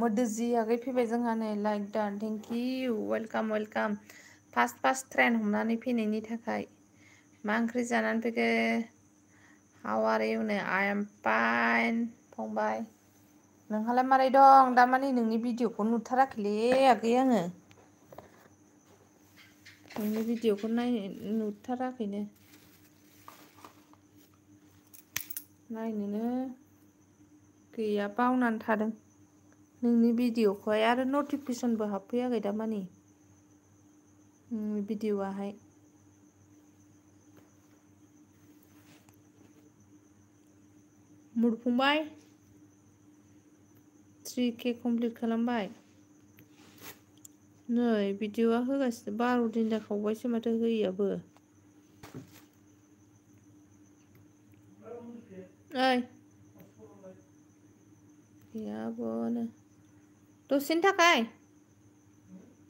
मोदोजि आगै फैबाय जोंहा नै like done thank you welcome welcome first train हमनानै फैनायनि थाखाय मा ओंख्रि जानानै फैखो हाउ आर इउ नो आइ एम फाइन फंबाय नोंहालाय मारै दं दामानि नोंनि भिडिअखौ नुथाराखैलै आगै आङो नोंनि भिडिअखौ नुथाराखैनो नायनोनो गैया बावनानै थादों नोंनि भिडिअखौहाय आरो नटिफिकेसनबो हाबफैयाखै दामानि भिडिअआहाय मुरफंबाय 3K कमप्लिट खालामबाय नै भिडिअआ होगासिनो 12 दिन जाखांबायसो माथो होयैयाबो ओइ गैयाबोनो दसेनि थाखाय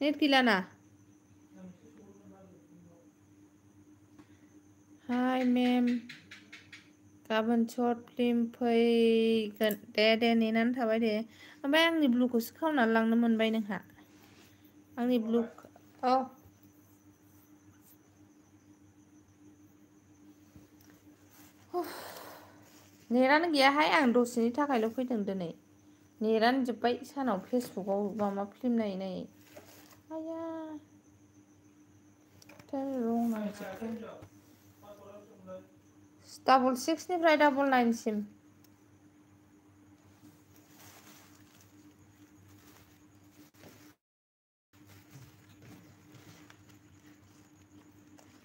नेट गैलाना हाय मेम गाबोन सर्ट फिल्म फैगोन दे नेनानै थाबाय दे ओमफ्राय आंनि ब्लुखौसो खावनानै लांनो मोनबाय नोंहा आंनि ब्लु औ नेटानो गैयाहाय आं दसेनि थाखायल' फैदों दिनै नेटानो जोब्बाय सानाव फेसबुकाव माबा फिल्म नायै नायै आया रं नांजोबबाय 66निफ्राय 99सिम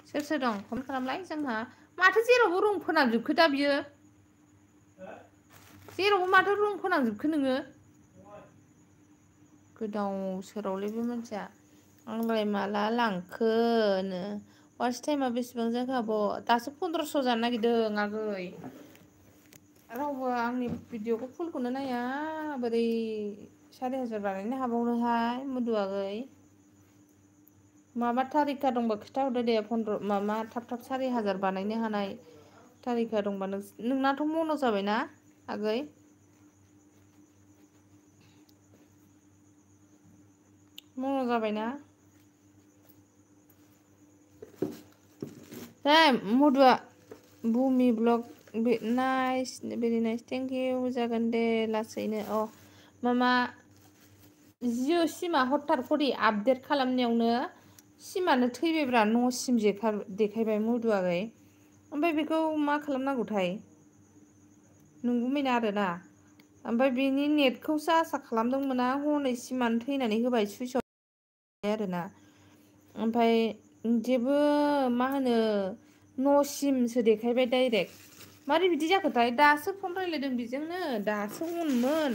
सोर सोर दं कमेन्ट खालामलाय जोंहा माथो जेरावबो रं फोनांजोबखो दा बियो जेरावबो माथो रं फोनांजोबखो नोङो गोदाव सोरावलै बे मानसिया आंलाय माला लांखोनो वाच टाइमा बेसेबां जाखो आब' दासो 1500 जानो नागिरदों आगै रावबो आंनि भिडिअखौ फुलखौनो नाया बोरै 4500 बानायनो हाबावनोहाय मधु आगै माबा थारिखा दंबा खिथाहरदो दे 15 माबा थाब 4000 बानायनो हानाय थारिखा दंबा नोंनाथ' मन' जाबायना आगै मन' जाबायना Madhua Bumi blog nice very nice thank you जागोन दे लासैनो मामा जिअ सिमा हरथार खरि आपडेट खालामनायावनो सिमानो थैबायब्रा न' सिम देखायबाय मधु आगै ओमफ्राय बेखौ मा खालामनांगौथाय नंगौमैना आरोना ओमफ्राय बेनि नेटखौसो आसा खालामदोंमोन आं हनै सिमानो थैनानै होबाय सुइस अफ आरोना ओमफ्राय जेबो मा होनो न'सिमसो देखायबाय डाइरेक्ट मारै बिदि जाखोथाय दासो फन रायज्लायदों बेजोंनो दासो अनमोन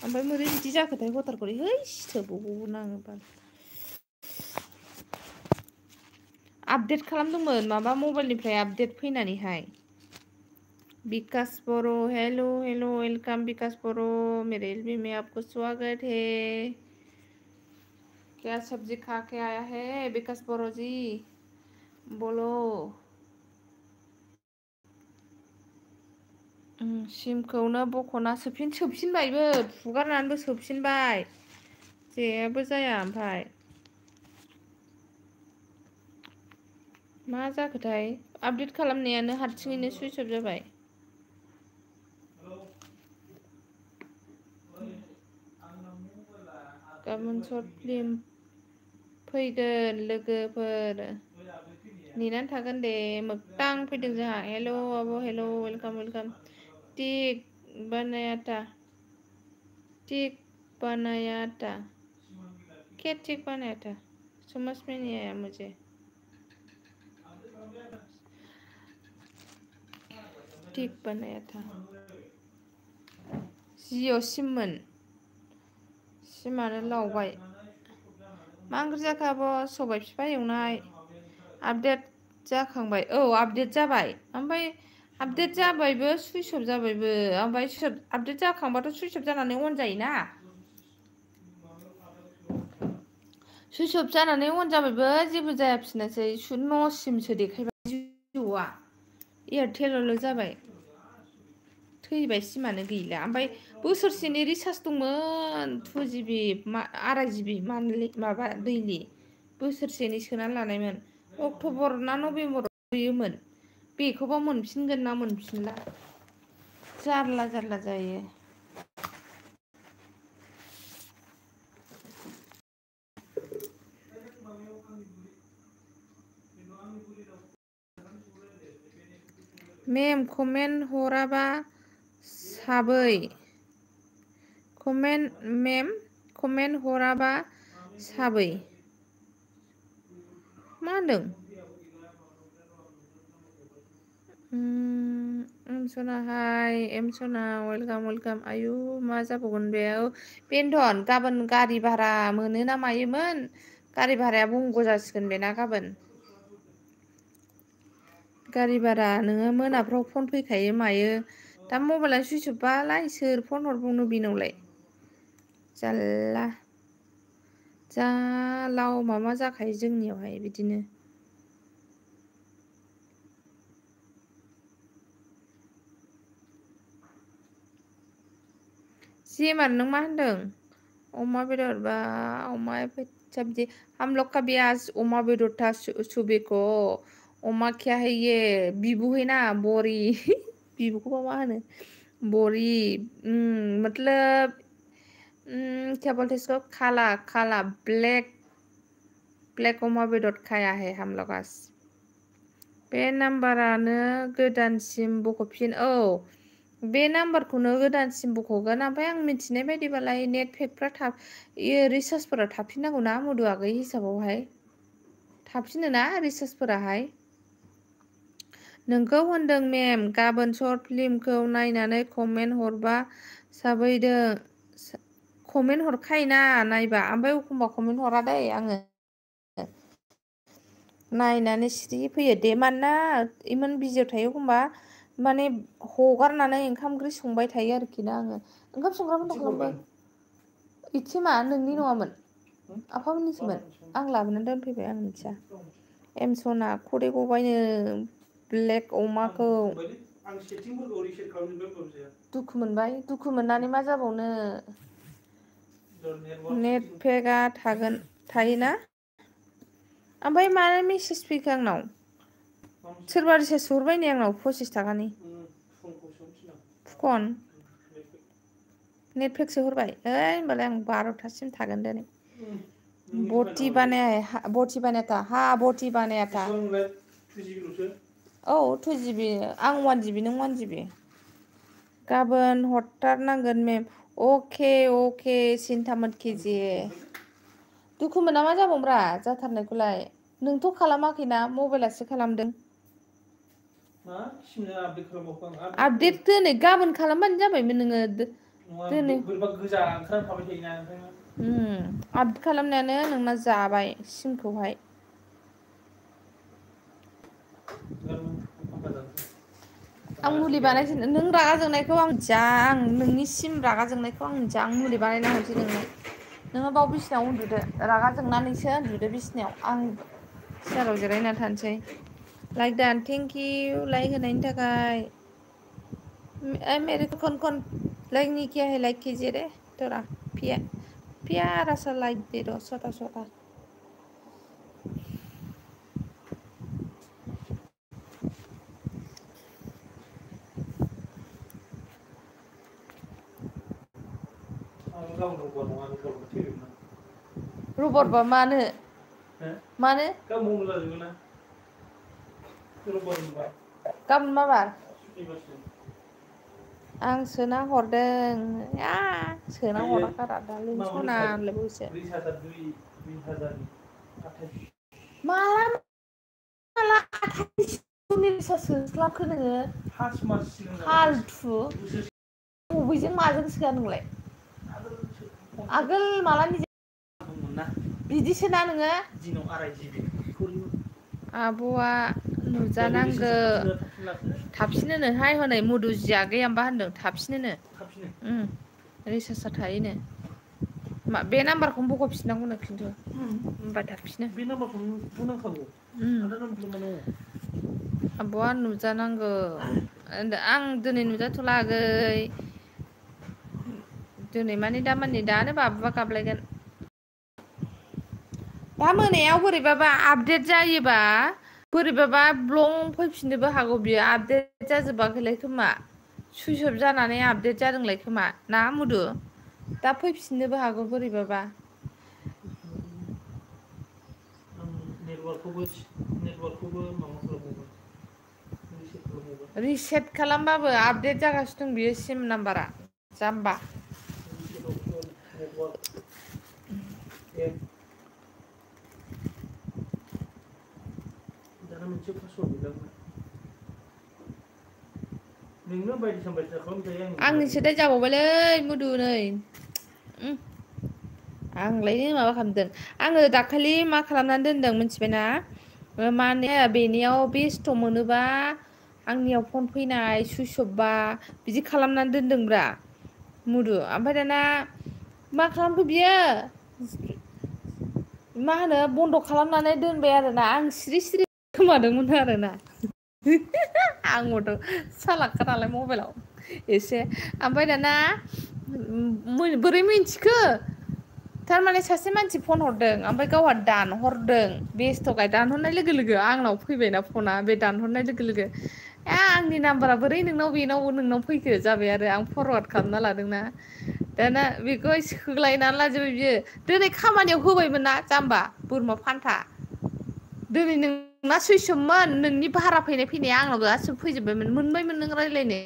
ओमफ्राय बोरै बिदि जाखोथाय हथार खरि है सोबावगौमोन आङो बाल आपडेट खालामदोंमोन माबा मबाइलनिफ्राय आपडेट फैनानैहाय विकास बर' हेलो हेलो वेलकम विकास बर' मेरे एलबी में आपको स्वागत है क्या सब्जी खा के आया है विकास बर' जी बोलो सिमखौनो बख'ना सोफिनबायबो फुगारनानैबो सोफिनबाय जेबो जाया ओमफ्राय मा जाखोथाय आपडेट खालामनायानो हारसिङैनो सुइच अफ जाबाय गाबोन सर्ट फिल्म फैगोन लोगोफोर नेनानै थागोन दे मोगथां फैदों जोंहा हेल' आब' हेल' वेलकाम वेलकाम टिक बनाया था क्या टिक बनाया था समझ में नहीं आया मुझे टिक बनाया था जिअ सिममोन सिमानो लावबाय मा ओंख्रि जाखो आब' सबाय बिफा एवनाय आपडेट जाखांबाय औ आपडेट जाबाय ओमफ्राय आपडेट जाबायबो सुइच अफ जाबायबो ओमफ्राय आपडेट जाखांबाथ' सुइच अफ जानानै अन जायोना सुइच अफ जानानै अन जाबायबो जेबो जायाफिनासै न' सिमसो देखायबाय जिअ'आ एयारटेलल' जाबाय थैबाय सिमानो गैला ओमफ्राय बोसोरसेनि रिसार्ज दंमोन 2 GB 2.5 GB मान्थलि माबा दैलि बोसोरसेनि सोनानै लानायमोन अक्ट'बर ना नभेम्बराव होयोमोन बेखौबा मोनफिनगोन ना मोनफिनला जारला जारला जायो मेम कमेन्ट हराबा साबै कमेन्ट हराबा साबै मा होनदों एमसना हाय एमसना वेलकाम आयु मा जाबावगोन बे बेनोथन गाबोन गारि भारा मोनो ना मायोमोन गारि भाराया बंग जासिगोन बेना गाबोन गारि भारा नोङो मोनाफ्राव फन फैखायो मायो दा मबाइला सुइस अफ बालाय सोर फन हरबावनो बेनावलाय जारला जा लाव मामा जाखायो जोंनियावहाय बिदिनो जेमार नों मा होनदों अमा बेदर बा अमा सब्जी हम लोग का भी आज अमा बेदर था सुबह को अमा क्या है ये बिबू है ना बोरी बिबूखौबा मा होनो बोरी मतलब क्या बोलते इसको काला काला ब्लैक अमा बेदर खाया है हम लोग आज बे नाम्बारानो गोदानसिम बख'फिन औ बे नाम्बारखौनो गोदानसिम बख'गोन ओमफ्राय आं मिथिनाय बायदिबालाय नेट पेकफ्रा रिसार्जफोरा थाफिननांगौ ना मधु आगै हिसाबावहाय थाफिनो ना रिसार्जफोराहाय नोंखौ होनदों मेम गाबोन सर्ट फिल्मखौ नायनानै कमेन्ट हरबा साबैदों कमेन्ट हरखायोना नायबा ओमफ्राय एखमबा कमेन्ट हरा दै आङो नायनानै सिरि फैयो दे मानोना इमान बिजियाव थायो एखमबा माने हगारनानै ओंखाम ओंख्रि संबाय थायो आरोखि ना आङो ओंखाम संग्रा बन्द' खालामबो इथिमा नोंनि नङामोन आफामोननिसोमोन आं लाबोनानै दोनफैबाय आं मिथिया एमसना खदै गबायनो ब्लेक अमाखौ दुखु मोनबाय दुखु मोननानै मा जाबावनो नेट पेकआ थायोना ओमफ्राय मानो मेसेज फैखो आंनाव सोरबा रिसार्ज हरबाय नै आंनाव 25 थाखानि फुकन नेट पेकसो हरबाय होमबालाय आं 12थासिम थागोन दिनै बोटी बनाया था हाँ बोटी बनाया था औ 2 GB आं 1 GB नों 1 GB गाबोन हरथारनांगोन मेम अके सिन्था मत कीजिए दुखु मोना मा जाबावब्रा जाथारनायखौलाय नोंथ' खालामाखैना मबाइलासो खालामदों आपडेट दोनै गाबोन खालामबानो जाबायमोन नोङो दोनै गोजा ओंखारखाबाय थायोना आपडेट खालामनायानो नोंना जाबाय सिमखौहाय आं मुलि बानायसै नों रागा जोंनायखौ आं नोंनि सिम रागा जोंनायखौ आं मुलि बानायना हरसै नोङो बाव बिसिनायाव उन्दुदो रागा जोंनानैसो उन्दुदो बिसिनायाव आं सियाराव जिरायना थानोसै लाइक दान थेंक इउ लाइक होनायनि थाखाय मेरे को कौन लाइक नहीं किया है लाइक कीजिए रे थोड़ा प्यारा सा लाइक दे दो छोटा छोटा रबारबा मानो गाबोन मा बार आं सोना हरदों सोना हराखारा दालै सना होनलायबावसो माला सोस्लाबखो नोङो फालथु बबेजों माजों सोआ नोंलाय आगोल मालानि बिदिसोना नोङो आब'आ नुजानांगौ थाबसिनोहाय हनै मधुजिया गैया होमबा होनदों थाबसिनोनो रिसार्जआ थायोनो बे नाम्बारखौनो बख'फिननांगौनो खिन्थु होमबा थाबसिनो बे नाम्बारखौनो बुंनांखागौ आब'आ नुजानांगौ आं दिनै नुजाथ'ला आगै दिनै मानि दानो बाबुआ गाबलायगोन दा मोनायाव बोरैबाबा आपडेट जायोबा बोरैबाबा ब्लं फैफिननोबो हागौ बियो आपडेट जाजोबाखैलाय खोमा सुइस अफ जानानै आपडेट जादोंलाय खोमा ना मुदु दा फैफिननोबो हागौ बोरैबाबा रिसेट खालामबाबो आपडेट जागासिनो दं बियो सिम नाम्बारा जाम्बा आंनिसो दाय जाबावबायलै मुदु नै आंलाय माबा खालामदों आङो दाखालि मा खालामनानै दोनदों मिथिबायना माने बेनियाव बेस्थ' मोनोबा आंनियाव फन फैनाय सुइस अफ बा बिदि खालामनानै दोनदोंब्रा मुदु ओमफ्राय दाना मा खालामखो बियो मा होनो बन्द' खालामनानै दोनबाय आरोना आं सिरि सिरि खोमादोंमोन आरोना आंबोथ' सालाकखा नालाय मबाइलाव एसे ओमफ्राय दाना बोरै मिन्थिखो थारमाने सासे मानसि फन हरदों ओमफ्राय गावहा दानहरदों बेस्थ'खाय दानहरनाय लोगो लोगो आंनाव फैबायना फना बे दानहरनाय लोगो लोगो आंनि नाम्बारा बोरै नोंनाव फैखो जाबाय आरो आं फरवार्ड खालामना लादोंना दाना बेखौ सोलायनानै लाजोबबाय बियो दिनै खामानियाव होबायमोन ना जाम्बा बोरमा फान्था दिनै नोंना सुइसअफमोन नोंनि भारा फैनाया आंनाव गासिबो फैजोबबायमोन मोनबायमोन नों रायज्लायनो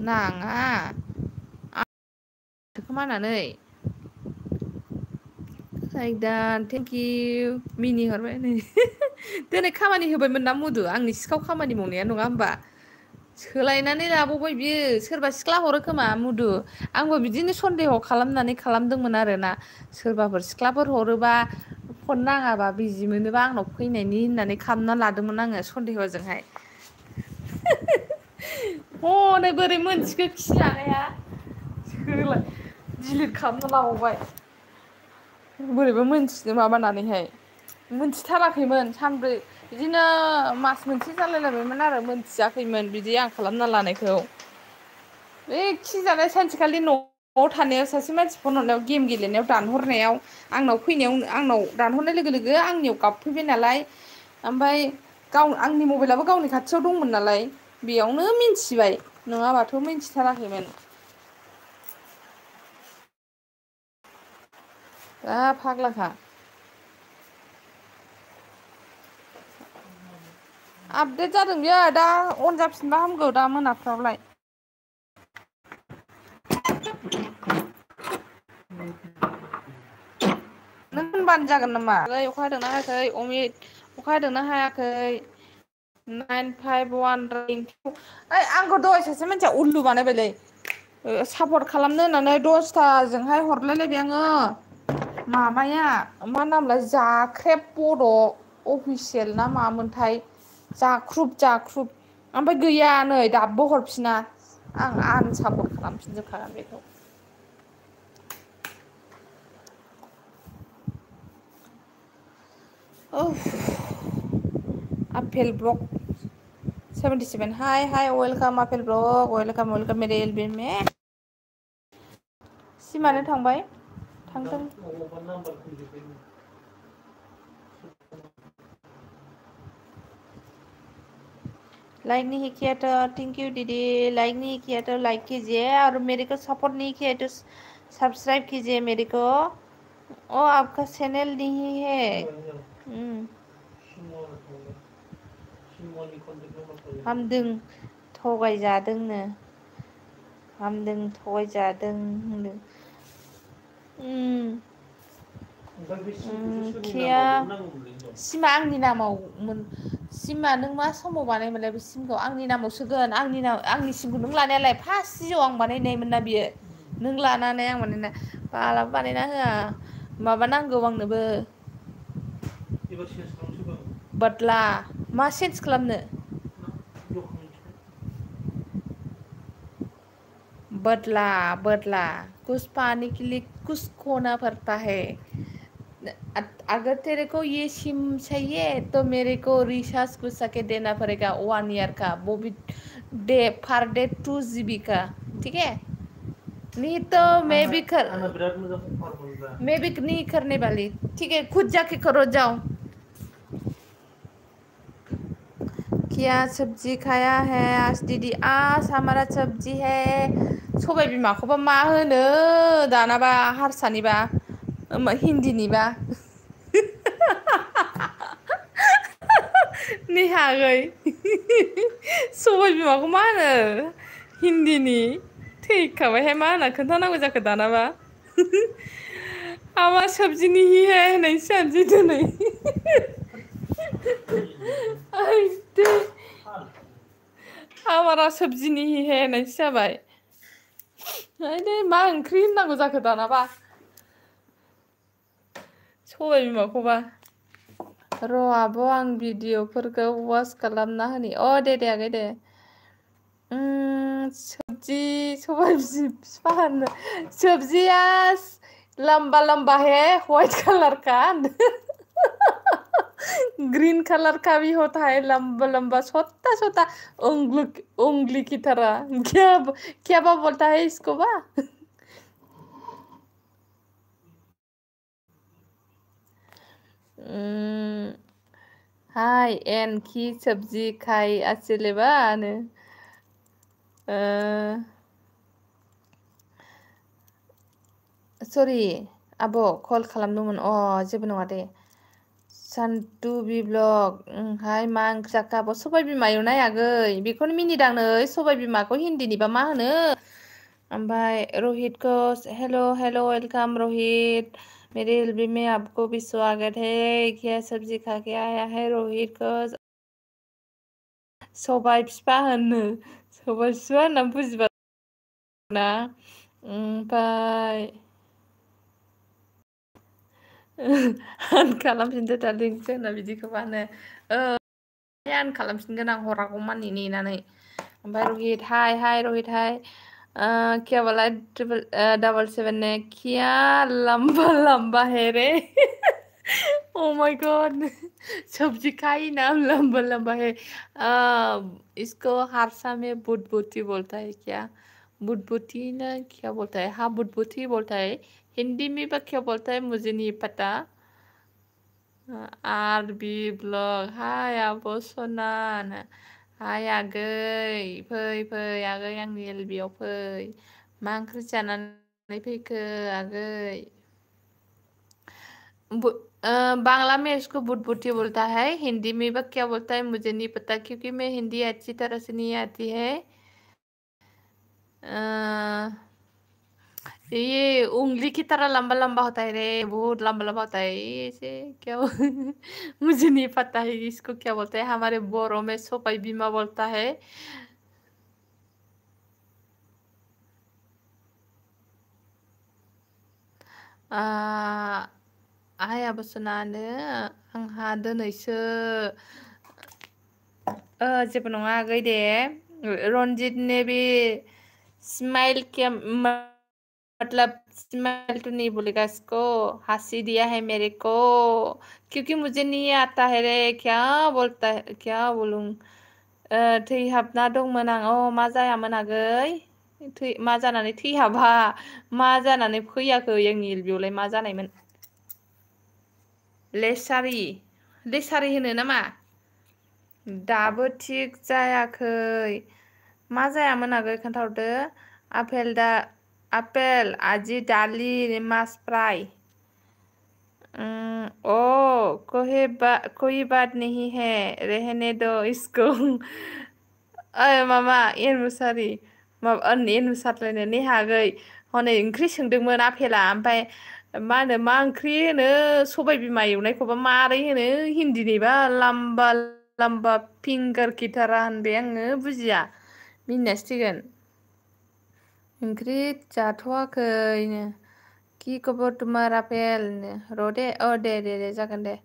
नाङा खोमानानै साइदान थेंक इउ मिनि हरबाय नै दिनै खामानि होबायमोन ना मुदु आंनि सिखाव खामानि मावनाया नङा होमबा सोलायनानै लाबावबाय बियो सोरबा सिख्ला हरो खोमा मुदु आंबो बिदिनो सन्देह खालामनानै खालामदोंमोन आरोना सोरबाफोर सिख्लाफोर हरोबा फन नाङाबा बिजि मोनोबा आंनाव फैनायनि होननानै खालामना लादोंमोन आङो सन्देहजोंहाय हनै बोरै मोनथिखो खि जानाया डिलिट खालामना लाबावबाय बोरैबा मोनथिनो माबानानैहाय मोनथिथाराखैमोन सानब्रै बिदिनो मास मोनसे जालायलायबायमोन आरो मोनथियाखैमोन बिदि आं खालामना लानायखौ बे खि जानाय सानसेखालि न'आव थानायाव सासे मानसि फन हरनायाव गेम गेलेनायाव दानहरनायाव आंनाव फैनायाव आंनाव दानहरनाय लोगो लोगो आंनियाव गाबफैबाय नालाय ओमफ्राय आंनि मबाइलाबो गावनि खाथियाव दंमोन नालाय बेयावनो मिन्थिबाय नङाबाथ' मिन्थिथाराखैमोन दा फाग्लाखा आपडेट जादों बियो दा अन जाफिनबा हामगौ दा मोनाफ्रावलाय नों होनबानो जागोन नामा अखा हादोंना हायाखै अमित अखा हादोंना हायाखै 9513 ओइ आंखौ दहाय सासे मानसिया उल्लु बानायबायलै सापर्ट खालामनो होननानै 10थाजोंहाय हरलायलायबाय आङो माबाया मा नामलाय जाख्रेब बड' अफिसियेल ना मामोनथाय जाख्रुब ओमफ्राय गैया नै दाबो हरफिना आं आनसापर्ट खालामफिनजोबखागोन बेखौ आपेल ब्लक 77 हाय वेलकाम आपेल ब्लक वेलकाम मेरे एलबिन में सिमानो थांबाय थांथों लाइक नहीं किया तो थैंक यू दीदी लाइक नहीं किया तो लाइक कीजिए और मेरे को सपोर्ट नहीं किया तो सब्सक्राइब कीजिए मेरे को ओ आपका चैनल नहीं है हामदों थगायजादोंनो हामदों थगायजादों होनदों किया सिमा आंनि नामाव सिमा नों मा समाव बानायमोनलाय बे सिमखौ आंनि नामाव सोगोन आंनि सिमखौ नों लानायालाय फार्स्ट जिउआव आं बानायनायमोन ना बियो नों लानानै आं बानायना बालाबो बानायना होआ माबा नांगौ आंनोबो बदला मा चेन्ज खालामनो बदला कुछ पाने के लिए कुछ खोना पड़ता है अगर तेरे को ये सिम चाहिए तो मेरे को रिचार्ज कुछ सके देना पड़ेगा 1 ईयर का वो भी डे पर डे 2 GB का, ठीक है। नहीं तो मैं भी नहीं करने वाली, ठीक है। खुद जाके करो, जाओ। क्या सब्जी खाया है आज दीदी? आज हमारा सब्जी है सबाय बिमाखौबा मा होनो दानाबा, हारसानिबा हिन्दीनिबा नेहागै सबाय बिमाखौ मा होनो हिन्दीनि? थैखाबायहाय, मा होनना खोन्थानांगौ जाखो दानाबा? हमारा सब्जी नहीं है होननायसो जानोसै दिनै। हमारा सब्जी नहीं है होननायसो जाबाय। दे मा ओंख्रि होननांगौ जाखो दानाबा सबाय बिमाखौबा? र' आब' आं भिडिअफोरखौ वाच खालामना होनि। दे दे आगै दे। सब्जी सबाय बिफा होनो सब्जिया लंबा लंबा है, व्हाइट कलर का। ग्रीन कलर का भी होता है, लंबा लंबा छोटा छोटा उंगली की तरह। क्या बोलता है इसको बा? हाय एन की सब्जी खाई आसिलेबानो। सरि आब' कल खालामदोंमोन। जेबो नङा दे। सान्टु ब्लग हाय मा ओंख्रि जाखो आब'? सबाय बिमा एवनाय आगै, बेखौनो मिनिदां नै सबाय बिमाखौ हिन्दीनिबा मा होनो? ओमफ्राय रोहित को हेलो हेलो वेलकम रोहित, मेरे एलबी में आपको भी स्वागत है। क्या सब्जी खा के आया है रोहित को? सबाय बिफा होनो, सबाय बिफा होनना बुजिबा ना। ओमफ्राय आन खालामफिनदो दार्लिं, जोंना बिदिखौ मा होनो? आन खालामफिनगोन आं हरागौ मानि नेनानै। ओमफ्राय रोहित हाय हाय रोहित हाय, क्या बोला? 777 ने क्या लंबा लंबा है रे? ओ माय गॉड, सब्जी का ही नाम लंबा लंबा है। इसको हारसा में बुटबुटी बोलता है क्या? बुटबुटी ना क्या बोलता है? हाँ बुटबुटी बोलता है। हिंदी में क्या बोलता है मुझे नहीं पता। आरबी ब्लग हाय आब' सनान, हाय आगै, फै आगै आंनि एलबियाव फै। मा ओंख्रि जानानै फैखो आगै? बांग्ला में इसको बुटबुटी बोलता है, हिंदी में वह क्या बोलता है मुझे नहीं पता, क्योंकि मैं हिंदी अच्छी तरह से नहीं आती है। ये उंगली की तरह लंबा लंबा होता है रे, बहुत लंबा लंबा होता है। इसे क्या मुझे नहीं पता है इसको क्या बोलते हैं। हमारे बोरो में सबाय बिमा बोलता है। आइ आब' सनानो आंहा दिनैसो जेबो नङा आगै दे। रनजित ने भी स्माइल क्या मतलब स्माइल तो नहीं बोलेगा इसको, हंसी दिया है मेरे को, क्योंकि मुझे नहीं आता है रे। क्या बोलता है, क्या बोलूं? थैहाबना दंमोन आं। मा जायामोन आगै? मा जानानै थैहाबा? मा जानानै फैयाखै आंनि एलबियावलाय मा जानायमोन? लेसारि होनो नामा? दाबो थिग जायाखै। मा जायामोन आगै खोन्थाहरदो? आपेल आजि दालि मास फ्राय। कोई बात नहीं है, रहने दो इसको। मामा एनमुसारि, माबा एनमुसारलायनो नेहा आगै हनै ओंख्रि सोंदोंमोन आपेला, ओमफ्राय मा होनो मा ओंख्रि होनो सबाय बिमा एवनायखौबा मारै होनो हिन्दीनिबा? लाम्बा लाम्बा फिंगार की तरह होनबाय आङो, बुजिया, मिनिनांसिगोन। ओंख्रि जाथ'वाखैनो। की खबर तुम्हारा पेल? रो दे, दे जागोन दे।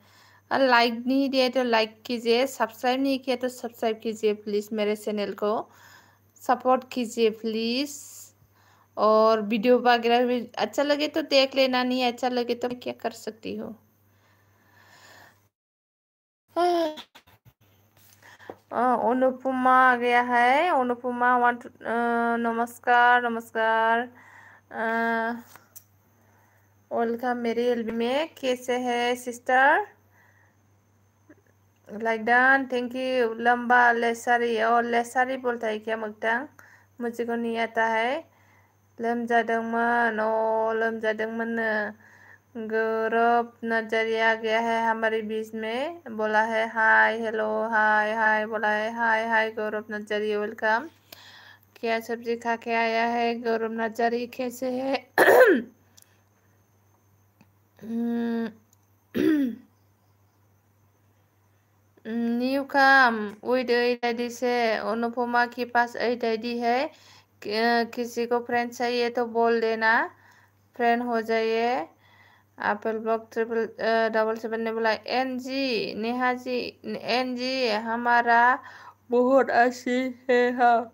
लाइक नहीं दिया तो लाइक कीजिए, सब्सक्राइब नहीं किया तो सब्सक्राइब कीजिए प्लीज़, मेरे चैनल को सपोर्ट कीजिए प्लीज़। और वीडियो वगैरह भी अच्छा लगे तो देख लेना, नहीं अच्छा लगे तो मैं क्या कर सकती हूँ। अनुपमा आ गया है। अनुपमा वांट नमस्कार नमस्कार। वेलकम मेरी एलबी में। कैसे है sister? Like Don, thank you. लंबा लेसारी और लेसारी बोलता है क्या मगतां? मुझे को नहीं आता है। लोमजादोंमोन, लोमजादोंमोननो। गौरव नजरी आ गया है हमारे बीच में, बोला है हाय हेलो हाय हाय, बोला है हाय हाय गौरव नजरी, वेलकम। क्या सब्जी खा के आया है गौरव नजरी? कैसे है? न्यू कम विद 8 आईडी से। अनुपमा के पास 8 आईडी है। किसी को फ्रेंड चाहिए तो बोल देना, फ्रेंड हो जाइए। एप्पल ब्लॉक 777 ने बोला N G Neha ji, N G हमारा बहुत अच्छी है। हाँ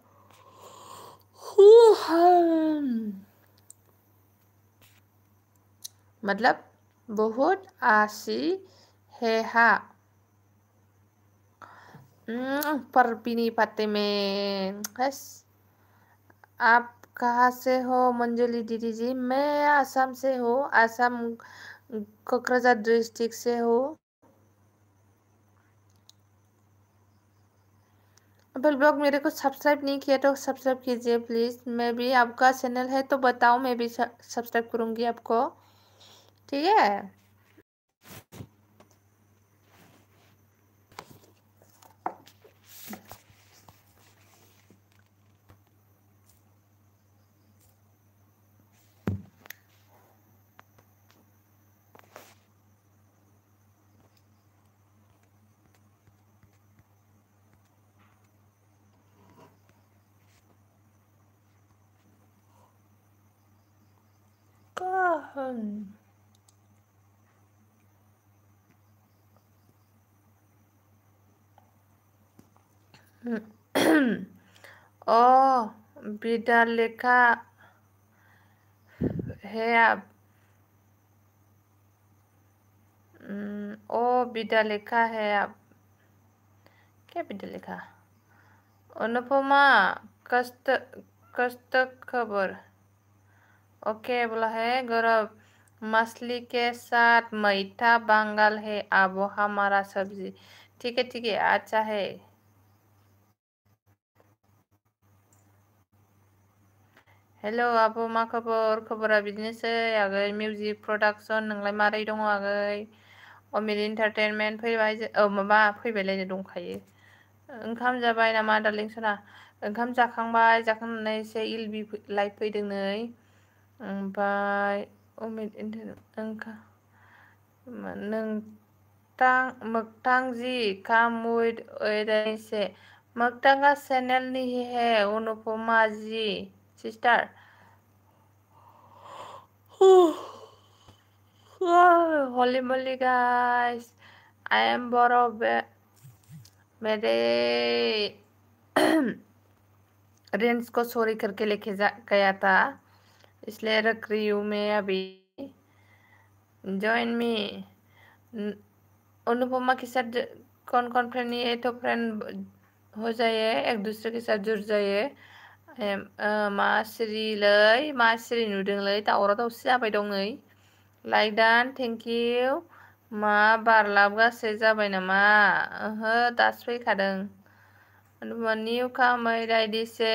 मतलब बहुत आशी है। हाँ परपीनी पाते में। बस आप कहाँ से हो मंजुली दीदी जी? मैं आसाम से हूँ, आसाम कोकराझार डिस्ट्रिक्ट से हूँ। एप्पल ब्लॉग मेरे को सब्सक्राइब नहीं किया तो सब्सक्राइब कीजिए प्लीज़। मैं भी, आपका चैनल है तो बताओ, मैं भी सब्सक्राइब करूँगी आपको, ठीक है? ओ विदा लेखा है आप। ओ विदा लेखा है आप। क्या विदा लेखा? अनुपमा कष्ट कष्ट खबर। ओके बोला है गौरव। मछली के साथ मीठा बंगाल है अब हमारा सब्जी। ठीक है ठीक है, अच्छा है। हेलो आब' मा खबर? खबरा बिदिनोसै आगै। मिउजिक प्रडाक्सन नोंलाय मारै दङ आगै? अमित इन्टारटेनमेन्ट फैबाय। माबा फैबायलायनो दंखायो। ओंखाम जाबाय नामा डार्लिं सना? ओंखाम जाखांबाय, जाखांनानै एसे इलबि लाइभ फैदों नै। ओमफ्राय अमित मोगतां जी कम विद से। मोगतांगा चैनल नहीं है Anupama ji sister. Holy moly guys, I am Boro मेरे रेंज को चोरी करके लेके गया था, इसलिए रख रही हूँ मैं अभी। Join me. अनुपमा के साथ कौन कौन फ्रेंड नहीं है तो फ्रेंड हो जाइए, एक दूसरे के साथ जुड़ जाइए। मासिरिलै मासिरि नुदोंलै, दावराव दावसि जाबाय दं नै। Like done, thank you. मा बारलाबगासे जाबाय नामा? ओहो दासो फैखादों। न्यू कामै रायदिसे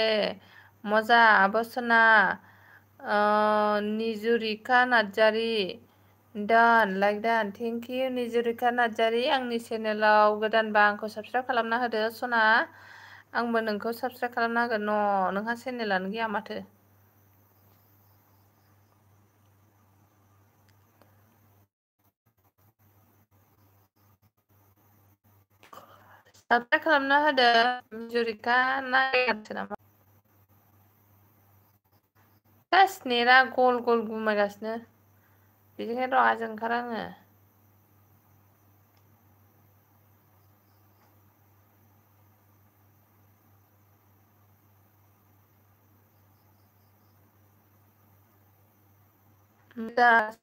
मजा आबसना। Nijurika Narzary done, like done, thank you Nijurika Narzary. आंनि चेनेलाव गोदानबा आंखौ साबस्क्राइब खालामना होदो सना। आंबो नोंखौ साबस्क्राइब खालामना होगोन। नोंहा चेनेलानो गैया माथो। साबस्क्राइब खालामना होदो निजुरिका नायासै नामा? गास नेटआ गल गल गुमायगासिनो, बिदिखायनो रागा जोंखारो आङो।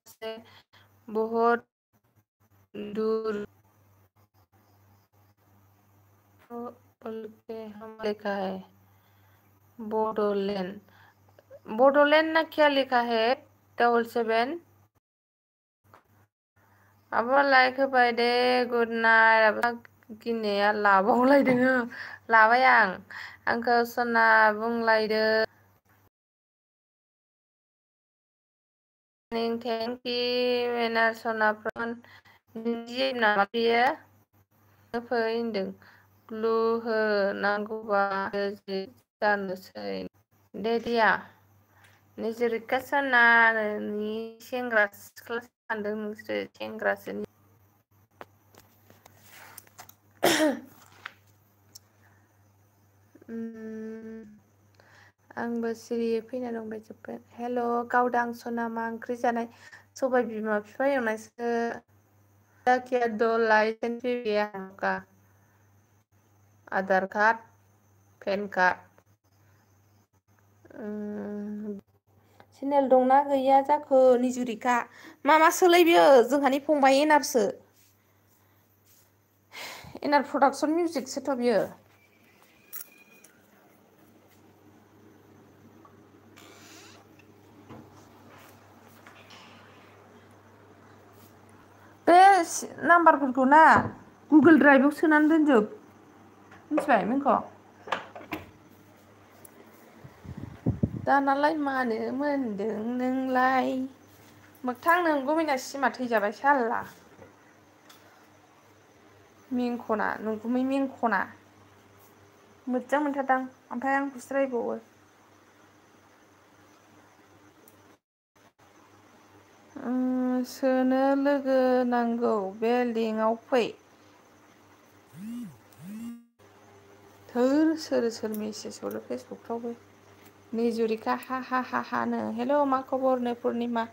से बहुत दूर बोलते हम लिखा है बोडोलैंड। बोडोलैंड ना क्या लिखा है 77? अब लाइक होबाय दे गुड नाइट। गिनाया लाबावलायदों लाबाय आंखौ सना बुंलायदो थेंक इउ एना सनाफ्रान नोंनि नामा बेयो फै होनदों ग्लु हो नांगौबा जानोसै दे दिया निजेरिका सना नोंनि सेंग्रा सिख्ला सानदों नोंसोरो सेंग्रासो आंबो सिरियै फैना दंबाय जोबबाय। हेल' गावदां सना मा ओंख्रि जानाय? सबाय बिमा बिफा एवनायसो। क्या दो लाइसेंस भी गया आपका Aadhaar card PAN card channel दंना गैया जाखो निजुरिका मा सोलाय बियो जोंहानि फंबाय एनारसो एनार प्रडाक्सन मिउजिकसोथ' बियो बे नाम्बारफोरखौ ना गुगोल ड्राइभआव सोनानै दोनजोब मिथिबाय मिंख' दानालाय मानो मोनदों नोंलाय मोगथां नोंगुमैना सिमा थैजाबाय साल्ला मिंखना नोंगुमै मिंखना मोजां मोनथारदां ओमफ्राय आंखौसो रायबावो सोनो लोगो नांगौ बे लिंकआव फै थोर सोर मेसेज हरो फेसबुकफ्रावबो निजुरिका हा हा हा हानो हेल' मा खबरनो पुर्निमा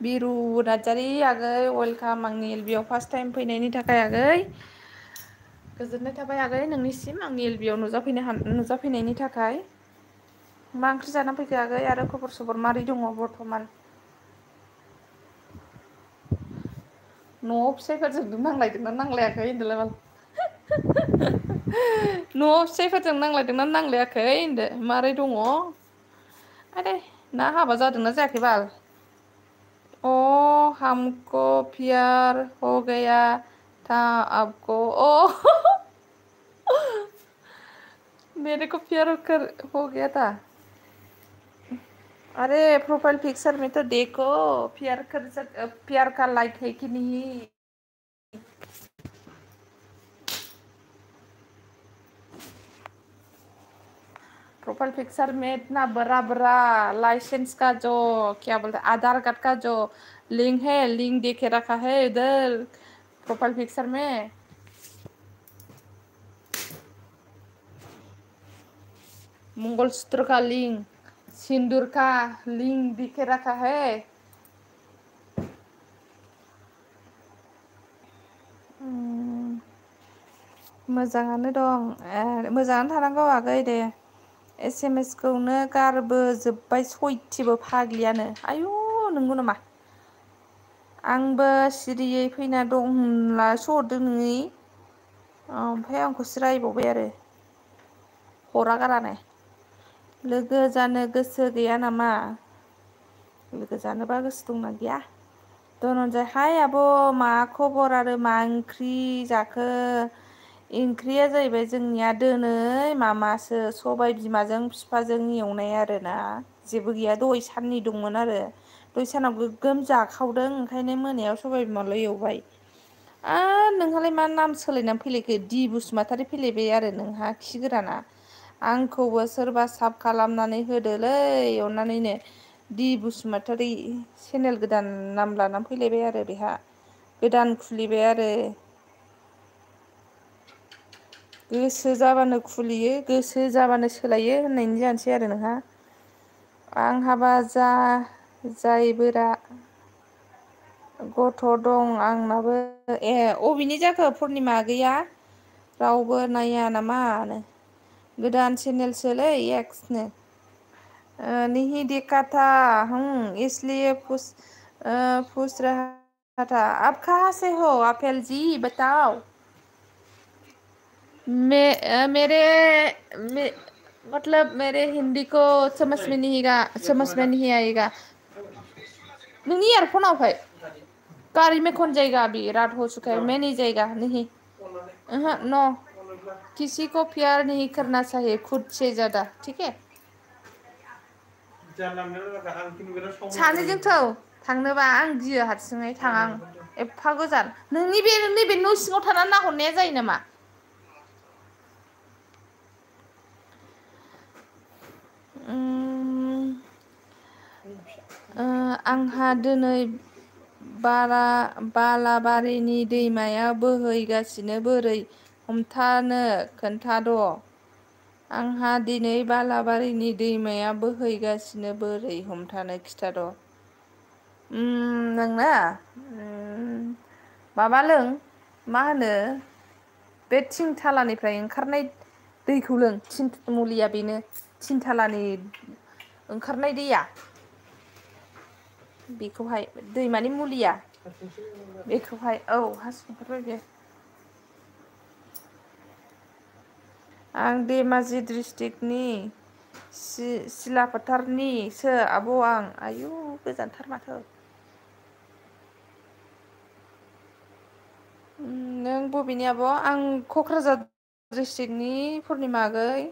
बिरु नार्जारि आगै वेलकाम आंनि एलबियाव फार्स्ट टाइम फैनायनि थाखाय आगै गोजोननाय थाबाय आगै नोंनिसिम आंनि एलबियाव नुजाफैनायनि थाखाय मा ओंख्रि जानानै फैखो आगै आरो खबर सबर मारै दङ बर्थमान न'आव फिसाइफोरजों नांलायदोंना नांलायाखै होनदोलाय बाल न'आव फिसाइफोरजों नांलायदोंना नांलायाखै होनदो मारै दङ आरे ना हाबा जादोंना जायाखै बाल ओ हमको प्यार हो गया था आपको मेरे को प्यार हो गया था अरे प्रोफाइल पिक्चर में तो देखो प्यार का लाइक है कि नहीं प्रोफाइल पिक्चर में इतना बड़ा बड़ा लाइसेंस का जो क्या बोलते आधार कार्ड का जो लिंक है लिंक देके रखा है उधर प्रोफाइल पिक्चर में मंगलसूत्र का लिंक सिंदूर का लिंक देके रखा है मोजाङानो दं मोजाङानो थानांगौ आगै दे SMS खौनो गारबोजोब्बाय सयथिबो फाग्लियानो आयु नंगौ नामा आंबो सिरियै फैना दं होनलासो हरदों नोङि ओमफ्राय आंखौसो रायबावबाय आरो हरा गारानो लोगो जानो गोसो गैया नामा लोगो जानोबा गोसो दंना गैया धनन्जय हाय आब' मा खबर आरो मा ओंख्रि जाखो ओंख्रिया जाहैबाय जोंनिया दिनै मामासो सबाय बिमाजों बिफाजों एवनाय आरोना जेबो गैया दहाय साननि दंमोन आरो दहाय सानाव गोगोम जाखावदों ओंखायनो मोनायाव सबाय बिमाल' एवबाय नोंहालाय मा नाम सोलायनानै फैलायखो दि बसुमतारी फैलायबाय आरो नोंहा खि गोराना आंखौबो सोरबा साब खालामनानै होदोलै अननानैनो दि बसुमतारी चेनेल गोदान नाम लानानै फैलायबाय आरो बेहा गोदान खुलिबाय आरो गोसो जाबानो खुलियो गोसो जाबानो सोलायो होननायनि जानोसै आरो नोंहा आं हाबा जायबोरा गथ' दं आंनाबो अबेनि जाखो पुर्निमा आगैया रावबो नाया नामानो गोदान चेनेलसोलै एक्सनो नहीं देखा था इसलिए पूछ रहा था आप कहाँ से हो आपेल जी बताओ मतलब मेरे हिंदी को समझ में नहीं आएगा। नोंनि ईयरफनाव फाय गाड़ी में कौन जाएगा? अभी रात हो चुका है, मैं नहीं जाएगा, नहीं। नो, किसी को प्यार नहीं करना चाहिए खुद से ज्यादा, ठीक है? सानैजों थौ थांनोबा आं गियो हारसिङै थाङा आं एफा गोजान। नोंनि बे न' सिङाव थानानै नाहरनाया जायो नामा? आंहा दिनै बालाबारिनि दैमाया बोहैगासिनो बोरै हमथानो खोन्थाद'। आंहा दिनै बालाबारिनि दैमाया बोहैगासिनो बोरै हमथानो खिथाद'। नोंना माबा लों, मा होनो बे थिंथालानिफ्राय ओंखारनाय दैखौ लों। मुलिया बेनो, थिनथालानि ओंखारनाय दैया बेखौहाय, दैमानि मुलिया बेखौहाय। औ हासुनो ओंखारबाय बे। आं धेमाजि डिस्ट्रिक्टनि सिलाफोथारनिसो आब' आं। आयु गोजानथार माथो। नों बबेनि आब'? आं क'क्राझार डिस्ट्रिक्टनि पुर्निमा आगै।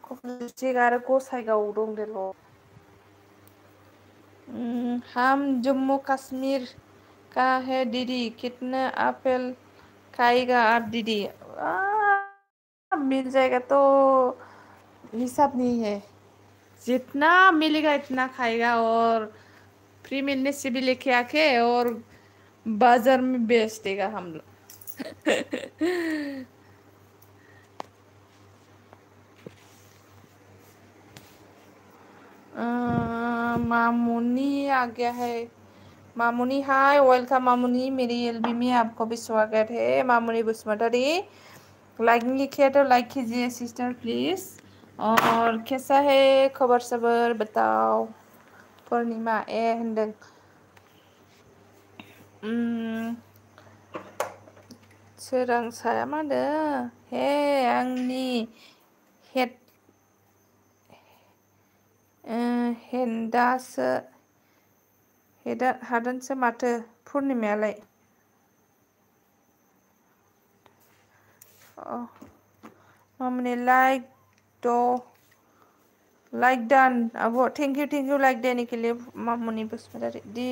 क'क्राझार डिस्ट्रिक्ट आरो गसाइगाव दंदेर'। हम जम्मू कश्मीर का है दीदी, कितना एप्पल खाएगा आप दीदी? मिल जाएगा तो हिसाब नहीं है, जितना मिलेगा इतना खाएगा। और फ्री मिलने से भी लेके आके और बाजार में बेच देगा हम लोग। मामुनी आ गया है। मामुनी हाय, वेलकम मामुनी, मेरी एलबी में आपको भी स्वागत है। मामुनी बसुमतारी, लाइक नहीं किया तो लाइक कीजिए सिस्टर प्लीज। और कैसा है खबर सबर बताओ। पूर्णिमा होनदों सोरांसाया मा होनदों? हे आंनि हादानसो माथो पुर्निमायालाय। मामुनि लाइक डान आब', थेंक इउ लाइक देने के लिए मामुनि बसुमतारी दी।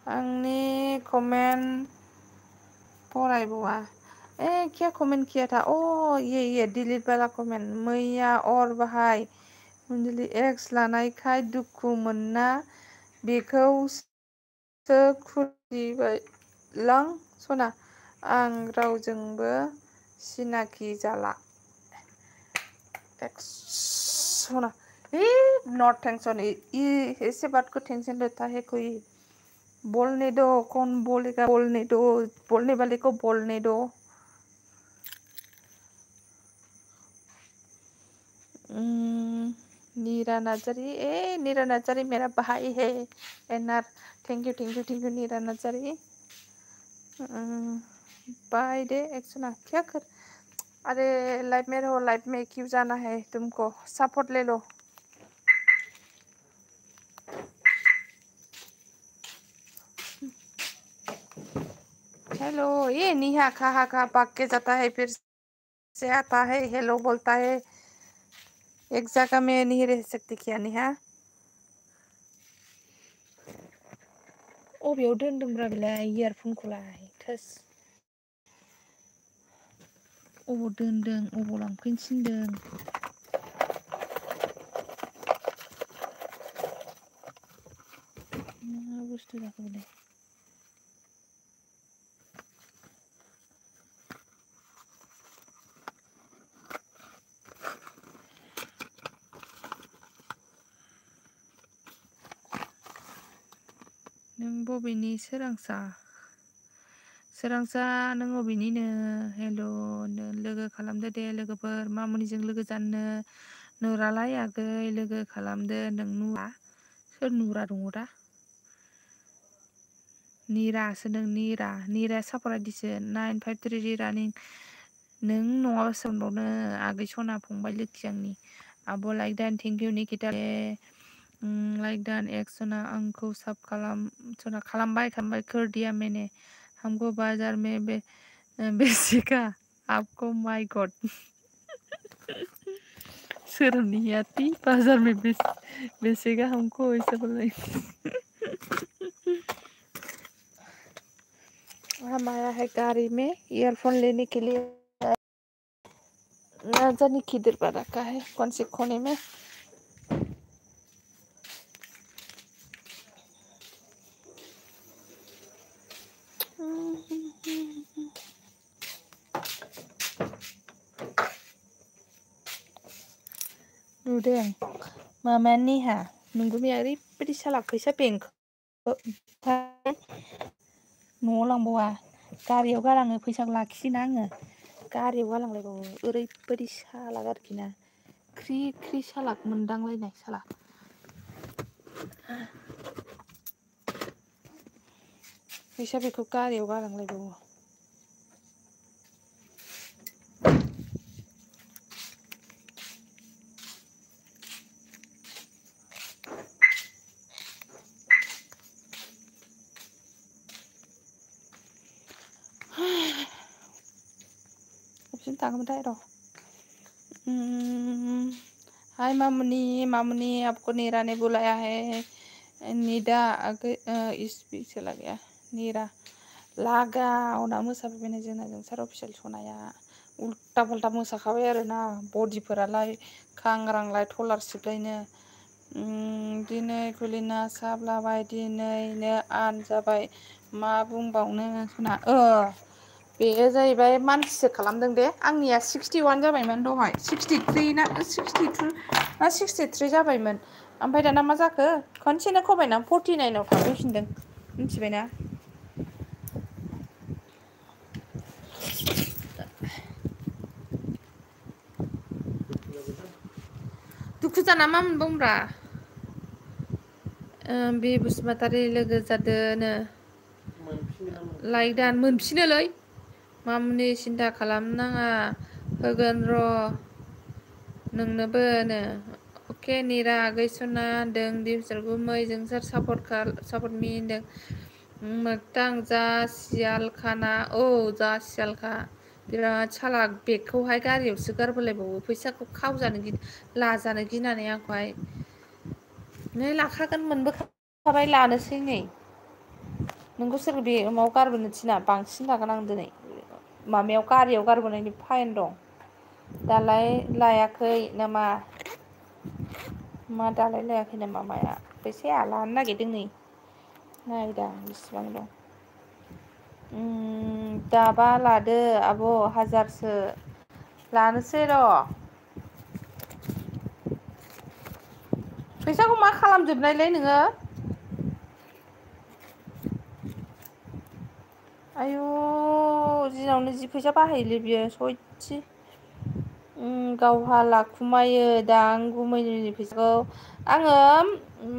आंनि कमेन्ट फरायबावा। क्या कमेंट किया था? ये डिलीट वाला कमेंट। मैया और बाहाय मंजलि एक्स लानायखाय दुखु मोनना बेखौसो खुलिबायलां सना। आं रावजोंबो सिनाखि जाला। एक्स सना नॉट टेंशन, ऐसे बात को टेंशन लेता है कोई? बोलने दो, कौन बोलेगा? बोलने दो, बोलने वाले को बोलने दो। नीरा नार्जारी, नीरा नार्जारी मेरा भाई है। एनआर, थैंक यू नीरा नार्जारी। बाय दे एक्सना, क्या कर? अरे लाइफ में रहो, लाइफ में क्यों जाना है तुमको? सपोर्ट ले लो। हेलो, ये निहा कहा भाग के जाता है, फिर से आता है, हेलो बोलता है। एक जगह में नहीं रह सकती क्या निहा? अबेयाव दोनदोंब्रा बेलाय इयारफनखौलाय? थोस, अबाव दोनदों, अबाव लांफैनो थिनदों? मा बुस्थु जाखो बेलाय? नों बबेनि सोरांसा? नों बबेनिनो? हेल' लोगो खालामदो दे लोगोफोर, मामुनिजों लोगो जानो। नुरालाय आगै लोगो खालामदो। नों नुरा? सोर नुरा दङ दा? निरासो नों निरा सापर्ट दिसो 953 रानिं नों नङाबा सोंबावनो आगै सना फंबाय लोखि आंनि आब' लाइक दान थेंक इउ निकिता लाइक दान एक्सना आंखौ साब खालामबाय कर दिया मैंने हमको बाजार में बेचेगा आपको माय गॉड शर्म नहीं आती बाजार में बेचेगा हमको ऐसा बोल हम आया है गाड़ी में ईयरफोन लेने के लिए ना जाने किधर पर रखा है कौन से कोने में नुदों मामानिहा नोंगुमैया ओरैबायदि सालाक फैसा बेंक न'आव लांबावा गारियाव गालाङो फैसाखौ लाखियोना आङो गारियाव गालांलायबावो ओरैबायदि सालाक आरोखि ना ख्रि ख्रि सालाक मोनदांलायनाय सालाक फैसा बेखौ गारियाव गालांलायबावो Xin tặng đây rồi. हाय मामुनी आपको नीरा ने बुलाया है निदा इस भी चला गया नीरा लागा उना मोसाफैबायना जोंनाजों सार अफिसियेल सनाया उल्टा पुल्टा मोसाखाबाय आरोना बडिफोरालाय खांग्रांलाय थलार सिबलायनो दिनै कुलिना साब्लाबाय दिनैनो आन जाबाय मा बुंबावनो सना बेयो जाहैबाय मानसिसो खालामदों दे आंनिया 61 जाबायमोन दहाय 63 ना 62 ना 63 जाबायमोन ओमफ्राय दाना मा जाखो खनसेनो खबायना 49 आव थांफैफिनदों मिथिबायना दुखु जाना मा मोनबावब्रा बे बसुमतारी लोगो जादोनो लाइक दान मोनफिनोलै मामुनि सिन्था खालामनाङा होगोन र' नोंनोबोनो अके निरा गैसना होनदों दिपसारखौ मैजों सापर्ट मी होनदों मोगथां जा सियालखाना सियालखा बिराद सालाक बेगखौहाय गारियावसो गारबोलायबावो फैसाखौ खावजानो लाजानो गिनानै आंखौहाय नै लाखागोन मोनबोखाबाय लानोसै नै नोंखौ सोर बे माव गारबोनो थिना बांसिन लागोन आं दिनै माबायाव गारियाव गारबोनायनि फाइन दं दालाय लायाखै नामा मा दालाय लायाखै नामा माया फैसाया लानो नागिरदों नै नायदां बेसेबां दं दाबा लादो आब' 1000सो लानोसै र' फैसाखौ मा खालामजोबनायलै नोङो आयु दिनावनो जि फैसा बाहायोलै बियो सयथि गावहा लाखुमायो दां गुमैनि फैसाखौ आङो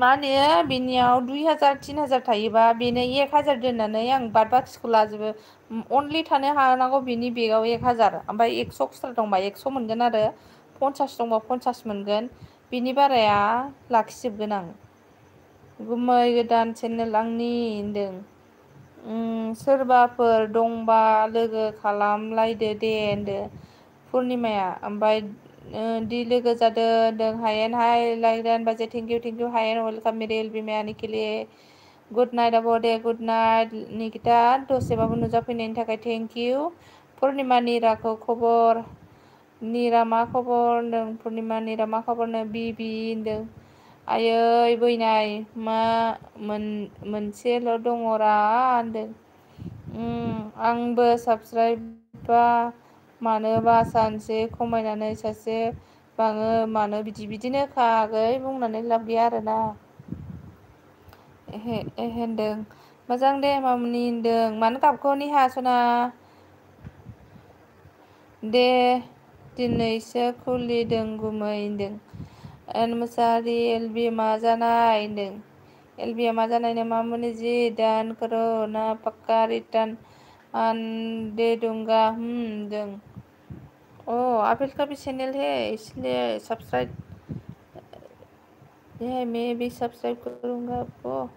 मा होनो बेनियाव 2000 3000 थायोबा बेनो 1000 दोननानै आं बाद बाखिखौ लाजोबो अनलि थानो हानांगौ बिनि बेगाव 1000 ओमफ्राय 100 एक्सट्रा दंबा 100 मोनगोन आरो 50 दंबा 50 मोनगोन बिनि बाराया लाखिजोबगोन आं गुमै गोदान चेनेल आंनि होनदों सोरबाफोर दंबा लोगो खालामलायदो दे होनदो पुर्निमाया ओमफ्राय दि लोगो जादों होनदों हायेन हाय लाइक दान बाजे थेंक इउ हायेन वेलकाम मेरे एलबिमायानि के लिए गुड नाइट आब' दे गुड नाइट निकिता दसेबाबो नुजाफैनायनि थाखाय थेंक इउ पुर्निमा निराखौ खबर निरा मा खबर होनदों पुर्निमा निरा मा खबरनो बिबि होनदों आयै बैनाय मा मोनसेल' दङरा होनदों आंबो साबस्क्राइबा मानोबा सानसे खमायनानै सासे बाङो मानो बिदिनो खागै बुंनानै लाब गैया आरोना होनदों मोजां दे मामुनि होनदों मानो गाबखौ निहा सना दे दिनैसो खुलिदों गुमै होनदों मोसाहारि एलबि मा जानाय होनदों एलबीया मा जानाय ने मामुनि जी दान करो ना पक्का रिटर्न दे दूंगा जों ओ आपिल का भी चैनल है इसलिए सब्सक्राइब है मैं भी सब्सक्राइब करूंगा आपको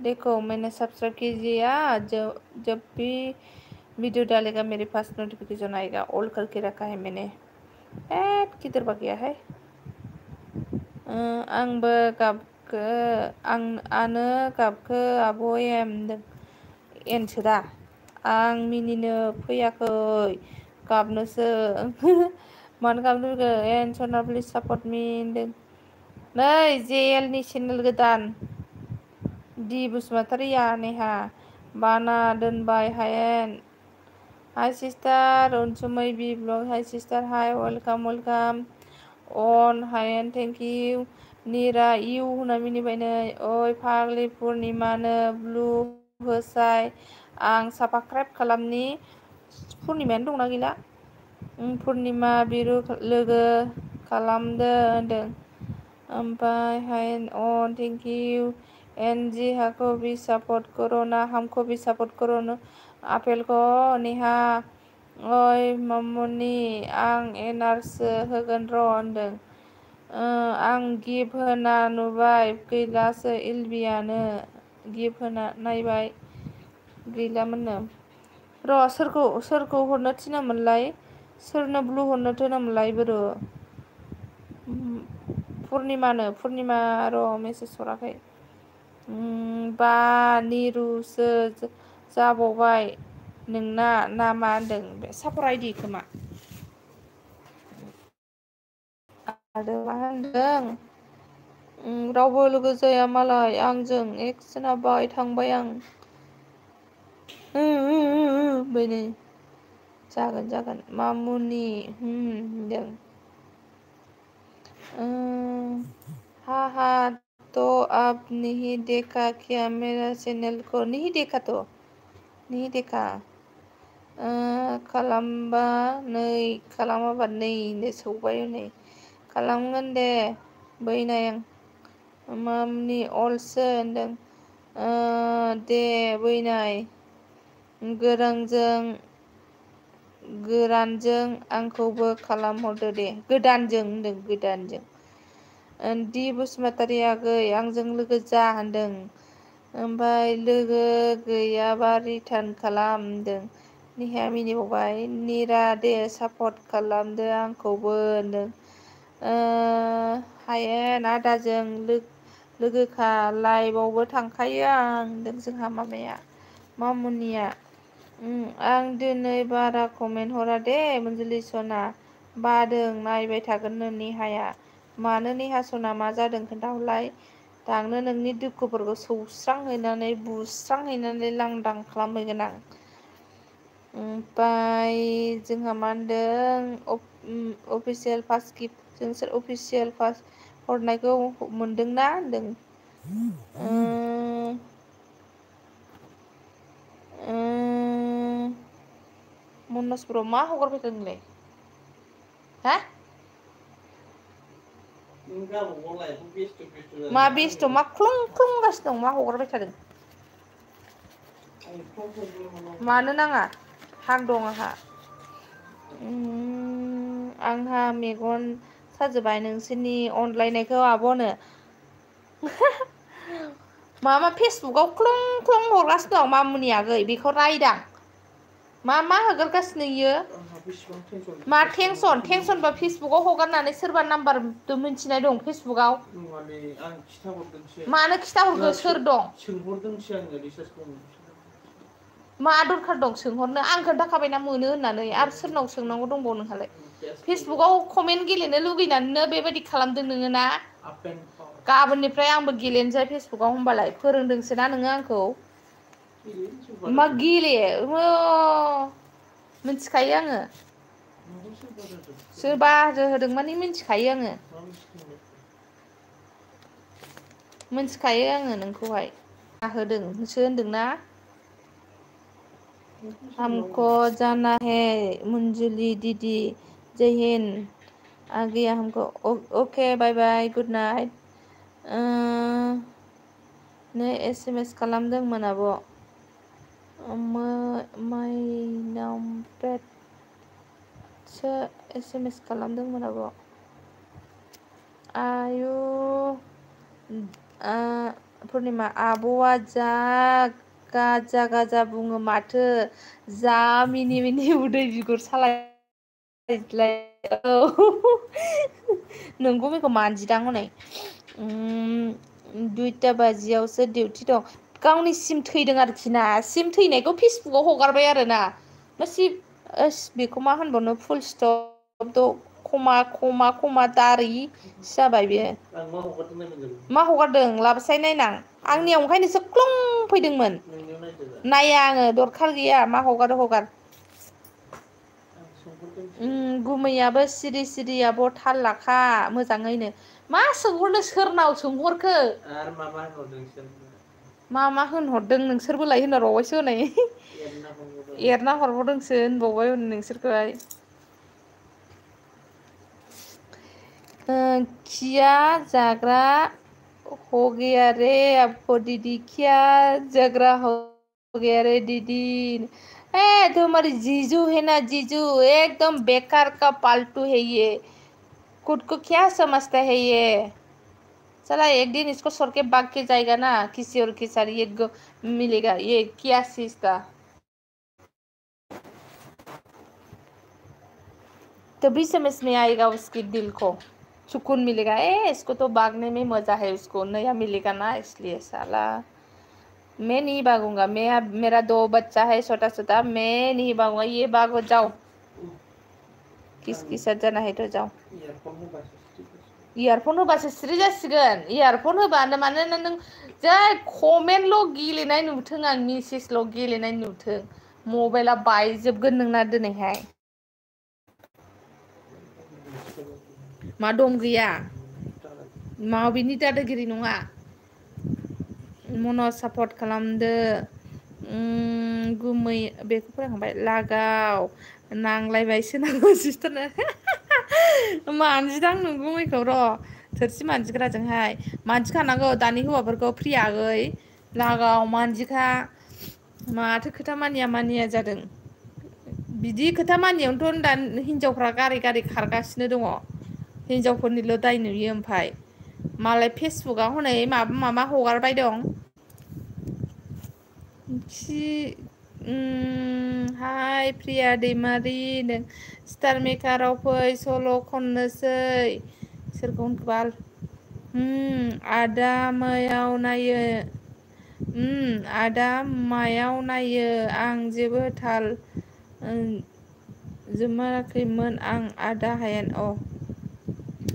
देखो मैंने सब्सक्राइब कीजिए जब भी वीडियो डालेगा मेरे पास नोटिफिकेशन आएगा ऑल करके रखा है मैंने किधर भाग गया है आंबो गाबखो आनो गाबखो आब'एम एनसो दा आं मिनिनो फैयाखै गाबनोसो मानो गाबनो लुगैयो एन सना प्लिज सापर्ट मी होनदों नै जेएलनि चेनेल गोदान दि बसुमतारिया नेहा बाना दोनबाय हायेन हाय सिस्टार अनसुमै बि ब्लग हाय सिस्टार हाय वेलकाम अन हायेन थेंक इउ निरा इउ होनना मिनिबाय नै ओइ फाग्लि पुर्निमानो ब्लु होसाय आं साबसक्राइब खालामनि पुर्निमायानो दंना गैला पुर्निमा बिरु लोगो खालामदो होनदों ओमफ्राय हायेन अन थेंक इउ एनजी हाखौ भी सपोर्ट करो ना हमको भी सपोर्ट करो आपेल को नेहा ओइ मामुनि आं एनार्सो होगोन र' होनदों आं गिफ्ट होना नुबाय गैलासो एलबियानो गिफ्ट होना नायबाय गैलामोननो र' सोरखौ हरनो थिनोमोनलाय सोरनो ब्लु हरनो थिनोमोनलाय बोरो पुर्निमा र' मेसेज हराखै बा निरुसो जाबावबाय नोंना नामा होनदों बे सापर आइडि खोमा आरो मा होनदों रावबो लोगो जाया मालाय आंजों एक्सना बाय थांबाय आं बेनो जागोन मामुनि होनदों हा तो आप नहीं देखा क्या मेरा चैनल को नहीं देखा तो नहीं देखा खालामाबा नै सौबाय नै खालामगोन दे बैनाय आं मामनि अलसो होनदों दे बैनाय गोरानजों आंखौबो खालामहरदो दे गोदानजों होनदों गोदानजों दि बसुमतारी आगै आंजों लोगो जा होनदों ओमफ्राय लोगो गैयाबा रिटार्न खालामदों नेहाया मिनिबावबाय निरा दे सापर्ट खालामदो आंखौबो होनदों हायेन आदाजों लोगोखा लाइभआवबो थांखायो आं होनदों जोंहा मामाया मामुनिया आं दिनै बारा कमेन्ट हरा दे मनजुलि सना बादों नायबाय थागोननो नेहाया मानो नेहा सना मा जादों खोन्थाहरलाय दांनो नोंनि दुखुफोरखौ सौस्रांहैनानै बुस्रांहैनानै लांदां खालामहैगोन आं ओमफ्राय जोंहा मा होनदों अफिसियेल फार्स्ट गिफ्ट जोंसोर अफिसियेल फार्स्ट हरनायखौ मोनदोंना होनदों मनज ब्र मा हगारबाय थादों नोंलाय हा मा बेस्थ' मा ख्लुंगासिनो दं मा हगारबाय थादों मानो नाङा हां दं आंहा मेगन साजोब्बाय नोंसोरनि अनलायनायखौ आब'नो माबा फेसबुकाव ख्लं हरगासिनो दं मामुनि आगै बेखौ रायदां मा हगारगासिनो इयो मा टेनसनबा फेसबुकाव हगारनानै सोरबा नाम्बार मिथिनाय दं फेसबुकाव मानो खिथाहरखो सोर दं मा दरखार दं सोंहरनो आं खोन्थाखाबायना मोनो होननानै आरो सोरनाव सोंनांगौ दंबावो नोंहालाय फेसबुकाव कमेन्ट गेलेनो लुगैनानैनो बेबायदि खालामदों नोङो ना गाबोननिफ्राय आंबो गेलेनोसै फेसबुकाव होमबालाय फोरोंदोंसो ना नोङो आंखौ मा गेले मिथिखायो आङो सोर बादो होदों माने मिथिखायो आङो मिथिखायो आङो नोंखौहाय होदोंसो होनदोंना हमको जाना है मंजुली दीदी जय हिंद आ गया हमको okay bye bye good night नै SMS खालामदोंमोन आब'। माइनावपेटसो SMS खालामदोंमोन आब'। आयु पुर्निमा आब'आ जा गाजा गाजा बुङो माथो जा मिनि मिनि उदै बिगुर सालाय औ नोंगौ बेखौ मानजिदां हनै 2टा बाजियावसो डिउटि दं। गावनि सिम थैदों आरोखि ना सिम थैनायखौ फेसबुकाव हगारबाय आरोना बेखौ मा होनबावनो फुल स्टप कमा दारि जाबाय बेयो मा हगारदों लाबोसाय नायनां आंनियाव ओंखायनोसो क्लं फैदोंमोन नाया आङो दरखार गैया मा हगारो हगार गुमैयाबो सिरि सिरि आब' थाल लाखा मोजाङैनो मा सोंहरनो सोरनाव सोंहरखो मा होनहरदों नोंसोरबोलाय होनना रावबायसो हनै एरना हरबावदोंसो होनबावबाय हनै नोंसोरखौहाय खिया जाग्रा हो गया रे आपको दीदी क्या जगरा हो गया रे दीदी तुम्हारी जीजू है ना जीजू एकदम बेकार का पालतू है ये खुद को क्या समझता है ये चला एक दिन इसको छोड़ के भाग के जाएगा ना किसी और के साथ ये मिलेगा ये क्या चीज था तभी समझ में आएगा उसके दिल को सुकून मिलेगा इसको तो भागने में मजा है उसको नया मिलेगा ना इसलिए साला मैं नहीं भागूंगा मेरा 2 बच्चा है छोटा छोटा मैं नहीं भागूंगा ये भागो जाओ किसकी साथ जाना है तो जाओ इयारफन होबासो सिरि जासिगोन इयारफन होबानो मानोना नों जै कमेन्टल' गेलेनाय नुथों आं मेसेजल' गेलेनाय नुथों मबाइला बायजोबगोन नोंना दिनैहाय मा दम गैया माबिनि दादागिरि नङा मन' सापर्ट खालामदो गुमै बेखौ फोरोंखांबाय लागाव नांलायबायसो नांगौ सिस्टारनो मानजिदां गुमैखौ र' थोरसि मानजिग्राजोंहाय मानजिखानांगौ दानि हौवाफोरखौ फ्रियागै लागाव मानजिखा माथो खोथा मानिया जादों बिदि खोथा मानियावनोथ' दा हिनजावफ्रा गारै गारै खारगासिनो दङ हिनजावफोरनिल' दाय नुयो ओमफ्राय मालाय फेसबुकआव हनै माबा हगारबाय दं हाय प्रिया दैमारि नों स्टार मेकाराव फै सल' खननोसै सोरखौ होनखोबाल आदा मायाव नायो आदा मायाव नायो आं जेबो थाल जोमाखैमोन आं आदा हायेन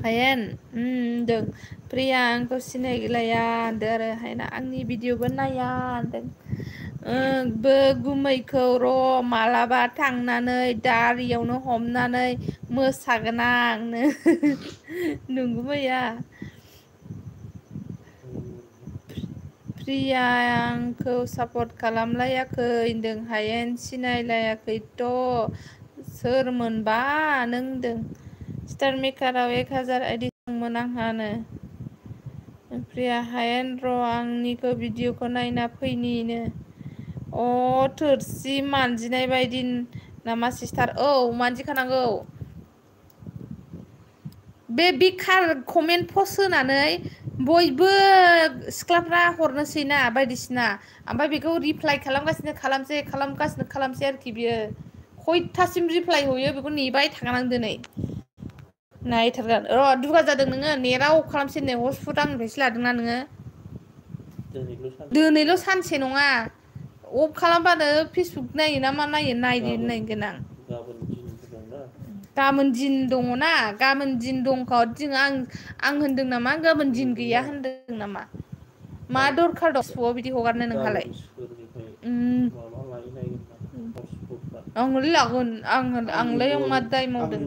हायेन होनदों प्रिया आंखौ सिनायलाया होनदों आरो हायेना आंनि भिडिअबो नाया होनदों गुमैखौ र' मालाबा थांनानै दारियावनो हमनानै मोसागोन आंनो नंगुमैया प्रिया आंखौ सापर्ट खालामलायाखै होनदों हायेन सिनायलायाखैथ' सोरमोनबा नों होनदों स्टार मेकाराव 1000 आइडि दंमोन आंहानो प्रिया हायेन र' आंनिखौ भिडिअखौ नायना फैनिनो थोरसि मानजिनाय बायदि नामा सिस्टार मानजिखानांगौ बे बेखार कमेन्ट पस्ट होनानै बयबो सिख्लाफ्रा हरनोसै ना बायदिसिना ओमफ्राय बेखौ रिप्लाइ खालामगासिनो आरोखि बियो खयथासिम रिप्लाइ होयो बेखौ नेबाय थागोन आं दिनै नायथारगोन र' दुगा जादों नोङो नेटआ अफ खालामसै नै हटस्पट आंनिफ्रायसो लादोंना नोङो दिनैल' सानसे नङा अफ खालामबानो फेसबुक नायो ना मा नायो नायगोन आं गाबोन दिन दङना गाबोन दिन दंखा आं होनदों नामा गाबोन दिन गैया होनदों नामा मा दरखार दं फेसबुकआव बिदि हगारनो नोंहालाय आंलाय लागोन आंलाय मा दाय मावदों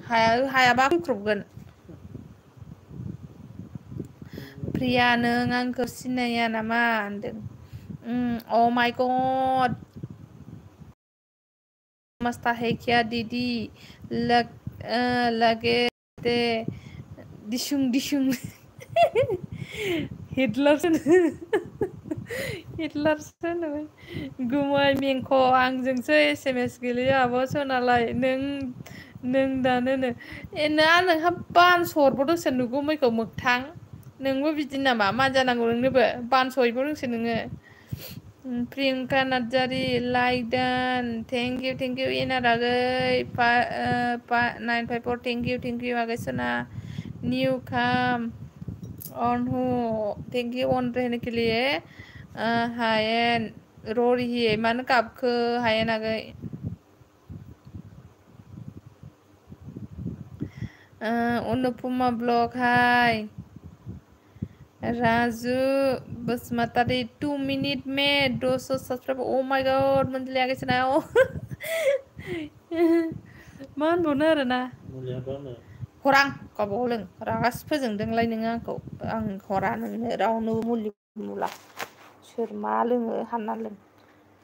हायाबा फैख्रबगोन प्रिया नों आंखौ सिनाया नामा होनदों माय गड मस्ता है क्या दीदी लगे दिसुं हिटलारसो होनो गुमै मेंख' आंजोंसो SMS गेलेयो आब' सनालाय नों दानोनो नोंहा बानस हरबावदोंसो नुगुमैखौ मोगथां नोंबो बिदि नामा मा जानांगौ नोंनोबो बानस हरबावदोंसो नोङो Priyanka Narzary like done thank you एनार आगै 954 थेंक इउ आगै सना न्यू काम ऑन हूँ थेंक यू ऑन रहने के लिए हायेन रो रही है मानो गाबखो हायेन आगै Anupama blog hi Raju Basumatary 2 minute में 200 सब्सक्राइबर ओ माय गॉड मंजलि आगै सुनाओ मा होनबावनो आरोना हरां गावबागाव लों रागासो फोजोंदोंलाय नोङो आंखौ आं हरा नोंनो रावनोबो मुलि मुला सोर मा लोङो हानना लों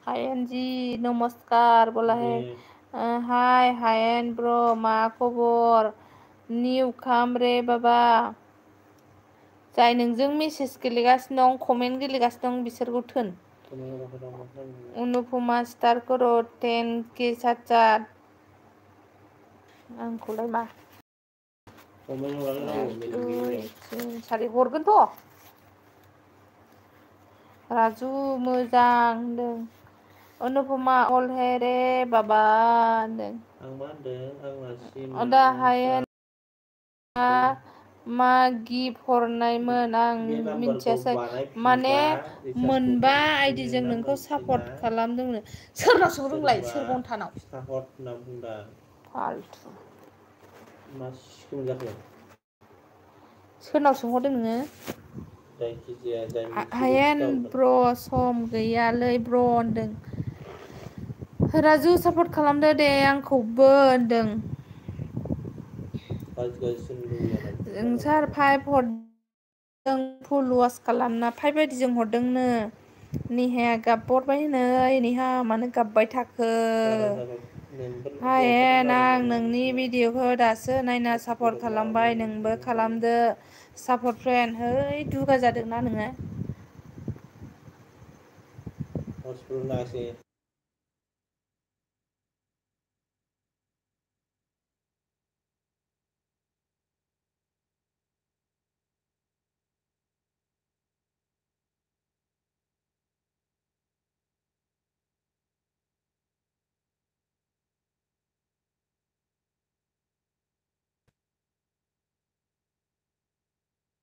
हायेन जी नमस्कार बोला है हाय हायेन ब्रो मा खबर निउ काम रे बाबा जाय नोंजों मेसेज गेलेगासिनो दं कमेन्ट गेलेगासिनो दं बिसोरखौ थोन अनुपमा स्टार करो 10K सात आंखौलाय मा सारि हरगोनथ' राजु मोजां होनदों अनुपमा अल है रे बाबा होनदों आं मा होनदों आदा हायेन मा गिफ्ट हरनायमोन आं मिन्थियासै माने मोनबा आइडिजों नोंखौ सापर्ट खालामदोंनो सोरनाव सोंहर रोंलाय सोर घन्टानाव फाल्थु मा सिखोम जाखो सोरनाव सोंहरदों नोङो हायेन ब्र सम गैयालै ब्र होनदों राजु सापर्ट खालामदो दे आंखौबो होनदों सार 5 हरदों फुल वास खालामना 5 बायदिजों हरदोंनो नेहाया गाबहरबाय नै नेहा मानो गाबबाय थाखो हायेन आं नोंनि भिडिअखौ दासो नायना सापर्ट खालामबाय नोंबो खालामदो सापर्ट फ्रेन्ड है दुगा जादोंना नोङो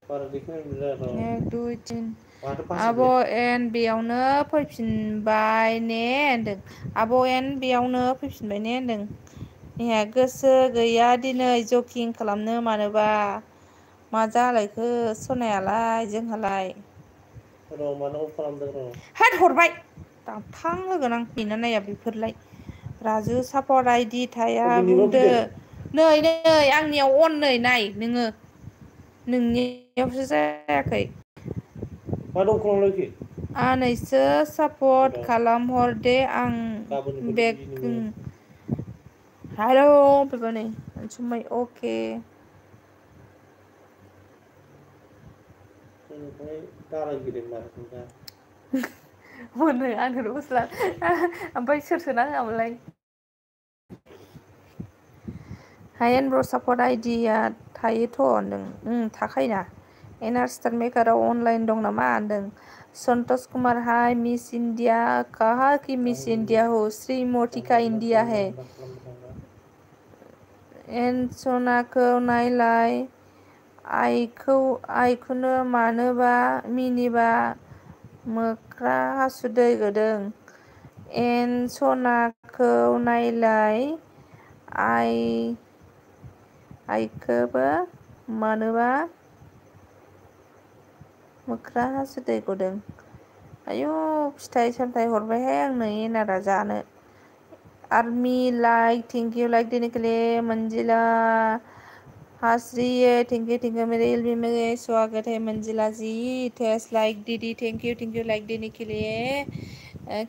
एक दुइ तिन आब' एन बेयावनो फैफिनबाय ने होनदों आब' एन बेयावनो फैफिनबाय ने होनदों नेहा गोसो गैया दिनै जकिं खालामनो मानोबा मा जालायखो सनायालाय जोंहालाय होद हरबाय दानथां होगोन आं नेना नाया बेफोरलाय राजु सापर्ट आइडि थाया बुंदो नै आंनियाव अन नै नाय नोङो नोंनियावसो जायाखै मा दं खालामलायखो आनैसो सापर्ट खालामहर दे आं बेग हेलौ फैबाय नै अनसुमै अके मोनो आंनो गस्ला ओमफ्राय सोर सोना होआमोनलाय हायेन ब्र सापर्ट आइडिया थायोथ' होनदों थाखायोना एनआर स्टार मेकाराव अनलाइन दं नामा होनदों Santosh Kumar hi miss India कहा कि मिस इंडिया हो श्रीमोटिका इंडिया है एन सनाखौ नायलाय आइखौनो मानोबा मिनिबा मोख्रा हासुदै गदों एन सनाखौ नायलाय आइखौबो मानोबा मोख्रा हासुदै गदों आयु फिथाइ सामथाइ हरबायहाय आंनो एनारा जानो army like thank you like देने के लिए मंजिला हंस रही है थैंक यू मेरे एलबी में स्वागत है मंजिला जी टेस्ट लाइक दीदी थैंक यू लाइक देने के लिए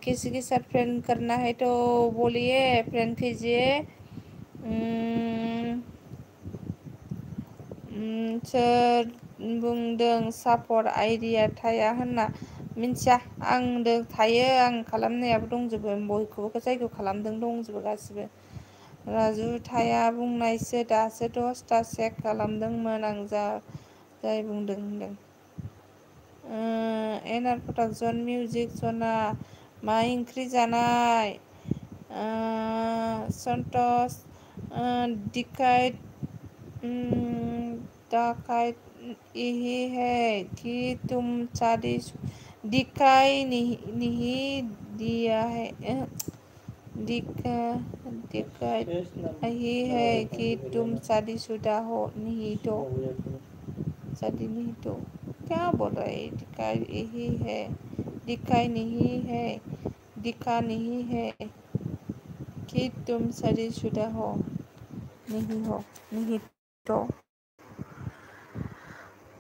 किसी के साथ फ्रेंड करना है तो बोलिए फ्रेंड कीजिए सर बुंदों सापर्ट आइडिया थाया होनना मिन्थिया आं होनदों थायो आं खालामनायाबो दंजोबो बयखौबो जायखौ खालामदों दंजोबो गासिबो राजु थाया बुंनायसो दासो 10ता चेक खालामदोंमोन आं जाय बुंदों होनदों एनआर प्रडाक्सन मिउजिक सना मा ओंख्रि जानाय सन्तोष डिकाइट डाकाइट यही है कि तुम शादी दिखाई नहीं दिया है दिखाई यही है कि तुम शादीशुदा हो नहीं तो शादी नहीं तो क्या बोल रहे है दिखाई यही है दिखाई नहीं है दिखा नहीं है कि तुम शादीशुदा हो नहीं तो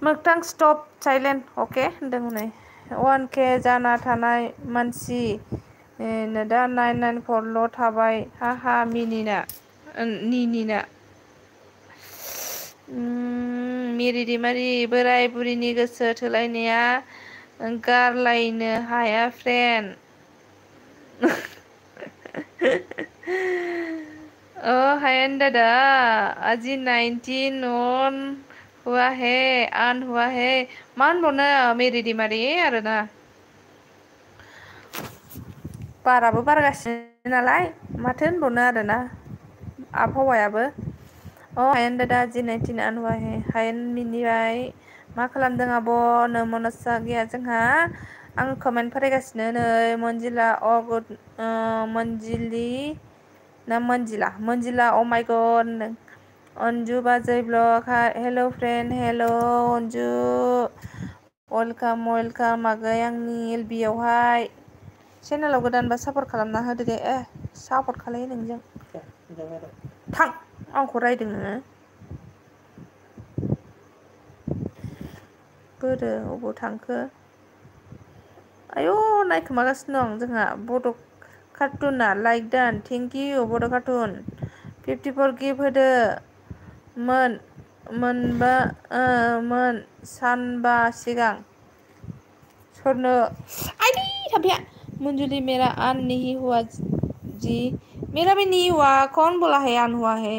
मोगथां स्टप साइलेन्ट अके होनदों हनै 1K जाना थानाय मानसि दा 994ल' थाबाय हाहा मिनिना मिरिदिमारि बोराय बुरिनि गोसो थोलायनाया गारलायनो हाया फ्रेन्ड हायेन दादा आजि 19 अन हुआ है आन हुआ है मा होनबावनो मेरिदिमारि आरोना बाराबो बारगासिनो नालाय माथो होनबावनो आरोना आबहावायाबो हायेन दादा आजि 19 आन हुआ है हायेन मिनिबाय मा खालामदों आब' नो मनसा गैया जोंहा आं कमेन्ट फरायगासिनो नै मन्जिला गुड मन्जिलि ना मन्जिला अ माइ गड अन्जु बाजै ब्लग हेल' फ्रेन्ड हेल' अन्जु वेलकाम आगै आंनि एलबियावहाय चेनेलाव गोदानबा सापर्ट खालामना होदो दे सापर्ट खालायो नोंजों थां आंखौ रायदों नोङो बोरो अबाव थांखो आयौ नायखोमागासिनो दं जोंहा बड' कार्टुना लाइक दान थेंक इउ बड' कार्टुन 54 गिफ्ट होदो मोन सानबा सिगां सोरनो आइदै थाम्फैया मंजुली मेरा आन नहीं हुआ जी मेरा भी नहीं हुआ कौन बोला है आन हुआ है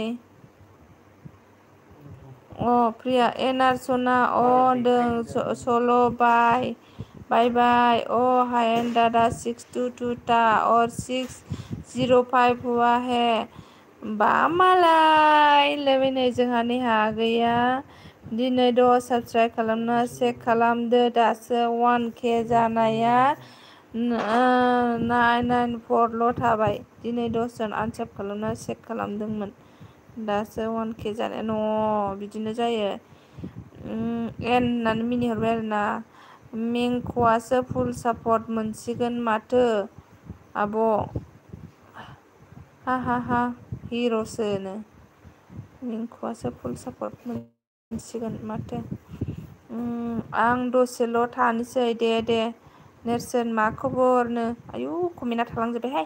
प्रिया एनार सना होनदों सल' बाय हायेन दादा 622 ता और 605 हुआ है बा मालाय लोगोनै जोंहा नेहा गैया दिनै 10 साबस्क्राइब खालामना चेक खालामदो दासो 1K जानाया 994ल' थाबाय दिनै 10 जन आनसाब खालामना चेक खालामदोंमोन दासो 1K जानाया बिदिनो जायो होननानै मिनिहरबाय आरोना मेंख'आसो फुल सापर्ट मोनसिगोन माथो आब' हा हिर'सोनो मेंख'आसो फुल सापर्ट मोनसिगोन माथो आं दसेल' थानोसै दे नेरसोन मा खबरनो आयु कमेन्टआ थालांजोब्बायहाय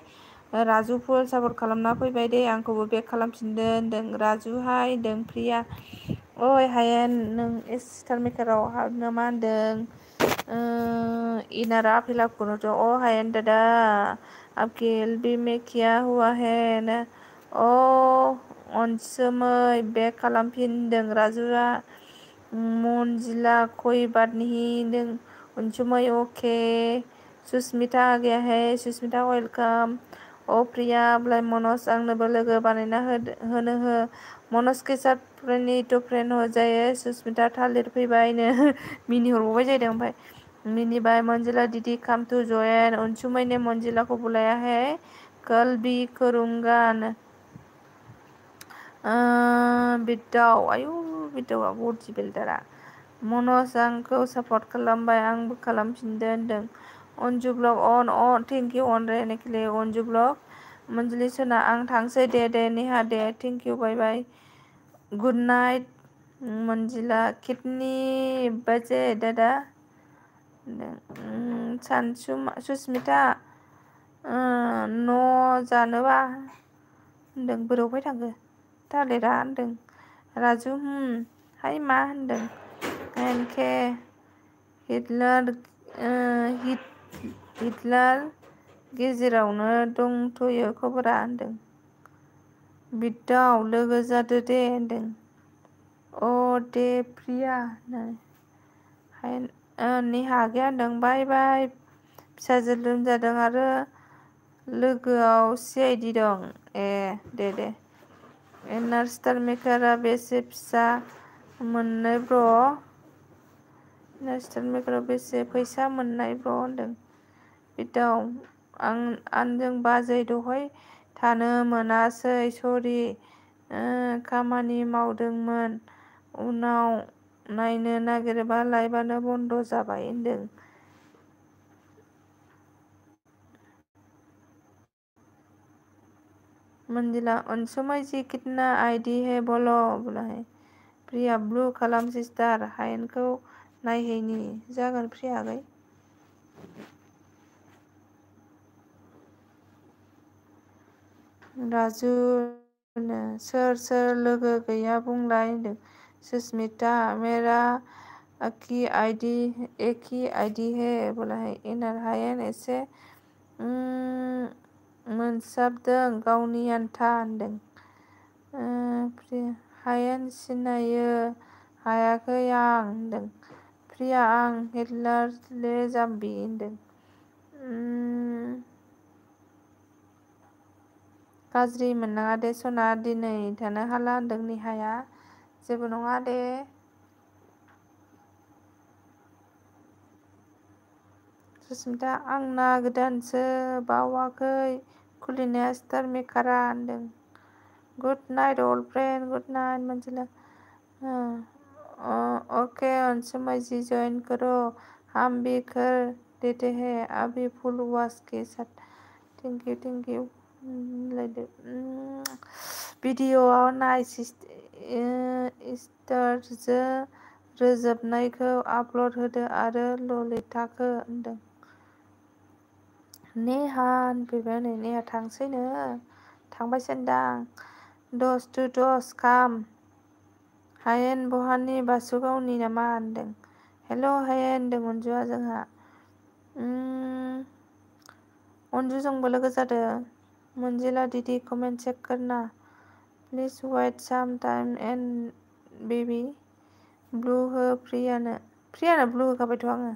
राजु फुल सापर्ट खालामना फैबाय दे आंखौबो बेक खालामफिनदो होनदों राजु हाय होनदों प्रिया ओइ हायेन नों स्टार मेकाराव हाबनो मा होनदों इनारा आफेला कुनोथ' हायेन दादा आपके एलबी में क्या हुआ है ना अनसोमै बेक खालामफिनदों राजुआ मंजिला कोई बात नहीं होनदों अनसुमै अके सुस्मिता आ गया है सुस्मिता वेलकाम प्रिया ब्लाय मनज आंनोबो लोगो बानायना होनो हो मनज के साथ फ्रेन्ड हो जायो सुस्मिता थालिर फैबायनो मिनिहरबावबाय जाहैदों ओमफ्राय मिनिबाय मंजिला दीदी कम टू जॉइन अनसुमै ने मंजिला को बुलाया है कल भी करूंगा बिदाव आयु बिदावा बडी बिल्डारा मनज आंखौ सापर्ट खालामबाय आंबो खालामफिनदो होनदों अन्जु ब्लग थेंक इउ अनरेनेखिले अन्जु ब्लग मंजिली सोना आं थांसै दे नेहा दे thank you bye good night Manjila कितनी बजे दादा सुस्मिता न' जानोबा होनदों बोरावहाय थांखो थालिरा होनदों राजु हाय मा होनदों एनके हिटलार गेजेरावनो दंथ'यो खबरा होनदों। बिदाव लोगो जादो दे होनदों। अ दे प्रिया नेहा गैया होनदों। बाय बाय फिसाजो लोमजादों आरो लोगोआव CID दं। ए दे एनार स्टार मेकारा बेसे फिसा मोननाय ब्र'? एनार स्टार मेकाराव बेसे फैसा मोननाय ब्र' होनदों। बिदाव आंजों बाजै दहाय थानो मोनासै सरि खामानि मावदोंमोन उनाव नायनो नागिरबा लाइभआनो बन्द जाबाय होनदों। मंजिला अनसुमै जी कितना ID है बोलो बोला है। प्रिया ब्लु खालाम सिस्टार हायेनखौ नायहैनि जागोन प्रिया आगै। राजु सोर लोगो गैया बुंलाय होनदों। सुस्मिता मेरा एक ही ID है बोला है। इनार हायेन एसे मोनसाबदों गावनि आन्था होनदों। हायेन सिनायो हायाखै आं होनदों। प्रिया आं हिटलार ले जाम्बि होनदों। गाज्रि मोननाङा दे सना दिनै थानो हाला होनदों नेहाया। जेबो नङा दे। सुस्मिता आंना गोदानसो बावाखै खुलिनाया स्टार मेकारा होनदों। Good night all friend good night Manjila. Okay Ansumai ji join करो हम भी कर देते हैं अभी फुल वॉश के साथ। थेंक यू भिडिअ'आव नाय सिस्टारजो रोजाबनायखौ आपल'ड होदो आरो ललिताखौ होनदों। नेहा होनफैबाय नै नेहा थांसैनो थांबायसो होनदां। दस टु दस काम हायेन बहानि बासुगावनि नामा होनदों। हेल' हायेन होनदों अनजुआ जोंहा। अनजुजोंबो लोगो जादों। मंजिला दीदी कमेंट चेक करना please wait some time and baby blue हो प्रियानो ब्लू होखाबायथ' आङो।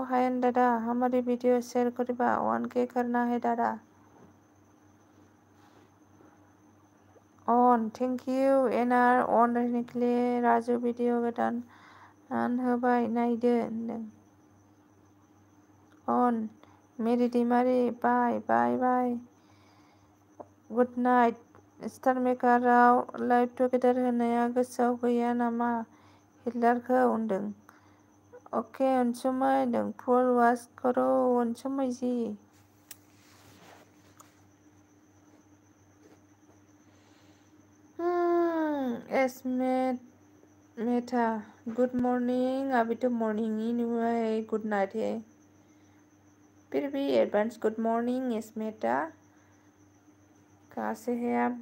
हायेन दादा हमारी वीडियो शेयर करिबा 1K करना है दादा। ऑन थैंक यू एनआर ऑन रहने के लिए राजू वीडियो गोदान होबाय नायदो होनदों। ऑन मेरी दैमारि बाय बाय bye good night. Star मेकाराव live together होनाया गोसोआव गैया नामा हिटलारखौ होनदों। ओके अनसुमै होनदों फुल वॉच करो अनसुमै जी। मेथा गुड मॉर्निंग अभी तो मॉर्निंग ही नहीं हुआ है गुड नाइट है फिर भी एडवांस गुड मॉर्निंग मेटा कहाँ से है आप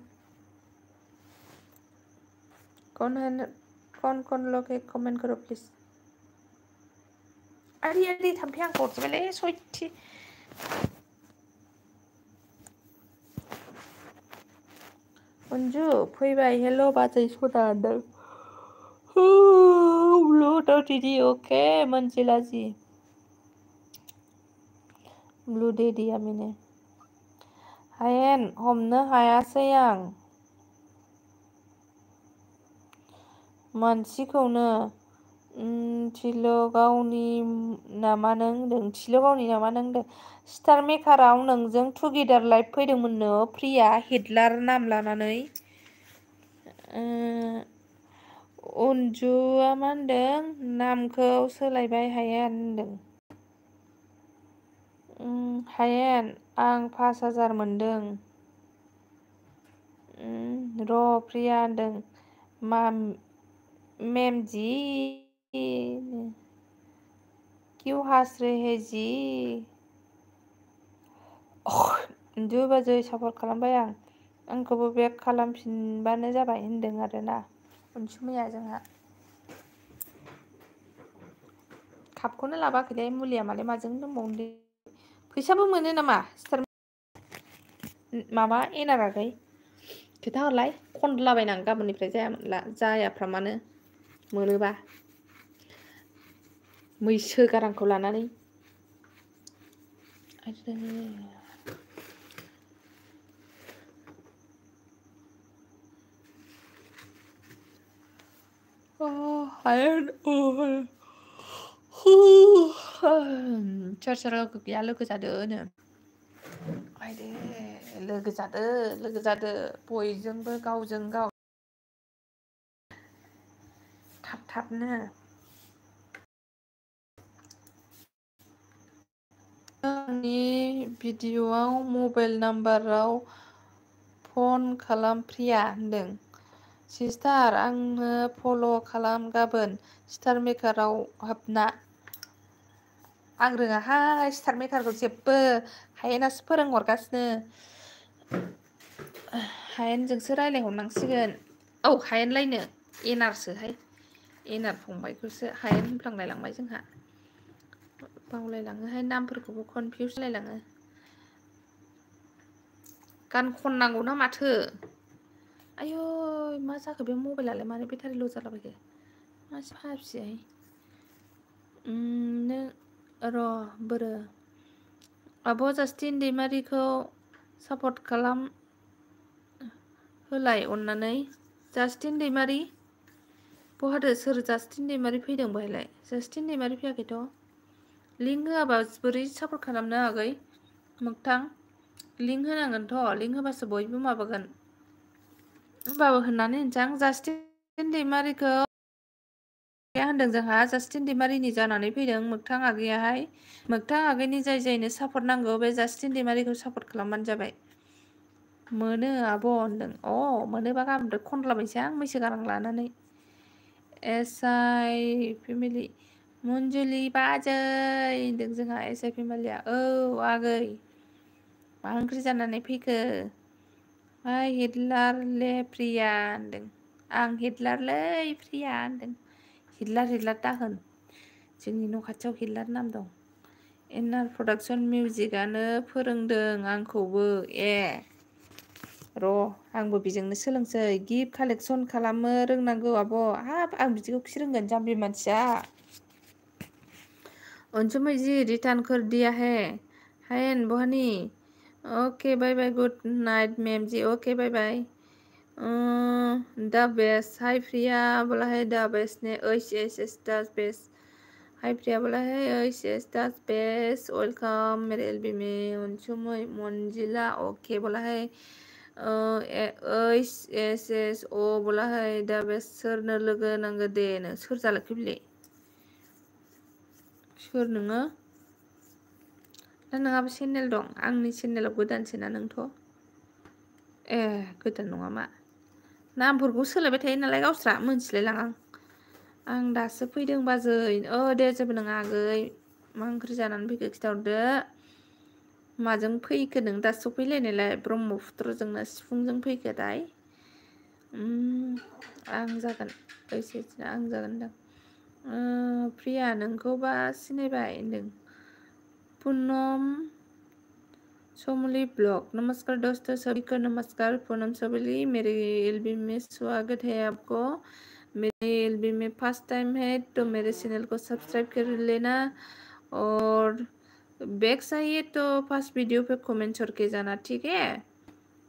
कौन लोग है कमेंट करो प्लीज। अरे थाम्फै आं हरजोबायलै सयथि अनजु फैबाय हेल' बाजै सदा होनदों। ब्लू दीदी ओके मंजिला जी ब्लू दीदी आमिने हायेन हमनो हायासै आं मानसिखौनो थिल'गावनि नामा नों होनदों। स्टार मेकाराव नोंजों टुगेदार लाइभ फैदोंमोननो प्रिया हिटलार नाम लानानै। अनजुआ मा होनदों नामखौ सोलायबाय हायेन होनदों। हायेन आं 5000 मोनदों। र' प्रिया होनदों मेम जी क्यों हंस रहे जी अनजु बाजै सापर्ट खालामबाय आं आंखौबो बेक खालामफिनबानो जाबाय होनदों आरोना अनसुमैया जोंहा कापखौनो लाबाखैलै मुलिया मालाय माजों दंबावो फैसाबो मोनो नामा सिस्टार माबा एनाराखै खोथा हरलाय खनलाबायनां गाबोननिफ्राय जायाफ्रामानो मोनोबा मैसो गारांखौ लानानै सोर सोर लोगो गैया लोगो जादोनो आयदे लोगो जादो बयजोंबो गावजों गाव थाबनो आंनि भिडिअ'आव मबाइल नाम्बाराव फन खालाम प्रिया होनदों सिस्टार आंनो फल' खालाम गाबोन स्टार मेकाराव हाबना आं रोङाहाय स्टार मेकारखौ जेबो हायेनासो फोरोंहरगासिनो हायेनजोंसो रायज्लायहरनांसिगोन औ हायेनलायनो एनारसोहाय एनार फंबायखौसो हायेन होनफ्लांलायलांबाय जोंहा बावलायलाङोहाय नामफोरखौबो कनफिउस जालायलाङो गान खननांगौ ना माथो आयौ मा जाखो बे मबाइलालाय मानो बेटारि ल' जालाबायखो मासे फाफिहाय नों र' बोरो आब' जास्टिन दैमारिखौ सापर्ट खालाम होलाय अननानै जास्टिन दैमारि बहाथो सोर जास्टिन दैमारि फैदों बेहायलाय जास्टिन दैमारि फैयाखैथ' लिंक होआबा बोरै सापर्ट खालामनो आगै मोगथां लिंक होनांगोनथ' लिंक होबासो बयबो माबागोन होनबाबो होननानै होनसां जास्टिन दैमारिखौ होनदों जोंहा जास्टिन दैमारिनि जानानै फैदों मोगथां आगैयाहाय मोगथां आगैनि जायनो सापर्ट नांगौ बे जास्टिन दैमारिखौ सापर्ट खालामबानो जाबाय मोनो आब' होनदों मोनोबा गाबोन खनलाबायसै आं मैसो गारां लानानै एस आइ फेमिलि मन्जुलि बाजै होनदों जोंहा एस आइ फेमिलिया औ आगै मा ओंख्रि जानानै फैखो हाय हिटलारले प्रिया होनदों आं हिटलारलै प्रिया होनदों हिटलार दाहोन जोंनि न' खाथियाव हिटलार नाम दं एनआर प्रडाक्सन मिउजिकआनो फोरोंदों आंखौबो र' आंबो बेजोंनो सोलोंसै गिफ्ट कालेक्सन खालामनो रोंनांगौ आब' हाब आं बिदिखौ खि रोंगोन जाम्बि मानसिया अंशुमन जी रिटर्न कर दिया है हैन बहानी okay bye bye good night ma'am ji okay bye bye the best हाय प्रिया बोला है द बेस्ट ने एस द बेस्ट हाय प्रिया बोला है एस द बेस्ट वेलकम मेरे एलबी में अंशुमन मंजिला ओके बोला है एस ओ बोला है द बेस्ट सोरनो लोगो नांगो दे नो सोर जालाखै बिलाय सोर नोङो ना नोंहाबो चेनेल दं आंनि चेनेलाव गोदानसोना नोंथ' गोदान नङा मा नामफोरखौ सोलायबाय थायो नालाय गावस्रा मोनथिलायलाङा आं दासो फैदों बाजै दे जेबो नङा आगै मा ओंख्रि जानानै फैखो खिथाहरदो माजों फैखो नों दा सफैलायनायलाय ब्रह्मपुत्रजोंनो सिफुंजों फैखो दाय आं जागोन आं जागोन दां प्रिया नोंखौबा सिनायबाय होनदों पूनम सोमली ब्लॉग नमस्कार दोस्तों सभी को नमस्कार पूनम सोमली मेरे एलबी में स्वागत है आपको मेरे एलबी में फर्स्ट टाइम है तो मेरे चैनल को सब्सक्राइब कर लेना और बैक चाहिए तो फर्स्ट वीडियो पे कमेंट छोड़ के जाना ठीक है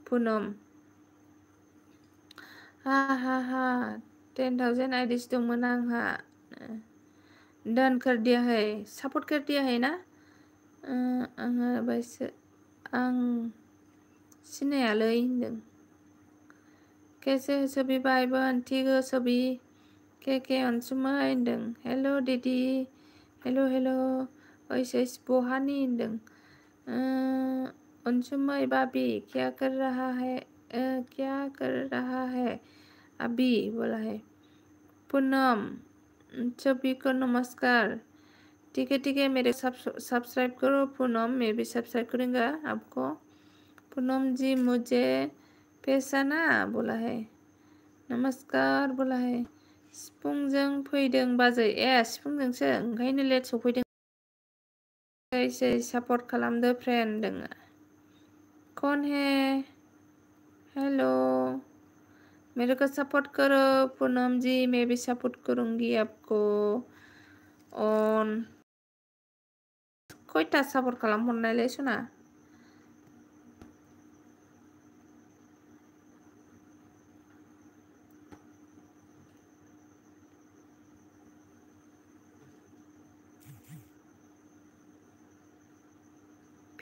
पूनम हा 10,000 आईडीज दंमोन आंहा डन कर दिया है सपोर्ट कर दिया है ना आंहा बायसो आं सिनायालै होनदों कैसे हो सभी भाई बहन ठीक हो सभी के अनसुमै होनदों हेलो दीदी हेलो ओइस बहानि होनदों अनसुमै भाभी क्या कर रहा है अभी बोला है पूनम सभी को नमस्कार ठीक है मेरे सब्सक्राइब करो पूनम मैं भी सब्सक्राइब करूँगा आपको पूनम जी मुझे पेसाना बोला है नमस्कार बोला है सिफुंजों फैदों बाजै सिफुंजोंसो ओंखायनो लेट सफैदों एसे सापर्ट खालामदो फ्रेन्ड दोङो कौन है हेलो मेरे को सपोर्ट करो पूनम जी मैं भी सपोर्ट करूंगी आपको ऑन खयथा सपोर्ट खालाम हरनायले सना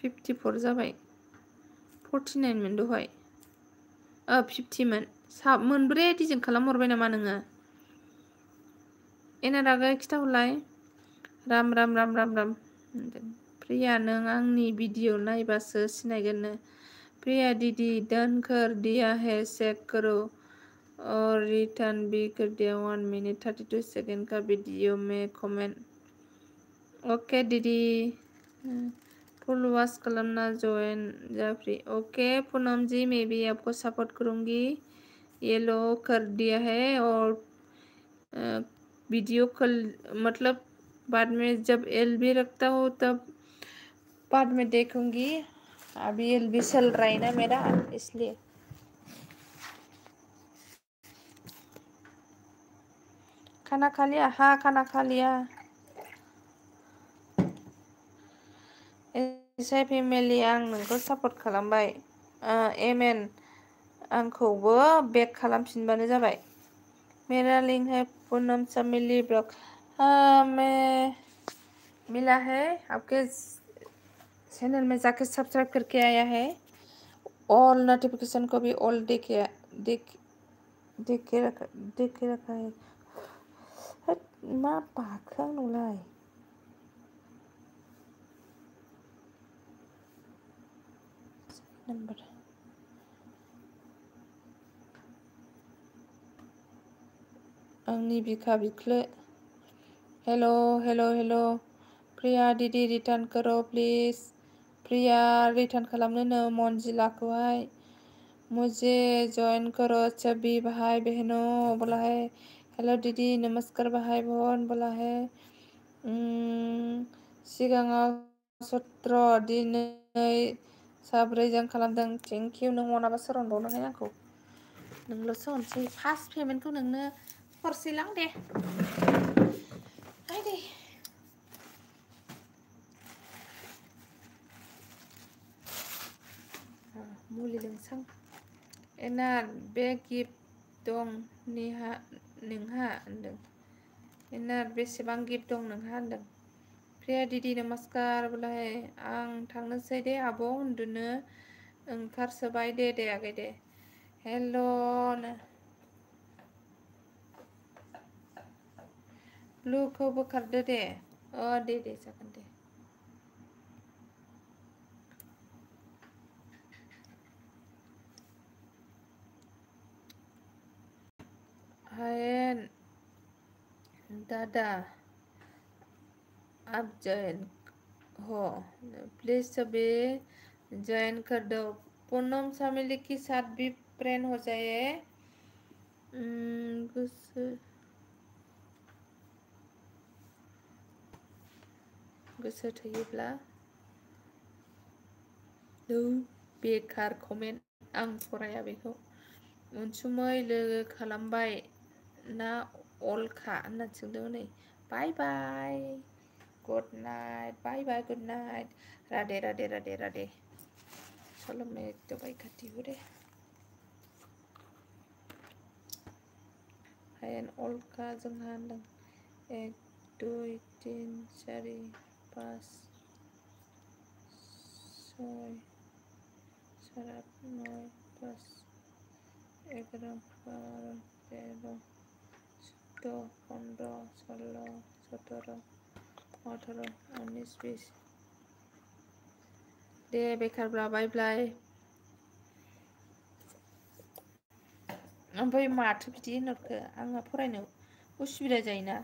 54 जाबाय 49 मोन दहाय 50 मोन मोनब्रै डिजाइन खालाम हरबाय नामा नोङो एना रागा खिथाहरलाय राम राम राम राम राम प्रिया नों आंनि भिडिअ नायबासो सिनायगोन नो प्रिया दीदी डन कर दिया है चेक करो और रिटर्न भी कर दिया 1 मिनट 32 सेकंड का वीडियो में कमेंट ओके दीदी फुल वॉच कलमना ज्वाइन जाफरी ओके पूनम जी मैं भी आपको सपोर्ट करूंगी ये लो कर दिया है और वीडियो कल मतलब बाद में जब एलबी रखता हूँ तब बाद में देखूंगी अभी एलबी चल रहा है ना मेरा इसलिए खाना खा लिया हाँ खाना खा लिया एसे फेमिलि आं नोंखौ सपोर्ट खालामबाय एमेन आंखौबो बेक खालामफिनबानो जाबाय मेरा लिंक है पूनम चमेली ब्लॉग मैं मिला है आपके चैनल में जाके सब्सक्राइब करके आया है ऑल नोटिफिकेशन को भी ऑल देख के रखा है मा बाखो आंनावलाय नम्बर आंनि बिखा बिख्लो हेलो हेलो हेलो प्रिया दीदी रिटर्न करो प्लीज प्रिया रिटर्न खालामनो नो मंजिलाखौहाय मुझे ज्वाइन करो सभी भाई बहनों बोला है हेलो दीदी नमस्कार भाई बहन बोला है सिगाङाव 17 दिनै साब्रैजों खालामदों थेंक इउ नों अनाबा सोर अनबावनोहाय आंखौ नोंल'सो अनसै फार्स्ट पेमेन्टखौ नोंनो हरसैलां दे हाय दे मुलि लोंसां एना बे गिफ्ट दं नोंहा होनदों एना बेसेबां गिफ्ट दं नोंहा होनदों प्रिया दीदी नमस्कार बोलाय आं थांनोसै दे आब' उन्दुनो ओंखारसोबाय दे आगै दे हेल' ब्लुखौ बोखारदो दे दे जागोन दे हायेन दादा आप जॉइन हो प्लीज सभी ज्वाइन कर दो पूनम फैमिली के साथ भी फ्रेंड हो जाए गोसो थोयोब्ला बेकार कमेन्ट आं फराया बेखौ अनसुमै लोगो खालामबाय ना अलखा होनना सोंदों नै बाय बाय गुड नाइट बाय bye good night Radhe Radhe Radhe Radhe चलो मैं दवाई खाती हूँ रे हायेन अलखा जोंहा होनदों 1 2 3 4 5 6 7 9 10 11 12 13 14 15 16 17 18 19 20 दे बेखारब्ला बाय बाय ओमफ्राय माथो बिदि होनहरखो आंहा फरायनो उसुबिदा जायोना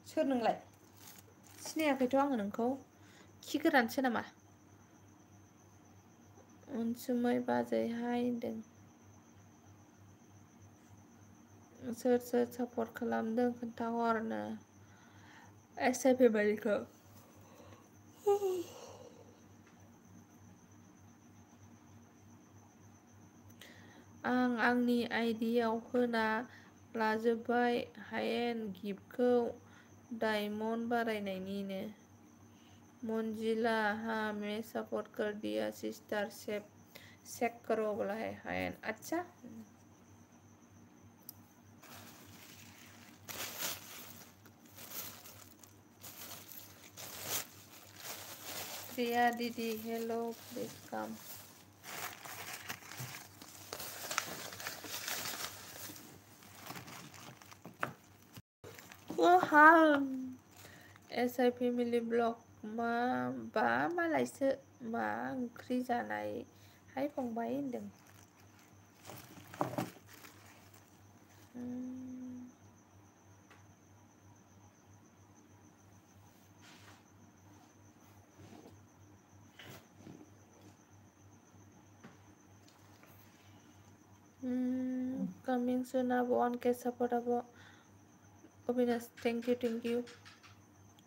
सोर नोंलाय सिनायाखैथ' आङो नोंखौ खि गोरानसो नामा अनसुमै बाजैहाय होनदों। सोर सोर सापर्ट खालामदों खोन्थाहरनो एसआइ फेमिलिखौ। आं आंनि आइडियाव होना लाजोब्बाय हायेन गिफ्टखौ डायमन्ड बारायनायनिनो। मंजिला हाँ मैं सपोर्ट कर दिया सिस्टर चेक करो बोला है हायन। अच्छा प्रिया दीदी हेलो प्लीज कम। हाँ एसआइ फेमिलि ब्लग बा मालायसो मा ओंख्रि जानाय हाय फंबाय होनदों। कमिंग सुन अब 1K सपोर्ट अब अबिनाश थेंक इउ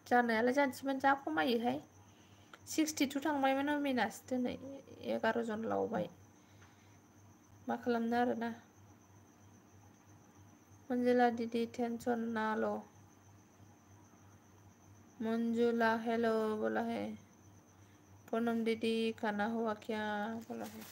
जानायालाय जानसिमोन जा खमायोहाय 62 थांबायमोन अबिनाश दिनै 11 जन लावबाय मा खालामनो आरोना। मंजुला दीदी टेंशन ना लो। मंजुला हेलो बोला है। पूनम दीदी खाना हुआ क्या बोला है।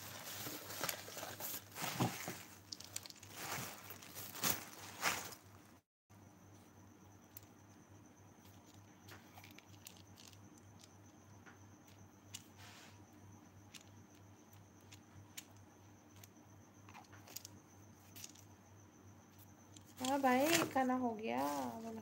हाँ भाई खाना हो गया बोला।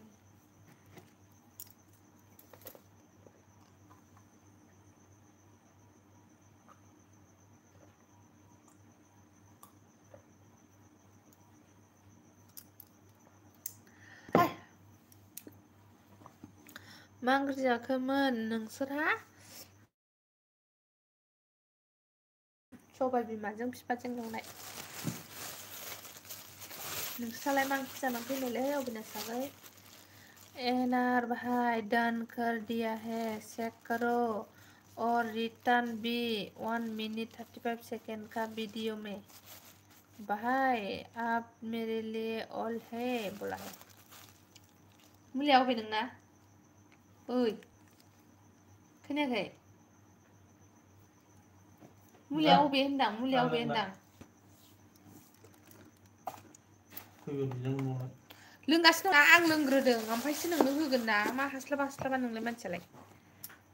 मा ओंख्रि जाखोमोन नोंसोरहा? सबाय बिमाजों बिफाजों एवनाय। नोंस्रालाय मा ओंख्रि जानानै फैनायलै अबिनाशआलाय? एनार भाई डन कर दिया है चेक करो और रिटर्न भी 1 मिनट 35 सेकेंड का वीडियो में भाई आप मेरे लिए ऑल है बोला है। मुलिया अबे नोंना ओइ खोनायाखै मुलिया अबे होनदां मुलिया अबे होनदां लोंगासिनो दं आं लोंग्रोदों ओमफ्रायसो नोंनो होगोन ना मा हास्लाबा हास्लाबा नोंलाय मानसियालाय।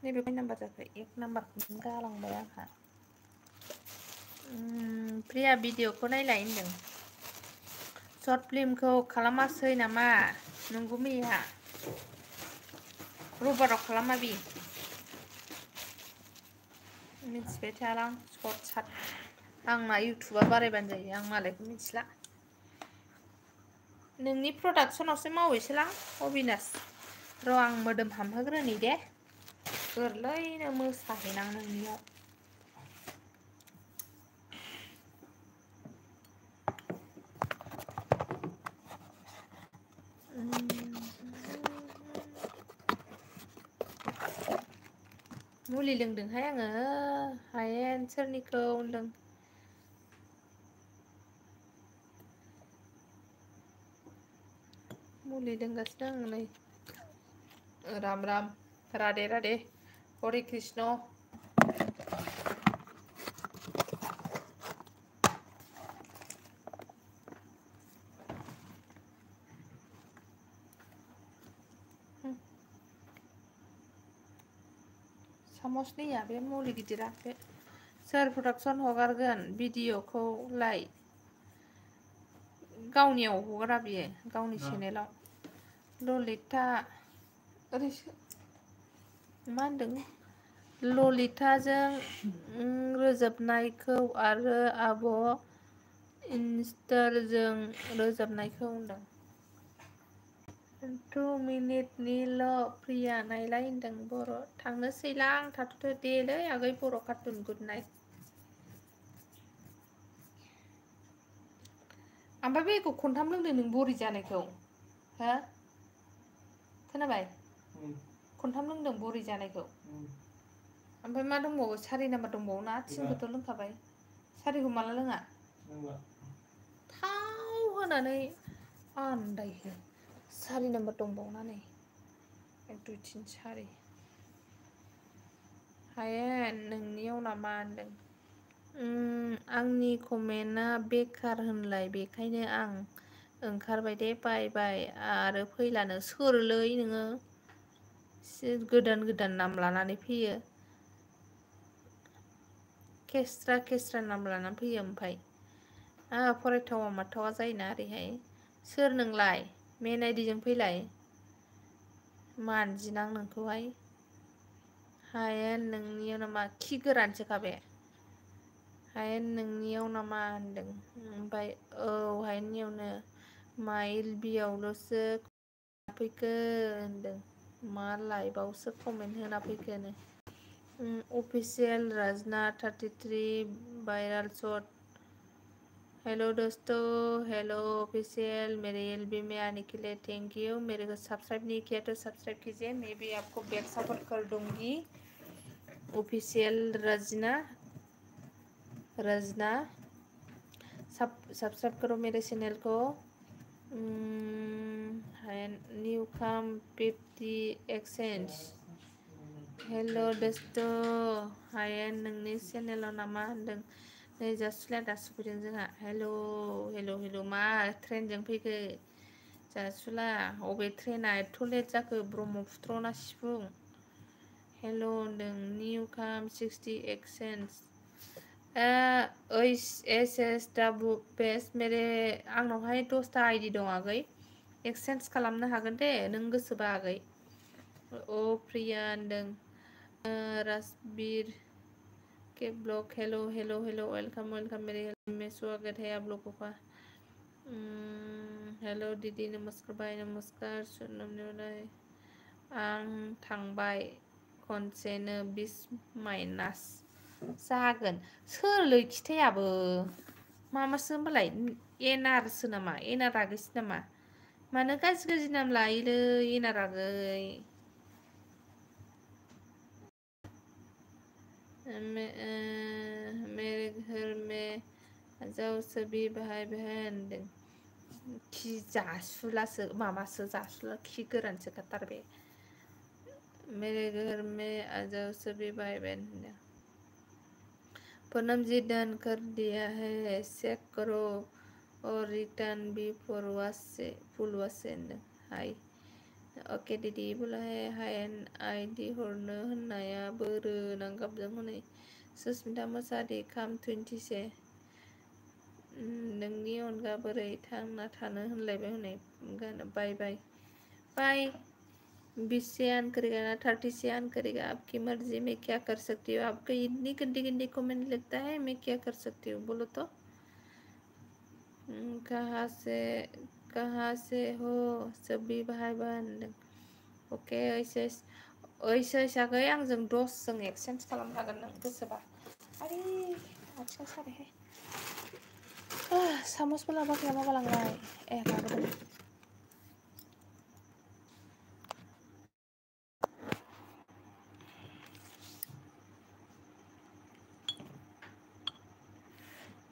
नैबे खै नाम्बार जाखो 1 नाम्बारखौनो गालांबाय आंहा। प्रिया भिडिअखौ नायलाय होनदों। सर्ट फिल्मखौ खालामासै नामा नंगौ मैया रबाराव खालामा बि मिथिबाय थायालां सर्ट साट आंना इउटुबा बारायबानो जायो आं मालायखौ मिथिला। नोंनि प्रडाक्सनावसो मावहैसैलां अबिनाश र' आं मोदोम हामहोग्रोनि दे गोरलैनो मोसाहैनां नोंनियाव। मुलि लोंदोंहाय आङो हायेन सोरनिखौ होनदों। मुलि लोंगासिनो आं नै राम राम राधे राधे हरे कृष्ण। सामस नैया बे मुलि गिदिरा बे सोर प्रडाक्सन हगारगोन भिडिअखौलाय गावनियाव हगारा बियो गावनि चेनेलाव ललिता ओरैसो मा होनदों ललिताजों रोजाबनायखौ आरो आब' इन्स्टारजों रोजाबनायखौ होनदों। 2 मिनिटनिल' प्रिया नायलाय होनदों बर' थांनोसैलां थाथ'दो देलै आगै बर' कार्टुन गुड नाइट। ओमफ्राय बेखौ खनथाम लोंदों नों बरि जानायखौ हो खोनाबाय खनथाम लोंदों बरि जानायखौ ओमफ्राय मा दंबावो 4 नाम्बार दंबावो ना 3खौथ' लोंखाबाय 4खौ माला लोङा थाव होनानै आन्दायहो 4 नाम्बार दंबावोना नै 1 2 3 4 हायेन नोंनियाव नामा होनदों आंनि कमेन्टआ बेखार होनलाय बेखायनो आं ओंखारबाय दे बाय बाय आरो फैलानो सोरलै नोङो गोदान नाम लानानै फैयो केस्रा नाम लानानै फैयो ओमफ्राय फरायथावा माथावा जायोना ओरैहाय सोर नोंलाय मेन आइडिजों फैलाय मानजिनां नोंखौहाय हायेन नोंनियाव नामा खि गोरानसोखा बे हायेन नोंनियाव नामा होनदों ओमफ्राय औ हायेननियावनो माइल बियावल'सो फैखो होनदों मा लाइभआवसो कमेन्ट होना फैखोनो अफिसियेल राजना 33 भाइरल शॉट हेलो दोस्तों हेलो ऑफिशियल मेरे एलबी में आने के लिए थैंक यू मेरे को सब्सक्राइब नहीं किया तो सब्सक्राइब कीजिए मैं भी आपको बैक सपोर्ट कर दूंगी ऑफिशियल रजना सब्सक्राइब करो मेरे चैनल को न्यू कम 50 एक्सचेंज हेलो दोस्तों हायेन नोंनि चेनेलाव नामा होनदों नै जासुलाया दासो फैदों जोंहा हेल' मा ट्रेनजों फैखो जासुला अबे ट्रेना एथ' लेट जाखो ब्रह्मपुत्र ना सिफुं हेल' होनदों निउ काम 60 एक्सचेन्ज एस डाब्लिउ पेज मेरे आंनावहाय 10टा आइडि दं आगै एक्सचेन्ज खालामनो हागोन दे नों गोसोबा आगै प्रिया होनदों राजबीर के ब्लॉग हेलो वेलकम मेरे में स्वागत है आप लोगों का हेलो दीदी नमस्कार भाई नमस्कार सुनने आं थांबाय खनसेनो 20 माइनास जागोन सोरलै खिथायाबो मामासो होनबालाय एनारसो नामा एनार आगैसो नामा मानो गाज्रि नाम लायोलै एनार आगै मेरे घर में जाओ सभी भाई बहन खि जासुलासो माबासो जासुला खि गोरानसो खाथार बे मेरे घर में आ जाओ सभी भाई बहन पूनम जी डन कर दिया है चेक करो और रिटर्न भी फुल वासेंड हाय ओके दीदी बोला है हायेन आइडि हरनो होननाया बोरो नांगाबजों हनै सुस्मिता मोसाहारि खाम 20 से नोंनि अनगा बोरै थांना थानो होनलायबाय हनै बाय बाय बाय 20 से आन करेगा ना 30 से आन करेगा आपकी मर्जी में क्या कर सकती हूँ आपको इतनी गंदी कमेंट लगता है मैं क्या कर सकती हूँ बोलो तो कहाँ से हो सभी भाई बहन अके ओइस आगै आंजों 10 जों एक्सचेन्ज खालामनो हागोन नों गोसोबा आरे आथिं साबायहाय सामसबो लाबोआखै माबा लांलाय लाबोदों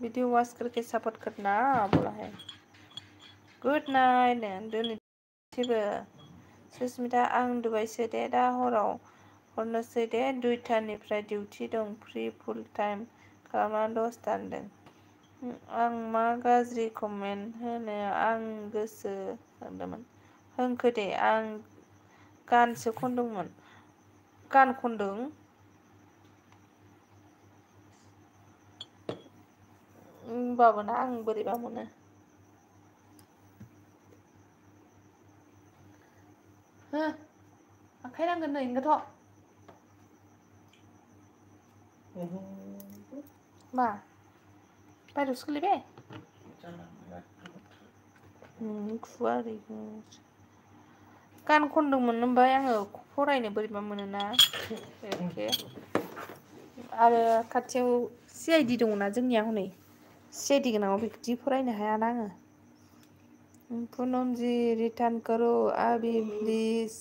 वीडियो वॉच करके सपोर्ट करना बोला है गुड नाइट दोनैबो सुस्मिता आं उन्दुबायसो दे दा हराव हरनोसै दे 2टानिफ्राय डिउटि दं फ्रि फुल टाइम खालामना 10टा होनदों आं मा गाज्रि कमेन्ट होनो आं गोसो होनदोंमोन होनखो दे आं गानसो खनदोंमोन गान खनदों होमबाबो ना आं बोरैबा मोनो हो आखाइ नांगोन नै ओंखायथ' मा बायहेरायावसो गोलैबाय खुवा ओरैनो गान खनदोंमोन ओमफ्राय आङो फरायनो बोरैबा मोनोना एखे आरो खाथियाव CID दङना जोंनिया हनै CID गोनाङाव बिदि फरायनो हायाना आङो पूनम जी रिटर्न करो अभी प्लीज।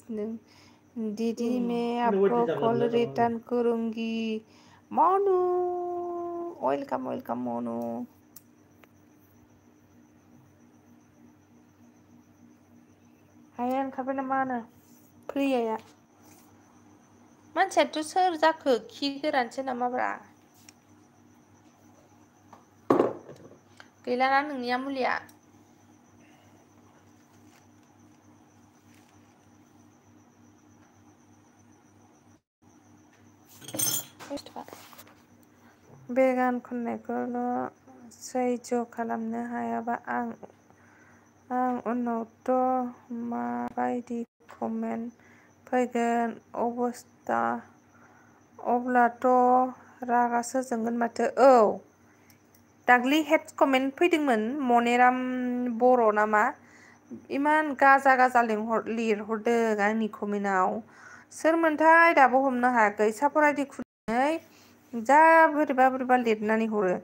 दीदी मैं आपको कॉल रिटर्न करूंगी। Monu welcome welcome Monu. हाया ओंखारबाय नामा होनो प्रियाया? मानसियाथ' सोर जाखो खि गोरानसो नामाब्रा? गैलाना नोंनिया मुलिया? बे गान खननायखौल' सैज्य खालामनो हायाबा आं उनावथ' माबायदि कमेन्ट फैगोन अबस्था अब्लाथ' रागासो जोंगोन माथो। औ दाख्लि हेड कमेन्ट फैदोंमोन मनेराम बर' नामा इमान गाजा गाजा लिरहरदों आंनि कमेन्टआव। सोरमोनथाय दाबो हमनो हायाखै सापर आइडि खुलिनानै जा बोरैबा बोरैबा लिरनानै हरो।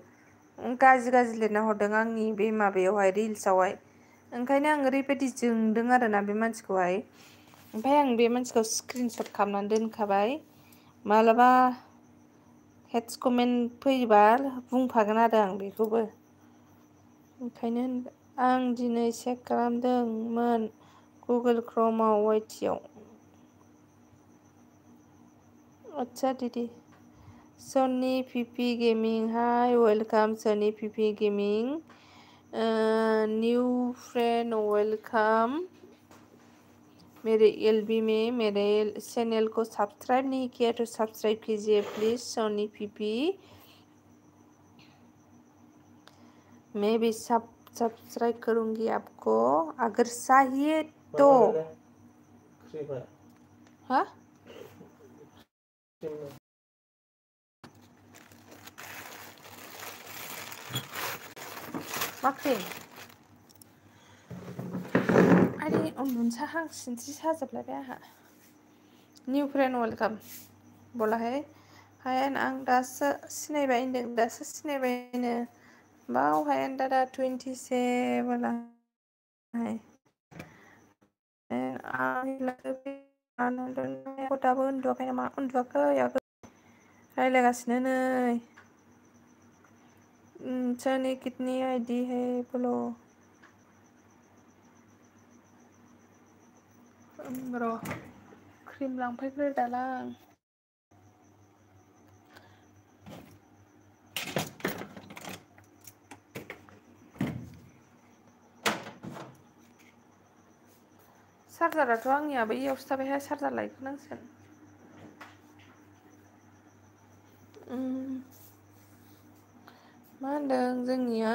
गाज्रि गाज्रि लिरना हरदों आंनि बे माबायावहाय रिल्सआवहाय। ओंखायनो आं ओरैबायदि जोंदों आरोना बे मानसिखौहाय। ओमफ्राय आं बे मानसिखौ स्क्रिनसट खालामनानै दोनखाबाय। मालाबा हेड्स कमेन्ट फैयोबा बुंफागोन आरो आं बेखौबो। ओंखायनो आं दिनै चेक खालामदोंमोन गुगोल क्रोमाव वाइटिआव। आच्छा दीदी। Sunny PP gaming hi welcome Sunny PP gaming. New friend welcome. मेरे एलबी में मेरे चैनल को सब्सक्राइब नहीं किया तो सब्सक्राइब कीजिए प्लीज सोनी पीपी। मैं भी सब्सक्राइब करूंगी आपको अगर चाहिए तो। हाँ माख्रि आरे उन्दुनोसो हांसिनसो साजोबलायबाय आंहा। न्यू फ्रेंड वेलकम बोला है हायेन आं दासो सिनायबाय होनदों दासो सिनायबायनो बाव हायेन दादा 27 हाय दाबो उन्दुवाखै नामा? उन्दुवाखै आगै रायलायगासिनो नै। सनी कितनी आईडी है बोलो। र' क्रिम लांफैग्रो दालां। चार्जाराथ' आंनिया बैयावसो थाबायहाय चार्जार लायफिननांसिगोन। मा होनदों जोंनिया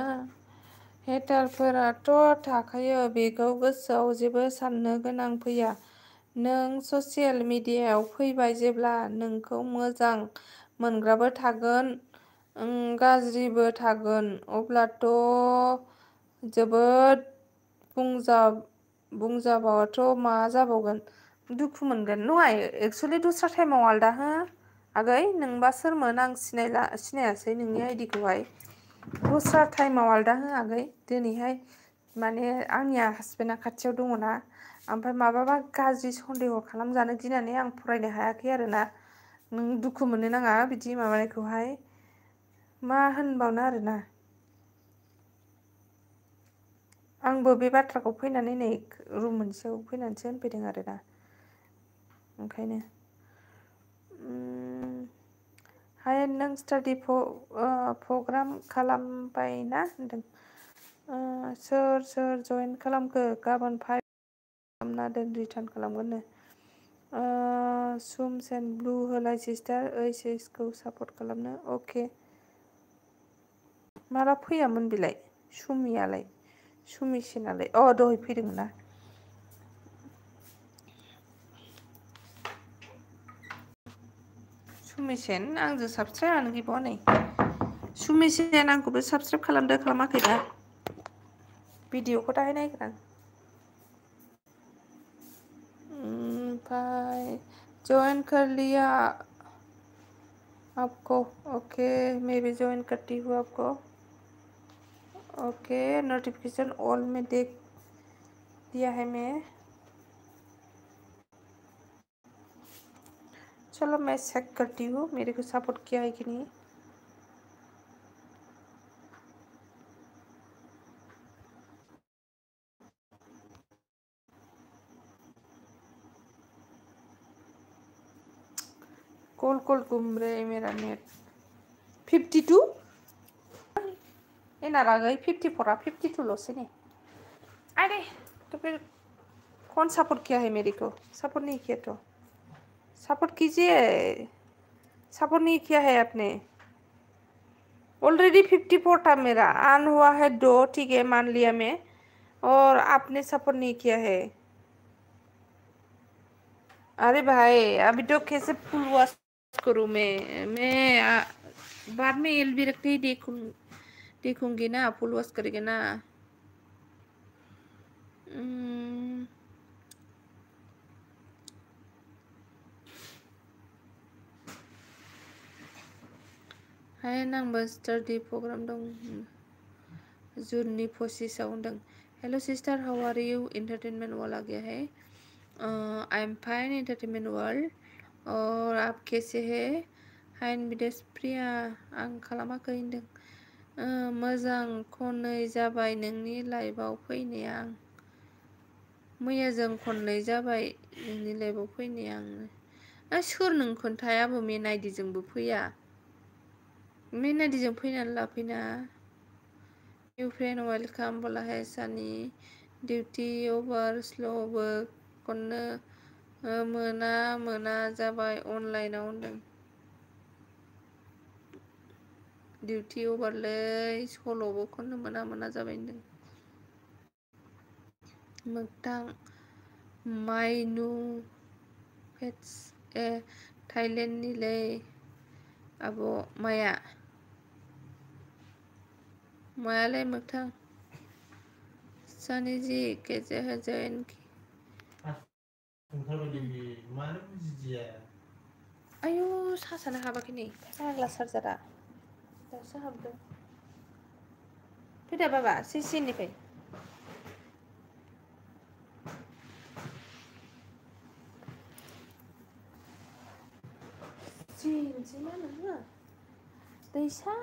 हेटारफोराथ' थाखायो बेखौ गोसोआव जेबो साननो गोनां फैया। नों ससियेल मिडियायाव फैबाय जेब्ला नोंखौ मोजां मोनग्राबो थागोन गाज्रिबो थागोन अब्लाथ' जोबोद बुंजाबाथ' मा जाबावगोन दुखु मोनगोन नङा एक्सुवेलि दस्रा टाइमाव आलदा हो आगै नोंबा सोरमोन आं सिनायासै नोंनि आइडिखौहाय दस्रा टाइमाव आलदा हो आगै दिनैहाय माने आंनिया हासबेन्डआ खाथियाव दङना ओमफ्राय माबाबा गाज्रि सन्देह खालामजानो गिनानै आं फरायनो हायाखै आरोना नों दुखु मोननो नाङा बिदि माबानायखौहाय मा होनबावनो आरोना आंबो बे बाथ्राखौ फैनानै नै रुम मोनसेयाव फैनानैसो होनफैदों आरोना ओंखायनो हाय नों स्टाडि प्रग्राम खालामबायना होनदों सोर जयेन खालामखो गाबोन 5 खालामना दोन रिटार्न खालामगोननो सुम सेन ब्लु होलाय सिस्टार ओइसखौ सापर्ट खालामनो अके माला फैयामोन बेलाय सुमिसेनालाय दहाय फैदोंमोन ना सुमिसेन आंजों साबस्क्राइबानो गैबावा नै सुमिसेन आंखौबो साबसक्राइब खालामदो खालामाखैबा भिडिअखौ दाहाय नायगोन आं ओमफ्राय जॉइन कर लिया आपको ओके मैं भी ज्वाइन करती हूँ आपको ओके नोटिफिकेशन ऑल में देख दिया है मैं। चलो मैं चेक करती हूँ मेरे को सपोर्ट किया है कि नहीं। कोल कोल घूम रहे मेरा नेट। 52 ये नारा गई 54 52 लॉस है नहीं। अरे तो फिर कौन सपोर्ट किया है मेरे को? सपोर्ट नहीं किया तो सपोर्ट कीजिए। सपोर्ट नहीं किया है आपने। ऑलरेडी 54 था मेरा, आन हुआ है 2, ठीक है मान लिया मैं, और आपने सपोर्ट नहीं किया है। अरे भाई अभी तो कैसे फुल वॉश करूँ मैं बाद में एल भी रखते ही देखूंगी ना, फुल वॉश करेंगे ना। हाय नांबो स्टाडी प्रग्राम दं जुननि 25 होनदों। Hello sister how are you entertainment world आ गया है। I am fine entertainment world और आप कैसे है? हाइन विदेश प्रिया आं खालामाखै होनदों। मोजां खननै जाबाय नोंनि लाइभआव फैनाया। आं मैयाजों खननै जाबाय नोंनि लाइभआव फैनाया। आङो सोर नों खोन्थायाबो मेन आइडिजोंबो फैया। मेन आइडिजों फैनानै लाफैना। निउ फ्रेंड वेलकाम बोला है सानी डिउटी ओवर स्ल'बो खननो मोना जाबाय अनलाइनाव होनदों। डिउटी अभारलै सल'बो खननो मोना जाबाय होनदों। मोगथां माइनु फेट्स थाइलेण्डनिलै आब' मायालाय मोगथां सानि जि कैसे है जैन की। आयु सासानो हाबाखै नै फाग्ला चार्जारा दासो हाबदों। फैदा बाबा सिनिफ्राय जिनोसै मा नोङो दैसा।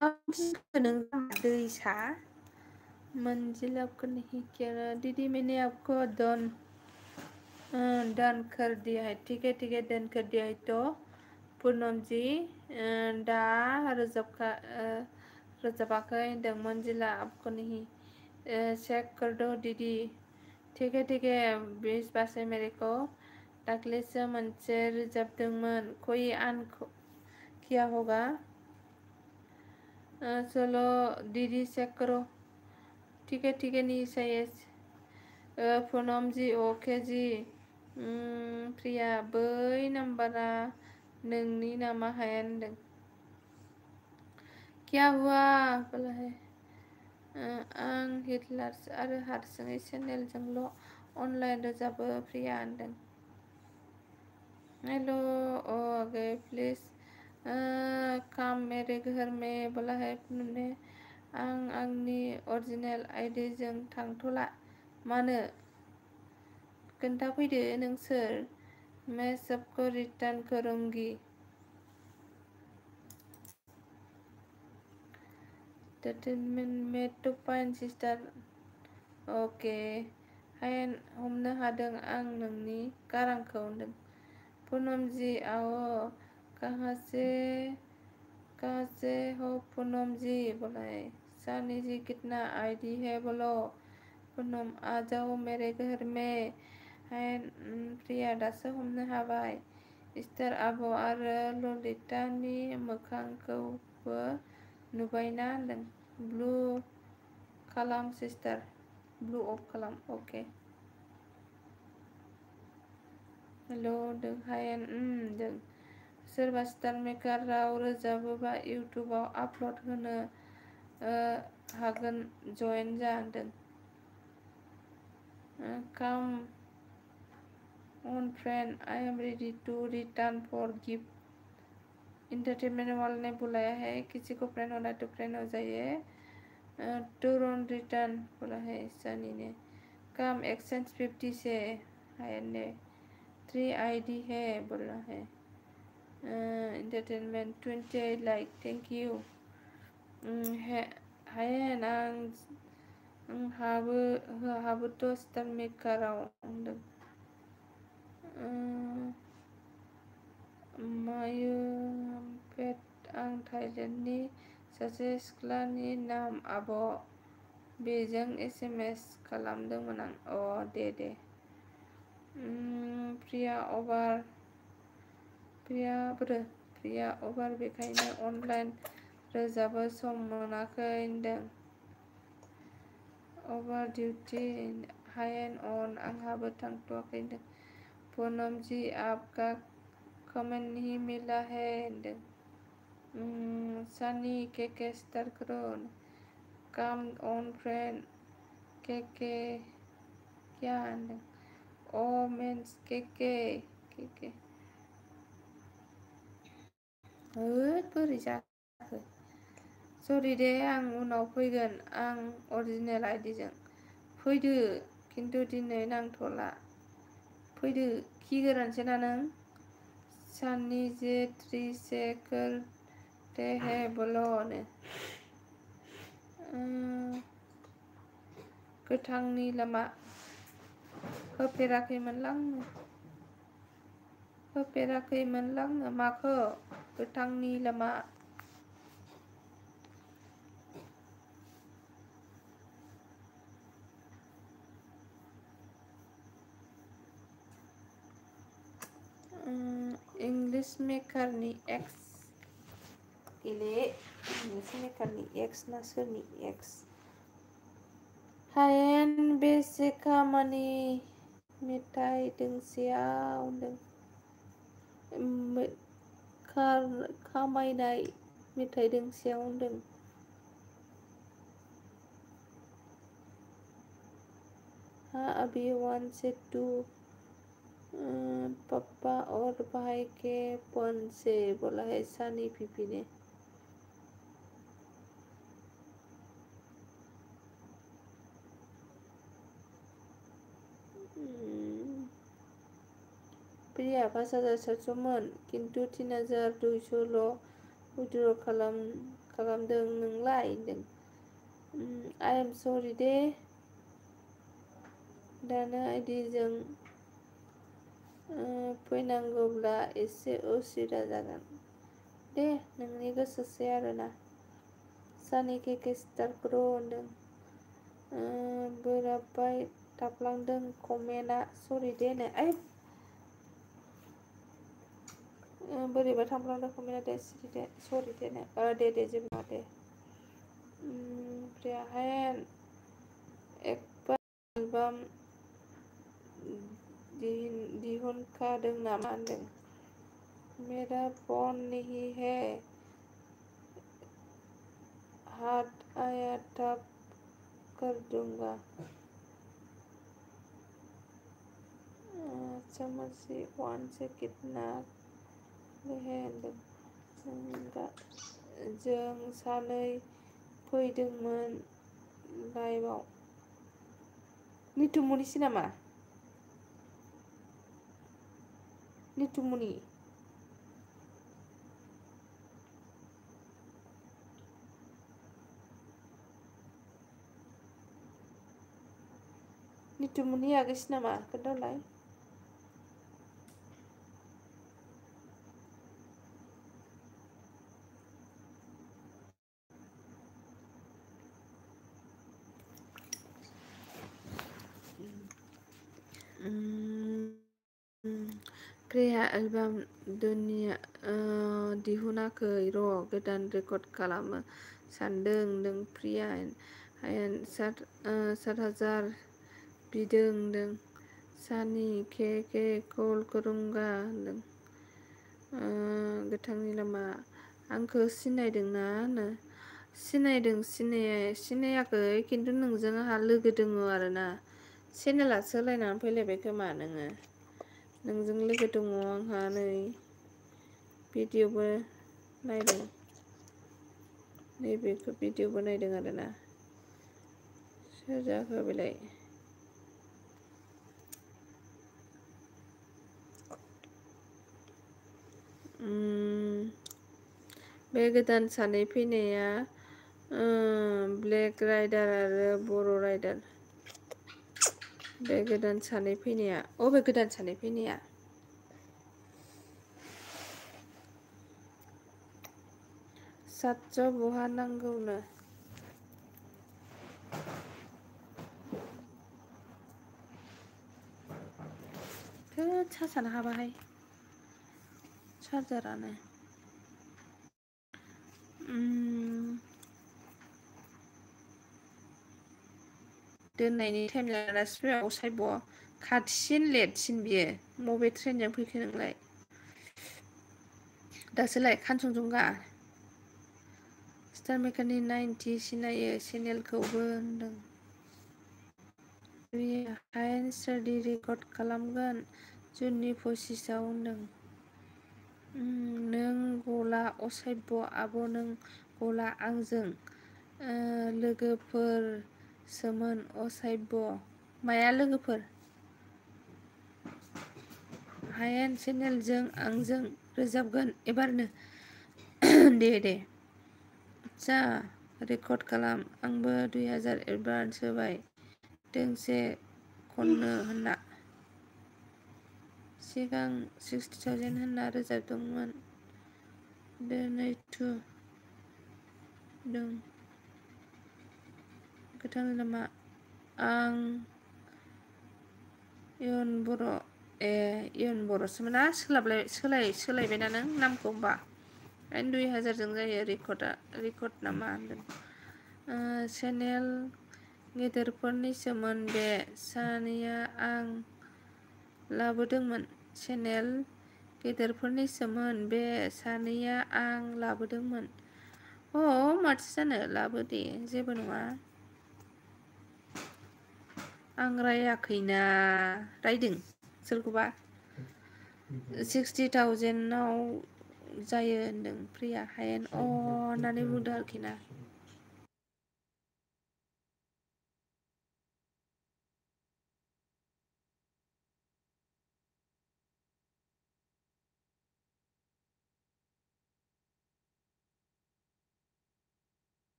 नों दैसा मंजिल आपको नहीं किया दीदी मैंने आपको डन कर दिया है। ठीक है डन कर दिया है। तो पूनम जी दा रोजाबाखै होनदों मंजिला आपको नहीं चेक कर दो दीदी। ठीक है 20 बार मेरे को दाख्लैसो मोनसे रोजाबदोंमोन कोई आन किया होगा। चलो दीदी चेक करो। ठीक है नहीं चाहिए। पूनम जी ओके जी। प्रिया बै नाम्बारा नोंनि नामा हाया होनदों। क्या हुआ बोला है आं हिटलार्स आरो हारसिङै चेनेलजोंल' अनलाइन रोजाबो प्रिया होनदों। हेलो ओ गए प्लीज काम मेरे घर में बोला है ने आं आंनि अरिजिनेल आइडिजों थांथ'ला मानो खोन्थाफैदो नोंसोर। मैं सबको रिटर्न करूंगी। एंटरटेनमेंट में टू पॉइंट सिस्टार। ओके हायेन हमनो हादों आं नोंनि गारांखौ होनदों। पूनम जी आओ। कहाँ से हो पूनम जी बोला है। सानी जी कितना आईडी है बोलो। पूनम आ जाओ मेरे घर में। हायेन प्रिया दासो हमनो हाबाय। इस्तार आब' आरो ललितानि मोखांखौबो नुबायना होनदों। ब्लु खालाम सिस्टार। ब्लु अफ खालाम। अके हेल' दों हायेन दों। सोरबा स्टार मेकार राव रोजाबोबा इउटुबाव आपल'ड होनो हागोन जयेन जा होनदों। काम on friend, I am ready to return for gift। Entertainment वाले ने बुलाया है, किसी को फ्रेंड होना तो फ्रेंड हो जाइए। टूरन रिटर्न बोला है सनी ने। काम एक्सचेंज 50 से हायन ने 3 आईडी है बोला है। Entertainment 28 like thank you. हायेन हाबोथ' स्टार मेकाराव होनदों। मायुपेट आं थाइलेण्डनि सासे सिख्लानि नाम आब'। बेजों SMS खालामदोंमोन आं। दे प्रिया अभार बेखायनो अनलाइन रोजाबो सम मोनाखै होनदों। अभार डिउटी हायेन अन आंहाबो थांथ'वाखै होनदों। पूनम जी आपका कमेंट नहीं मिला है होनदों। सनी के स्टार करो। काम ऑन फ्रेंड के क्या होनदों। ओ मेन्स के बोरै जाखो। सरि दे आं उनाव फैगोन आं अरिजिनेल आइडिजों। फैदो खिन्थु दिनै नांथ'ला। फैदो खि गोरानसो ना नों। साननि जे 3 से करते हैं बोलो नो। गोथांनि लामा होफेराखैमोनलांनो माखो गोथांनि लामा। इंग्लिश मेकारनि एक्स गेले। इंग्लिश मेकारनि एक्स ना सोरनि एक्स। हायेन बेसे खामानि मेथाइ दोंसेयाव होनदों। खामायनाय मेथाइ दोंसेयाव होनदों। हाँ अभी 1 से 2 पापा और भाई के फोन से बोला है सनी पीपी ने। प्रिया 5,700मोन किन्तु 3,200ल' उइद्र' खालामदों नोंलाय होनदों। आइ एम सरि दे दानो आइडिजों फैनांगौब्ला एसे उसुबिदा जागोन। दे नोंनि गोसोसै आरोना। सानि के स्टार ग्र' होनदों। बोराबबाय थाफ्लांदों कमेन्टआ सरि दे नो। बोरैबा थांफ्लांदों कमेन्टआ दे सिरि दे सरि दे नो। दे जेबो नङा दे। ओमफ्राय हायेन एलबाम दिहुनखादों नामा होनदों। मेरा फोन नहीं है हाथ आया तब कर दूंगा। समझी 1 से कितना है होनदों। जों सानै फैदोंमोन लाइभआव। निथुमनि सिनेमा निथुमनि निथुमनि आगैसो नामा खोन्थालाय प्रिया एलबाम दुनिया दिहुनाखै र' गोदान रेकर्ड खालामनो सानदों नों प्रिया आयेन 7,000 बिदों नों सानि के कल करूंगा होनदों गोथांनि लामा आंखौ सिनायदोंना होनो सिनायदों सिनायाखै खिन्थु नोंजों आंहा लोगो दङ आरोना चेनेला सोलायनानै फैलायबाय खोमा नोङो नोंजों लोगो दङ आंहा नै भिडिअबो नायदों नैबेखौ भिडिअबो नायदों आरोना सोर जाखो बेलाय बे गोदान सानै फैनाया ब्लेक राइडार आरो बर' राइडार बे गोदान सानै फैनाया बे गोदान सानै फैनाया सातस' बहा नांगौनो सानो हाबाहाय चार्जारानो दोननायनि टाइम लानासो असायब खाथिसिन लेटसिन बियो बबे ट्रेनजों फैखो नोंलाय दासोलाय खानसंजंगा स्टार मेकारनि 90 सिनायो चेनेलखौबो होनदों हायेन स्टाडि रेकर्ड खालामगोन जुननि 25 आव होनदों नों गला असायब आब' नों गला आंजों लोगोफोरसोमोन असायब माया लोगोफोर हायेन चेनेलजों आंजों रोजाबगोन एबारनो दे आदसा रेकर्ड खालाम आंबो 2000 एडभान्स होबाय दोंसे खननो होनना सिगां 60,000 होनना रोजाबदोंमोन दोनैथु दं गोथांनि लामा आं इयुन बर' इयुन बर'सोमोना सोलायबायना नों नामखौ होमबा 2000जों जायो रेकर्ड नामा होनदों चेनेल गेदेरफोरनि सोमोन बे सानैया आं लाबोदोंमोन चेनेल गेदेरफोरनि सोमोन बे सानैया आं लाबोदोंमोन माथो जानो लाबो दे जेबो नङा आं रायाखैना रायदों सोरखौबा 60,000 आव जायो होनदों प्रिया हायेन होननानै बुंदों आरोखि ना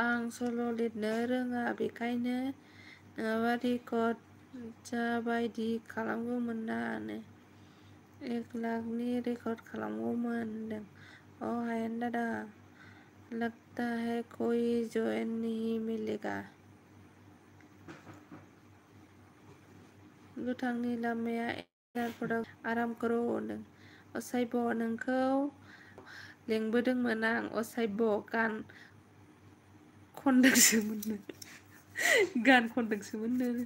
आं सल' लिरनो रोङा बेखायनो नङाबा रेकर्ड जाबायदि खालामगौमोन ना 1 लाखनि रेकर्ड खालामगौमोन होनदों हायेन दादा लगता है कोई जॉइन नहीं मिलेगा गोथांनि लामाया एयारपर्टआव आराम करो होनदों असायब नोंखौ लेंबोदोंमोन आं असायब गान खनदोंसोमोन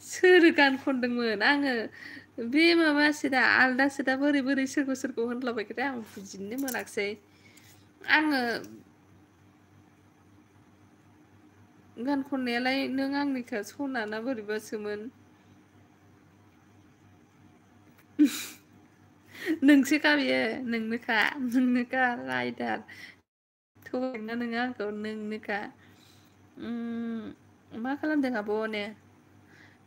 सोर गान खनदोंमोन आङो बे माबासो दा आलदासो दा बोरै सोरखौ होनलाबायखो आं बुजिनो मोनाखिसै आङो गान खननायालाय नों आंनिखौ सना बोरैबासोमोन नोंसोखा बियो नोंनोखा राइडार थगायदोंना नोङो आंखौ नोंनोखा मा खालामदों आब'नो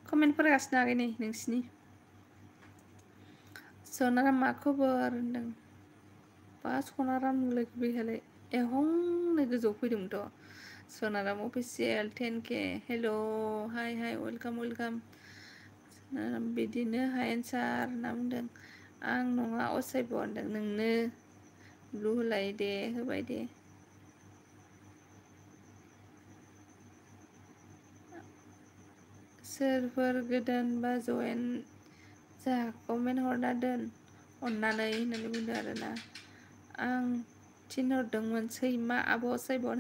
कमेन्ट फरायगासिनो आगै नै नोंसिनि सनारा मा खबर होनदों बा सनाराम लोगो बेहालाय एहंनो गोजौआव फैदोंमोनथ' सनाराम अफिसियेल 10K हेल' हाय हाय वेलकाम वेलकाम सनाराम बिदिनो हाय एन्सार होनना बुंदों आं नङा असायब होनदों नोंनो ब्लु होलाय दे होबाय दे सोरफोर गोदान बा जयेन जा कमेन्ट हरना दोन अननानै होननानै बुंदों आरोना आं थिनहरदोंमोन सैमा आब' सायबन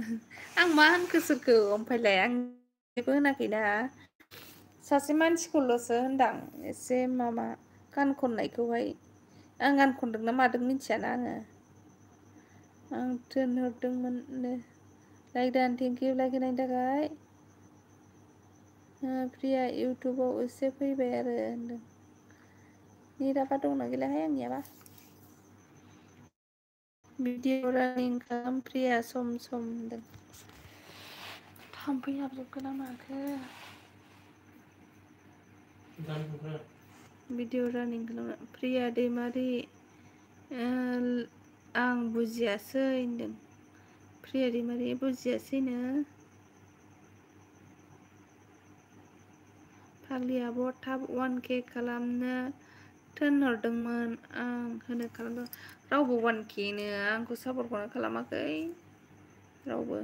आं मा होनखो सोरखौ ओमफ्रायलाय आं जेबो होनाखैना सासे मानसिखौल'सो होनदां एसे माबा गान खननायखौहाय आं गान खनदोंना मादों मिथियाना आं थिनहरदोंमोन लाइक दान थेंकिउ लाइक होनायनि थाखाय प्रिया इउटुबाव एसे फैबाय आरो होनदों नेटाबा दंना गैलाहाय आंनियाबा भिडिअ रानिं खालाम प्रिया सम सम होनदों थाम्फै हाबजोबखो ना माखो भिडिअ रानिं खालाम प्रिया दैमारि आं बुजियासै होनदों प्रिया दैमारि बुजियासैनो फाग्लि आब' थाब 1K खालामनो थिनहरदोंमोन आं होनो खालामदों रावबो 1Kनो आंखौ सापर्टखौनो खालामाखै रावबो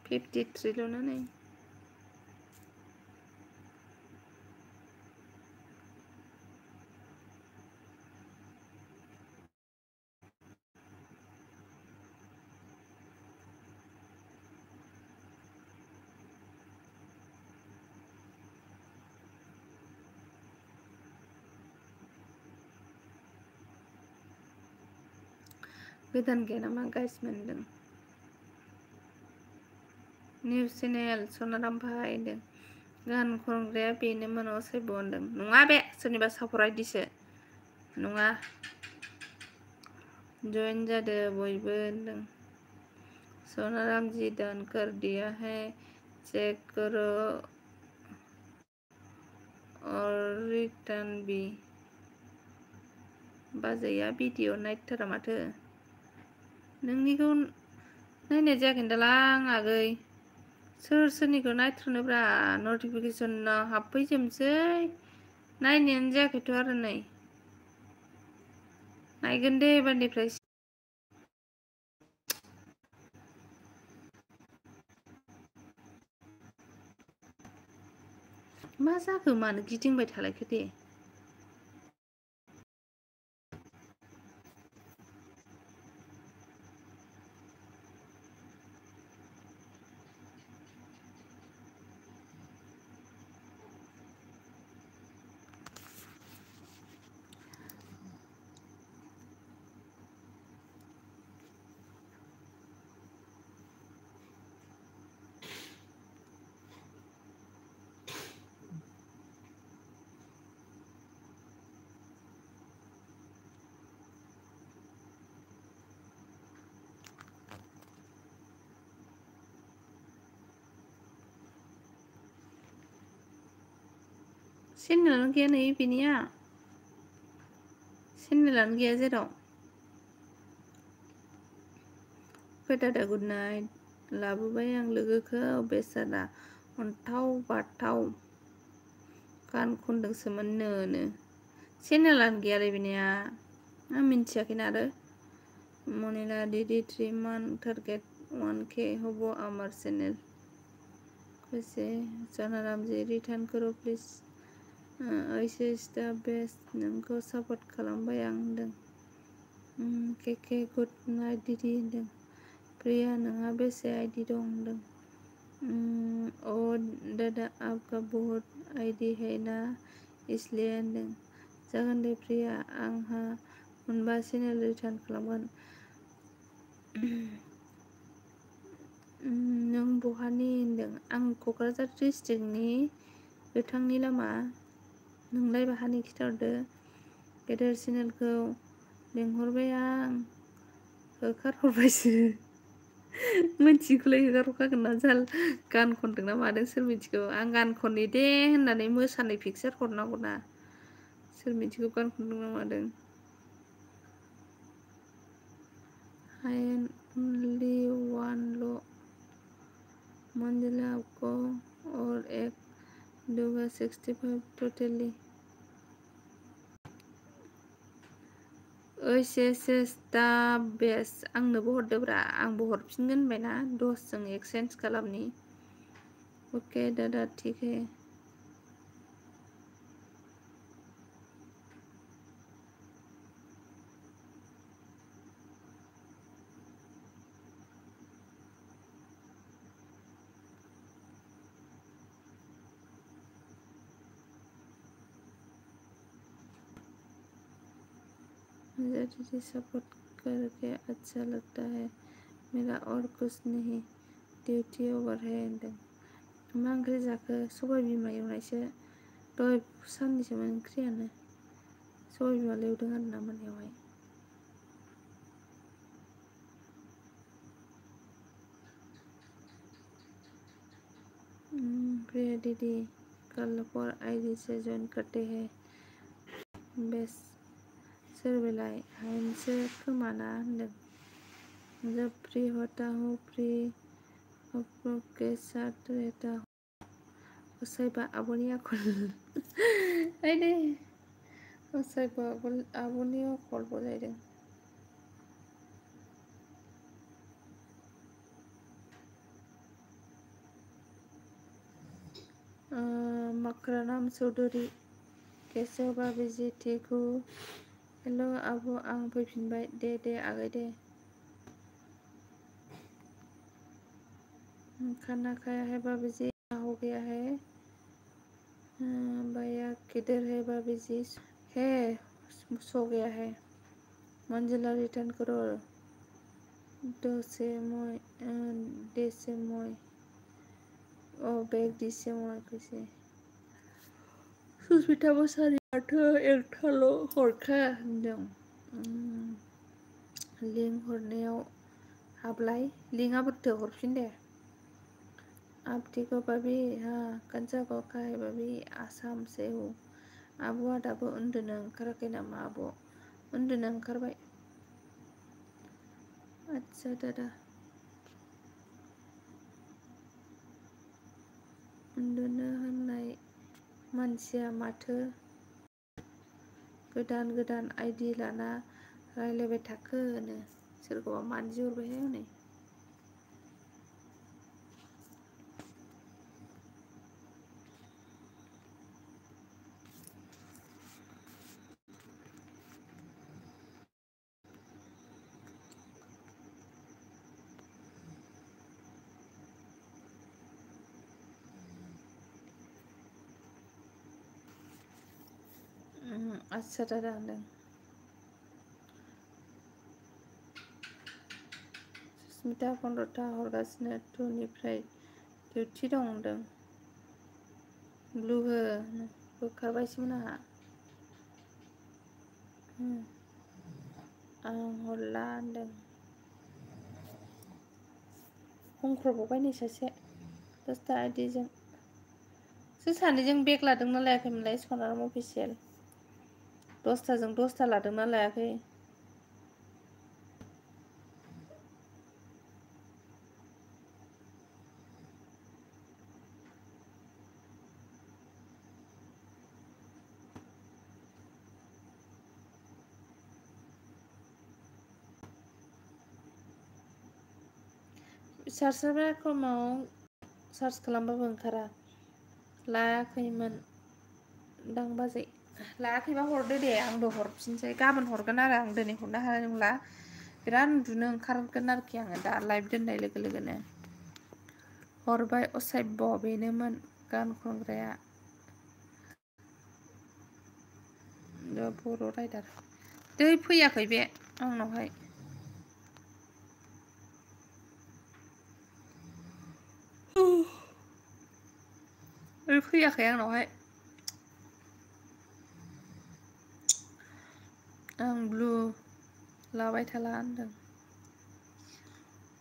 53ल'ना नै गोदान गैया नामा गाइस मोनदों निउस चेनेल सनाराम भाई होनदों गान खनग्राया बेनोमोन असायब होनदों नङा बे सोरनिबा सापर आइडिसो नङा जयेन जादो बयबो होनदों सोनाराम जी डन कर दिया है चेक करो और रिटर्न भी बाजैया भिडिअ नायथारा माथो नोंनिखौ नायनाय जायाखैदालां आगै सोर सोरनिखौ नायथ्रनोब्रा नटिफिकेसन हाबफैजोबसै नायनायानो जायाखैथ' आरो नै नायगोन दे एबारनिफ्राय मा जाखो मानो गिदिंबाय थालायखो दे चेनेलानो गैया नै बिनिया चेनेलानो गैया जेराव दादा गुड नाइट लाबोबाय आं लोगोखौ बेसारा अन्थाव बाथाव गान खनदोंसोमोन नो चेनेलानो गैयालै बिनिया आं मिन्थियाखैना आरो मनिला दीदी 3 month टारगेट 1K होबो आमार चैनल कैसे सनाराम जी रिटर्न करो प्लीज ऐसे इज द बेस्ट नोंखौ सापर्ट खालामबाय आं होनदों केके गुड नाइट दीदी होनदों प्रिया नोंहा बेसे आइडि दं होनदों ओ दादा आपका बहुत आइडि है ना इसलिए होनदों जागोन दे प्रिया आंहा मोनबा चेनेल रिटार्न खालामगोन नों बहानि होनदों आं क'क्राझार डिस्ट्रिक्टनि गोथांनि लामा नोंलाय बहानि खिथाहरदो गेदेर चेनेलखौ लिंहरबाय आं होखारहरबायसो मोनथिखौलाय होखारहरखागोन ना जाल गान खनदों ना मादों सोर मिथिगौ आं गान खननि दे होननानै मोसानाय पिक्सार हरनांगौ ना सोर मिथिगौ गान खनदों ना मादों only one लो मंजिला आपको और एक दूंगा 65 टोटली ओइस दा बेस्ट आंनोबो हरदोब्रा आंबो हरफिनगोन होनबायना 10 जों एक्सचेन्ज खालामनि ओके दादा ठीक है मुझे तुझे सपोर्ट करके अच्छा लगता है मेरा और कुछ नहीं ड्यूटी ओवर है होनदों मा ओंख्रि जाखो सबाय बिमा एवनायसो दहाय साननिसोमोन ओंख्रियानो सबाय बिमा एवदों आरोना मोनायावहाय प्रिय दीदी कल पर आईडी से ज्वाइन करते हैं बेस सोर बेलाय हायेनसो खोमाना होनदों जब फ्री होता हूँ फ्री आप के साथ रहता हूँ साइबा आब'नि आखल आइदे साइबा आब'नि आखल बजायदों मकरनाम चौधुरी कैसे हो भाभी जी ठीक हो हेलो आब' आं फैफिनबाय दे आगै दे खाना खाया है भाभी जी हो गया है भैया किधर है भाभी जी है सो गया है मंजिला रिटर्न करो दो से मोय ओ बेग दिसे मोय कैसे सुस्मिता मोसाहारि माथो एकथाल' हरखा होनदों लिंक हरनायाव हाबलाय लिंकआ बोरैथो हरफिन दे आप ठीक हो भाभी हाँ कंचा को का है भाभी आसाम से हो आब'आ दाबो उन्दुनो ओंखाराखै नामा आब' उन्दुनो ओंखारबाय आच्छा दादा उन्दुनो होननाय मानसिया माथो गोदान आइडि लाना रायलायबाय थाखो होनो सोरखौबा मानजि हरबायहाय हनै आच्छा दादा होनदों सुस्मिता 15टा हरगासिनो 2 निफ्राय डिउटि दं होनदों ब्लु हो बोखारबायसोमोन आंहा आं हरला होनदों बुंख्रबबावबाय नै सासे 10टा आइडिजों सोर सानैजों बेग लादोंना लायाखैमोनलाय सनाराम अफिसियेल 10टाजों 10टा लादोंना लायाखै सार्चआबो क्रमाव सार्च खालामबाबो ओंखारा लायाखैमोन दां बाजै लायाखैबा हरदो दे आंबो हरफिनसै गाबोन हरगोन आरो आं दिनै हरनो हानाय नंला बिराद उन्दुनो ओंखारगोन आरोखि आङो दा लाइभ दोननाय लोगो लोगोनो हरबाय असाध्य बेनोमोन गान खनग्राया बर' राइडार दै फैयाखै बे आंनावहाय फैयाखै आंनावहाय आं ब्लु लाबाय थाला होनदों।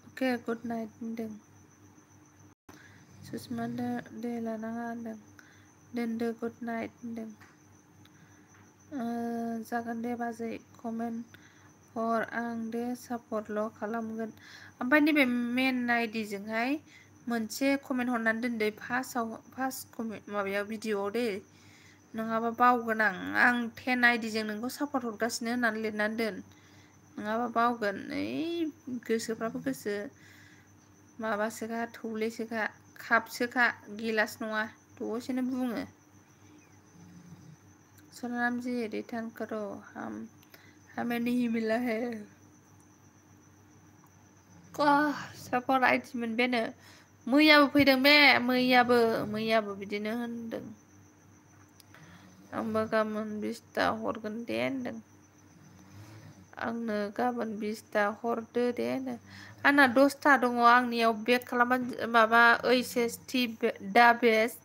अके गुड नाइट होनदों। सुषमा दे लानाङा होनदों। दोनदो गुड नाइट होनदों। जागोन दे बाजै कमेन्ट हर आं दे सापर्टल' खालामगोन। ओमफ्राय नैबे मेन आइडिजोंहाय मोनसे कमेन्ट हरनानै दोनदो फार्स्ट कमेन्ट माबायाव भिडिअ'आव दे नङाबा बावगोन आं 10 आइडिजों नोंखौ सापर्ट हरगासिनो होननानै लिरनानै दोन नङाबा बावगोन। ओइ गोसोफ्राबो गोसो माबासोखा थौलेसोखा कापसोखा गिलास नङा दसेनो बुङो। सोनाराम जी रिटर्न करो हमें नहीं मिला है। सापर्ट आइडि मोनबायानो मैयाबो फैदों बे मैयाबो बिदिनो होनदों। आंबो गाबोन 20ता हरगोन दे होनदों। आंनो गाबोन 20ता हरदो दे होनो। आंना 10ता दङ आंनियाव बेक खालामबानो माबा OSST दा बेस्ट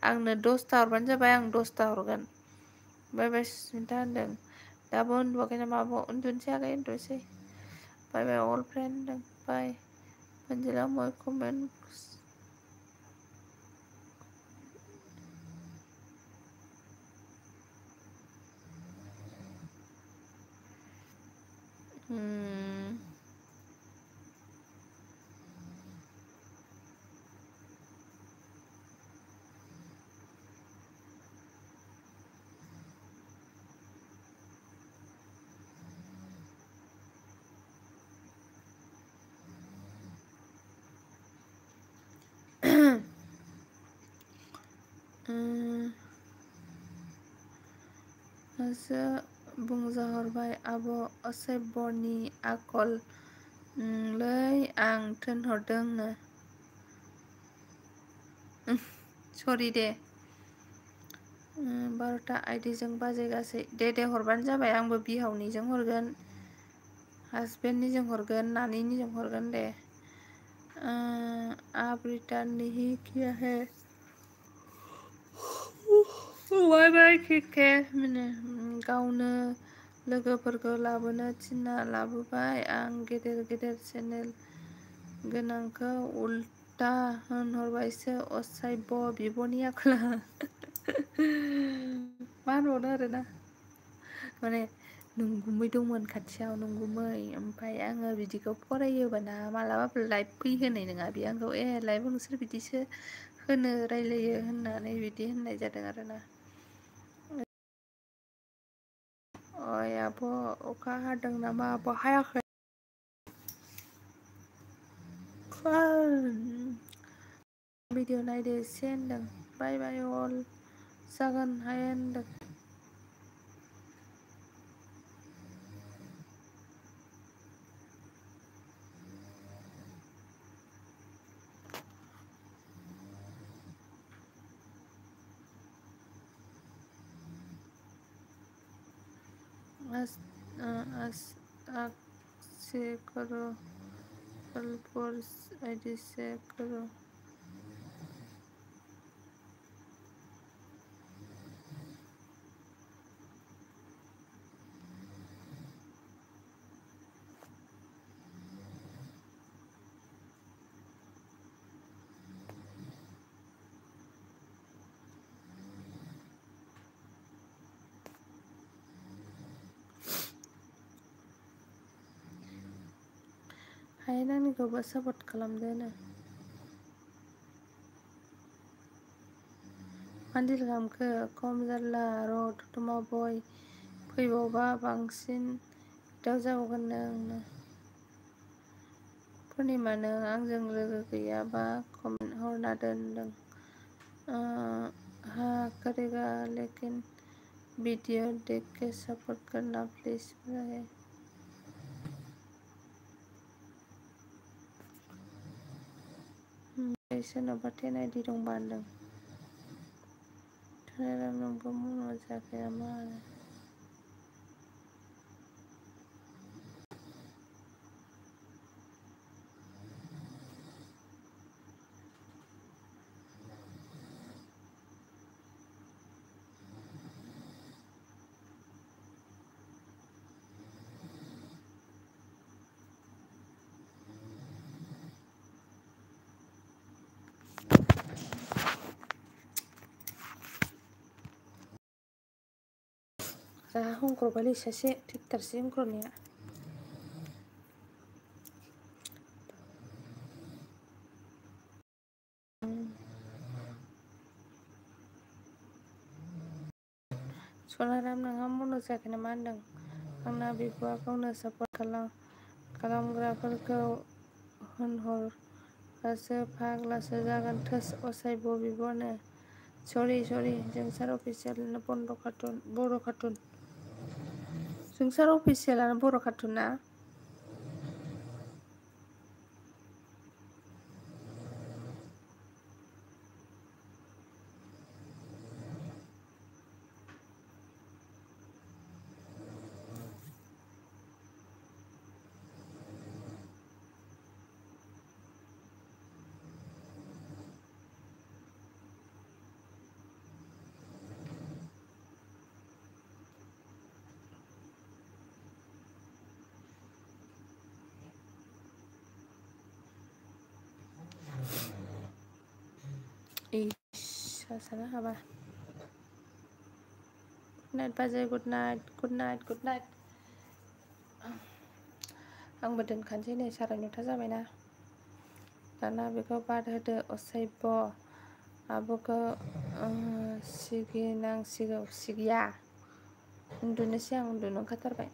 आंनो 10ता हरबानो जाबाय आं 10ता हरगोन। बाय बाय सुस्मिता होनदों। दाबो उन्दुवाखै नामा आब'? उन्दुनोसै आगै उन्दुनोसै। बाय बाय अल फ्रेन्ड होनदों। बाय मनजिला मय कमेन्टस सो बुंजाहरबाय आब' असभ्यनि आखल लै आं थोनहरदोंनो। सरि दे 12ता आइडिजों बाजै गासै दे हरबानो जाबाय। आंबो बिहावनिजों हरगोन हासबेन्डनिजों हरगोन नानिनिजों हरगोन दे। आप रिटर्न नहीं किया है बाय बाय के गावनो लोगोफोरखौ लाबोनो थिनना लाबोबाय आं गेदेर चेनेल गोनांखौ उल्टा होनहरबायसो असभ्य बिब'नि आखला मा होनबावनो आरोना माने नंगुमै दंमोन खाथियाव नंगुमै ओमफ्राय आङो बिदिखौ फरायोबाना मालाबाबो लाइभ फैहोनाय नङा बे आंखौ लाइभआव नोंसोर बिदिसो होनो रायलायो होननानै बिदि होननाय जादों आरोना। ओइ आब' अखा हादों नामा? आब' हायाखै। भिडिअ नायदो एसे होनदों। बाय बाय अल जागोन हाय होनदों। से करो फॉलोअर्स आईडी से करो। हाय आंनिखौबो सापर्ट खालामदो नो। मान्दिल खालामखो खम जारला र' थुथुमा बय फैबावबा बांसिन दाव जाबावगोन नोंनो। पुर्निमा नों आंजों लोगो गैयाबा कमेन्ट हरना दोनदों। हाँ करेगा लेकिन वीडियो देख के सपोर्ट करना प्लीज। सोरनावबा 10 आइडि दंबा होनदों। नोंबो मोजाखै नामा? जा हंख्रबायलै सासे थिगथारसै हंख्रनाया। सनाराम नोंहा मन' जायाखै नामा होनदों। आंना बिब'आ गावनो सापर्ट खालामग्राफोरखौ होनहरबासो फाग्लासो जागोन। थोस असाइब' बिब'नो। सरि जोंसार अफिसियेल बर' कार्टुन जोंसार अफिसियेलानो बर' कार्टुन ना। सानो हाबा गुड नाइट बाजै गुड नाइट। आंबो दोनखानोसै नै 9:30 जाबायना। दाना बेखौ बाद होदो असाइब' आब'खौ सिगिनांसिगौ। सिगिया उन्दुनोसै आं उन्दुनो ओंखारथारबाय।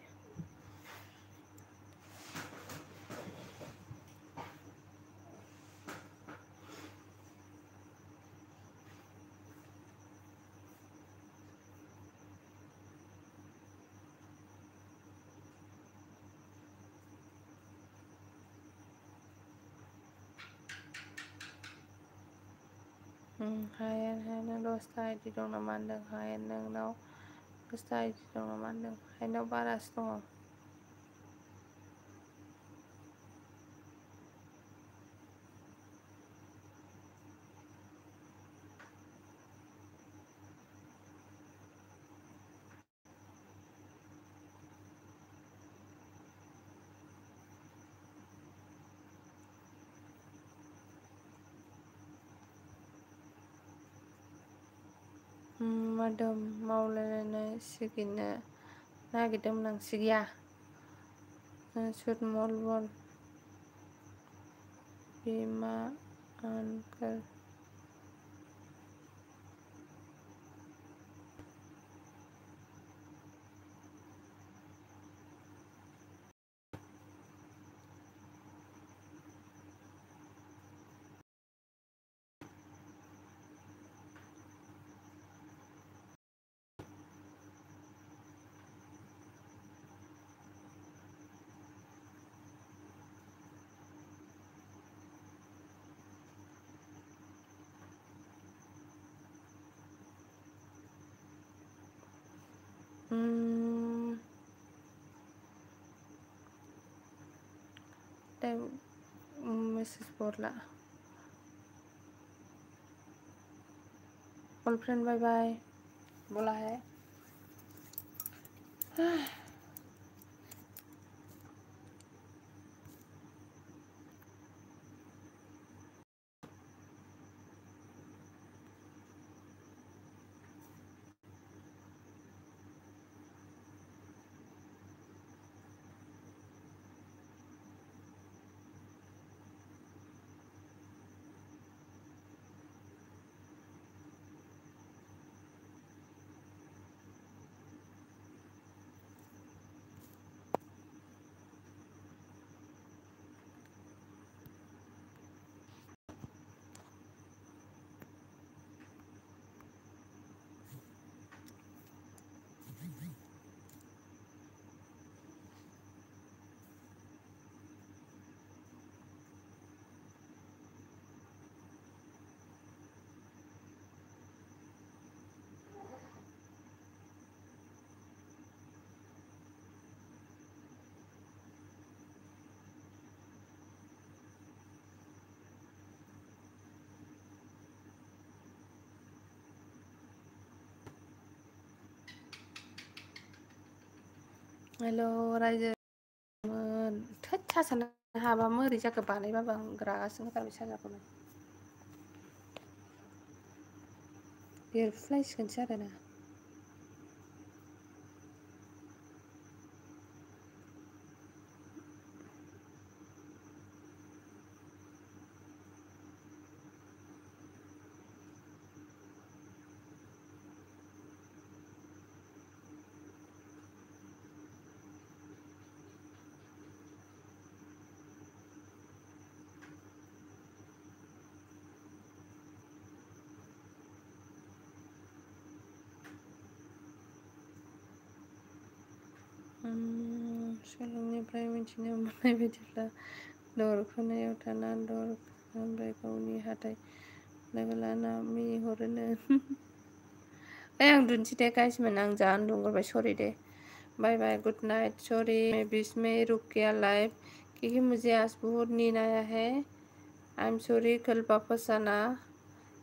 हायेन नों 10टा आइडि दं नामा होनदों। हायेन नोंनाव 10टा आइडि दं नामा होनदों। हायेनाव बारासो दङ। मोदोम मावलायलायनो सिगिनो नागिरदोंमोन आं। सिगिया सुदमल बल बिमा आंकोल मेसेज हरला। गर्लफ्रेंड बाय बाय बोला है। हेल' रायजो थोद सासानो हाबा मोरै जाखो बानायबाबो आं रागासो होथारबाय साजाखौनो। बेरफ्रुलायसिगोनसो आरोना। सोलोंनिफ्राय मिथिनो मोननाय बायदिब्ला दर खनायाव थाना दर ओमफ्राय गावनि हाथाय लोगो लाना मिनिहरोनो। आं उन्दुनोसै दे गाइसमोन, आं जा उन्दुगोरबाय, सरि दे। बाय बाय, गुड नाइट, सॉरी मैं बीच में रुक गया लाइव क्योंकि मुझे आज बहुत नींद आया है। आई एम सॉरी, कल वापस आना,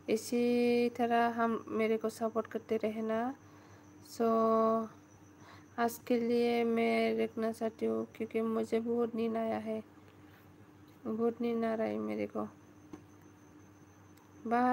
इसी तरह हम मेरे को सपोर्ट करते रहना। सो आज के लिए मैं रखना चाहती हूँ क्योंकि मुझे बहुत नींद आया है, बहुत नींद आ रहा है मेरे को। बाय।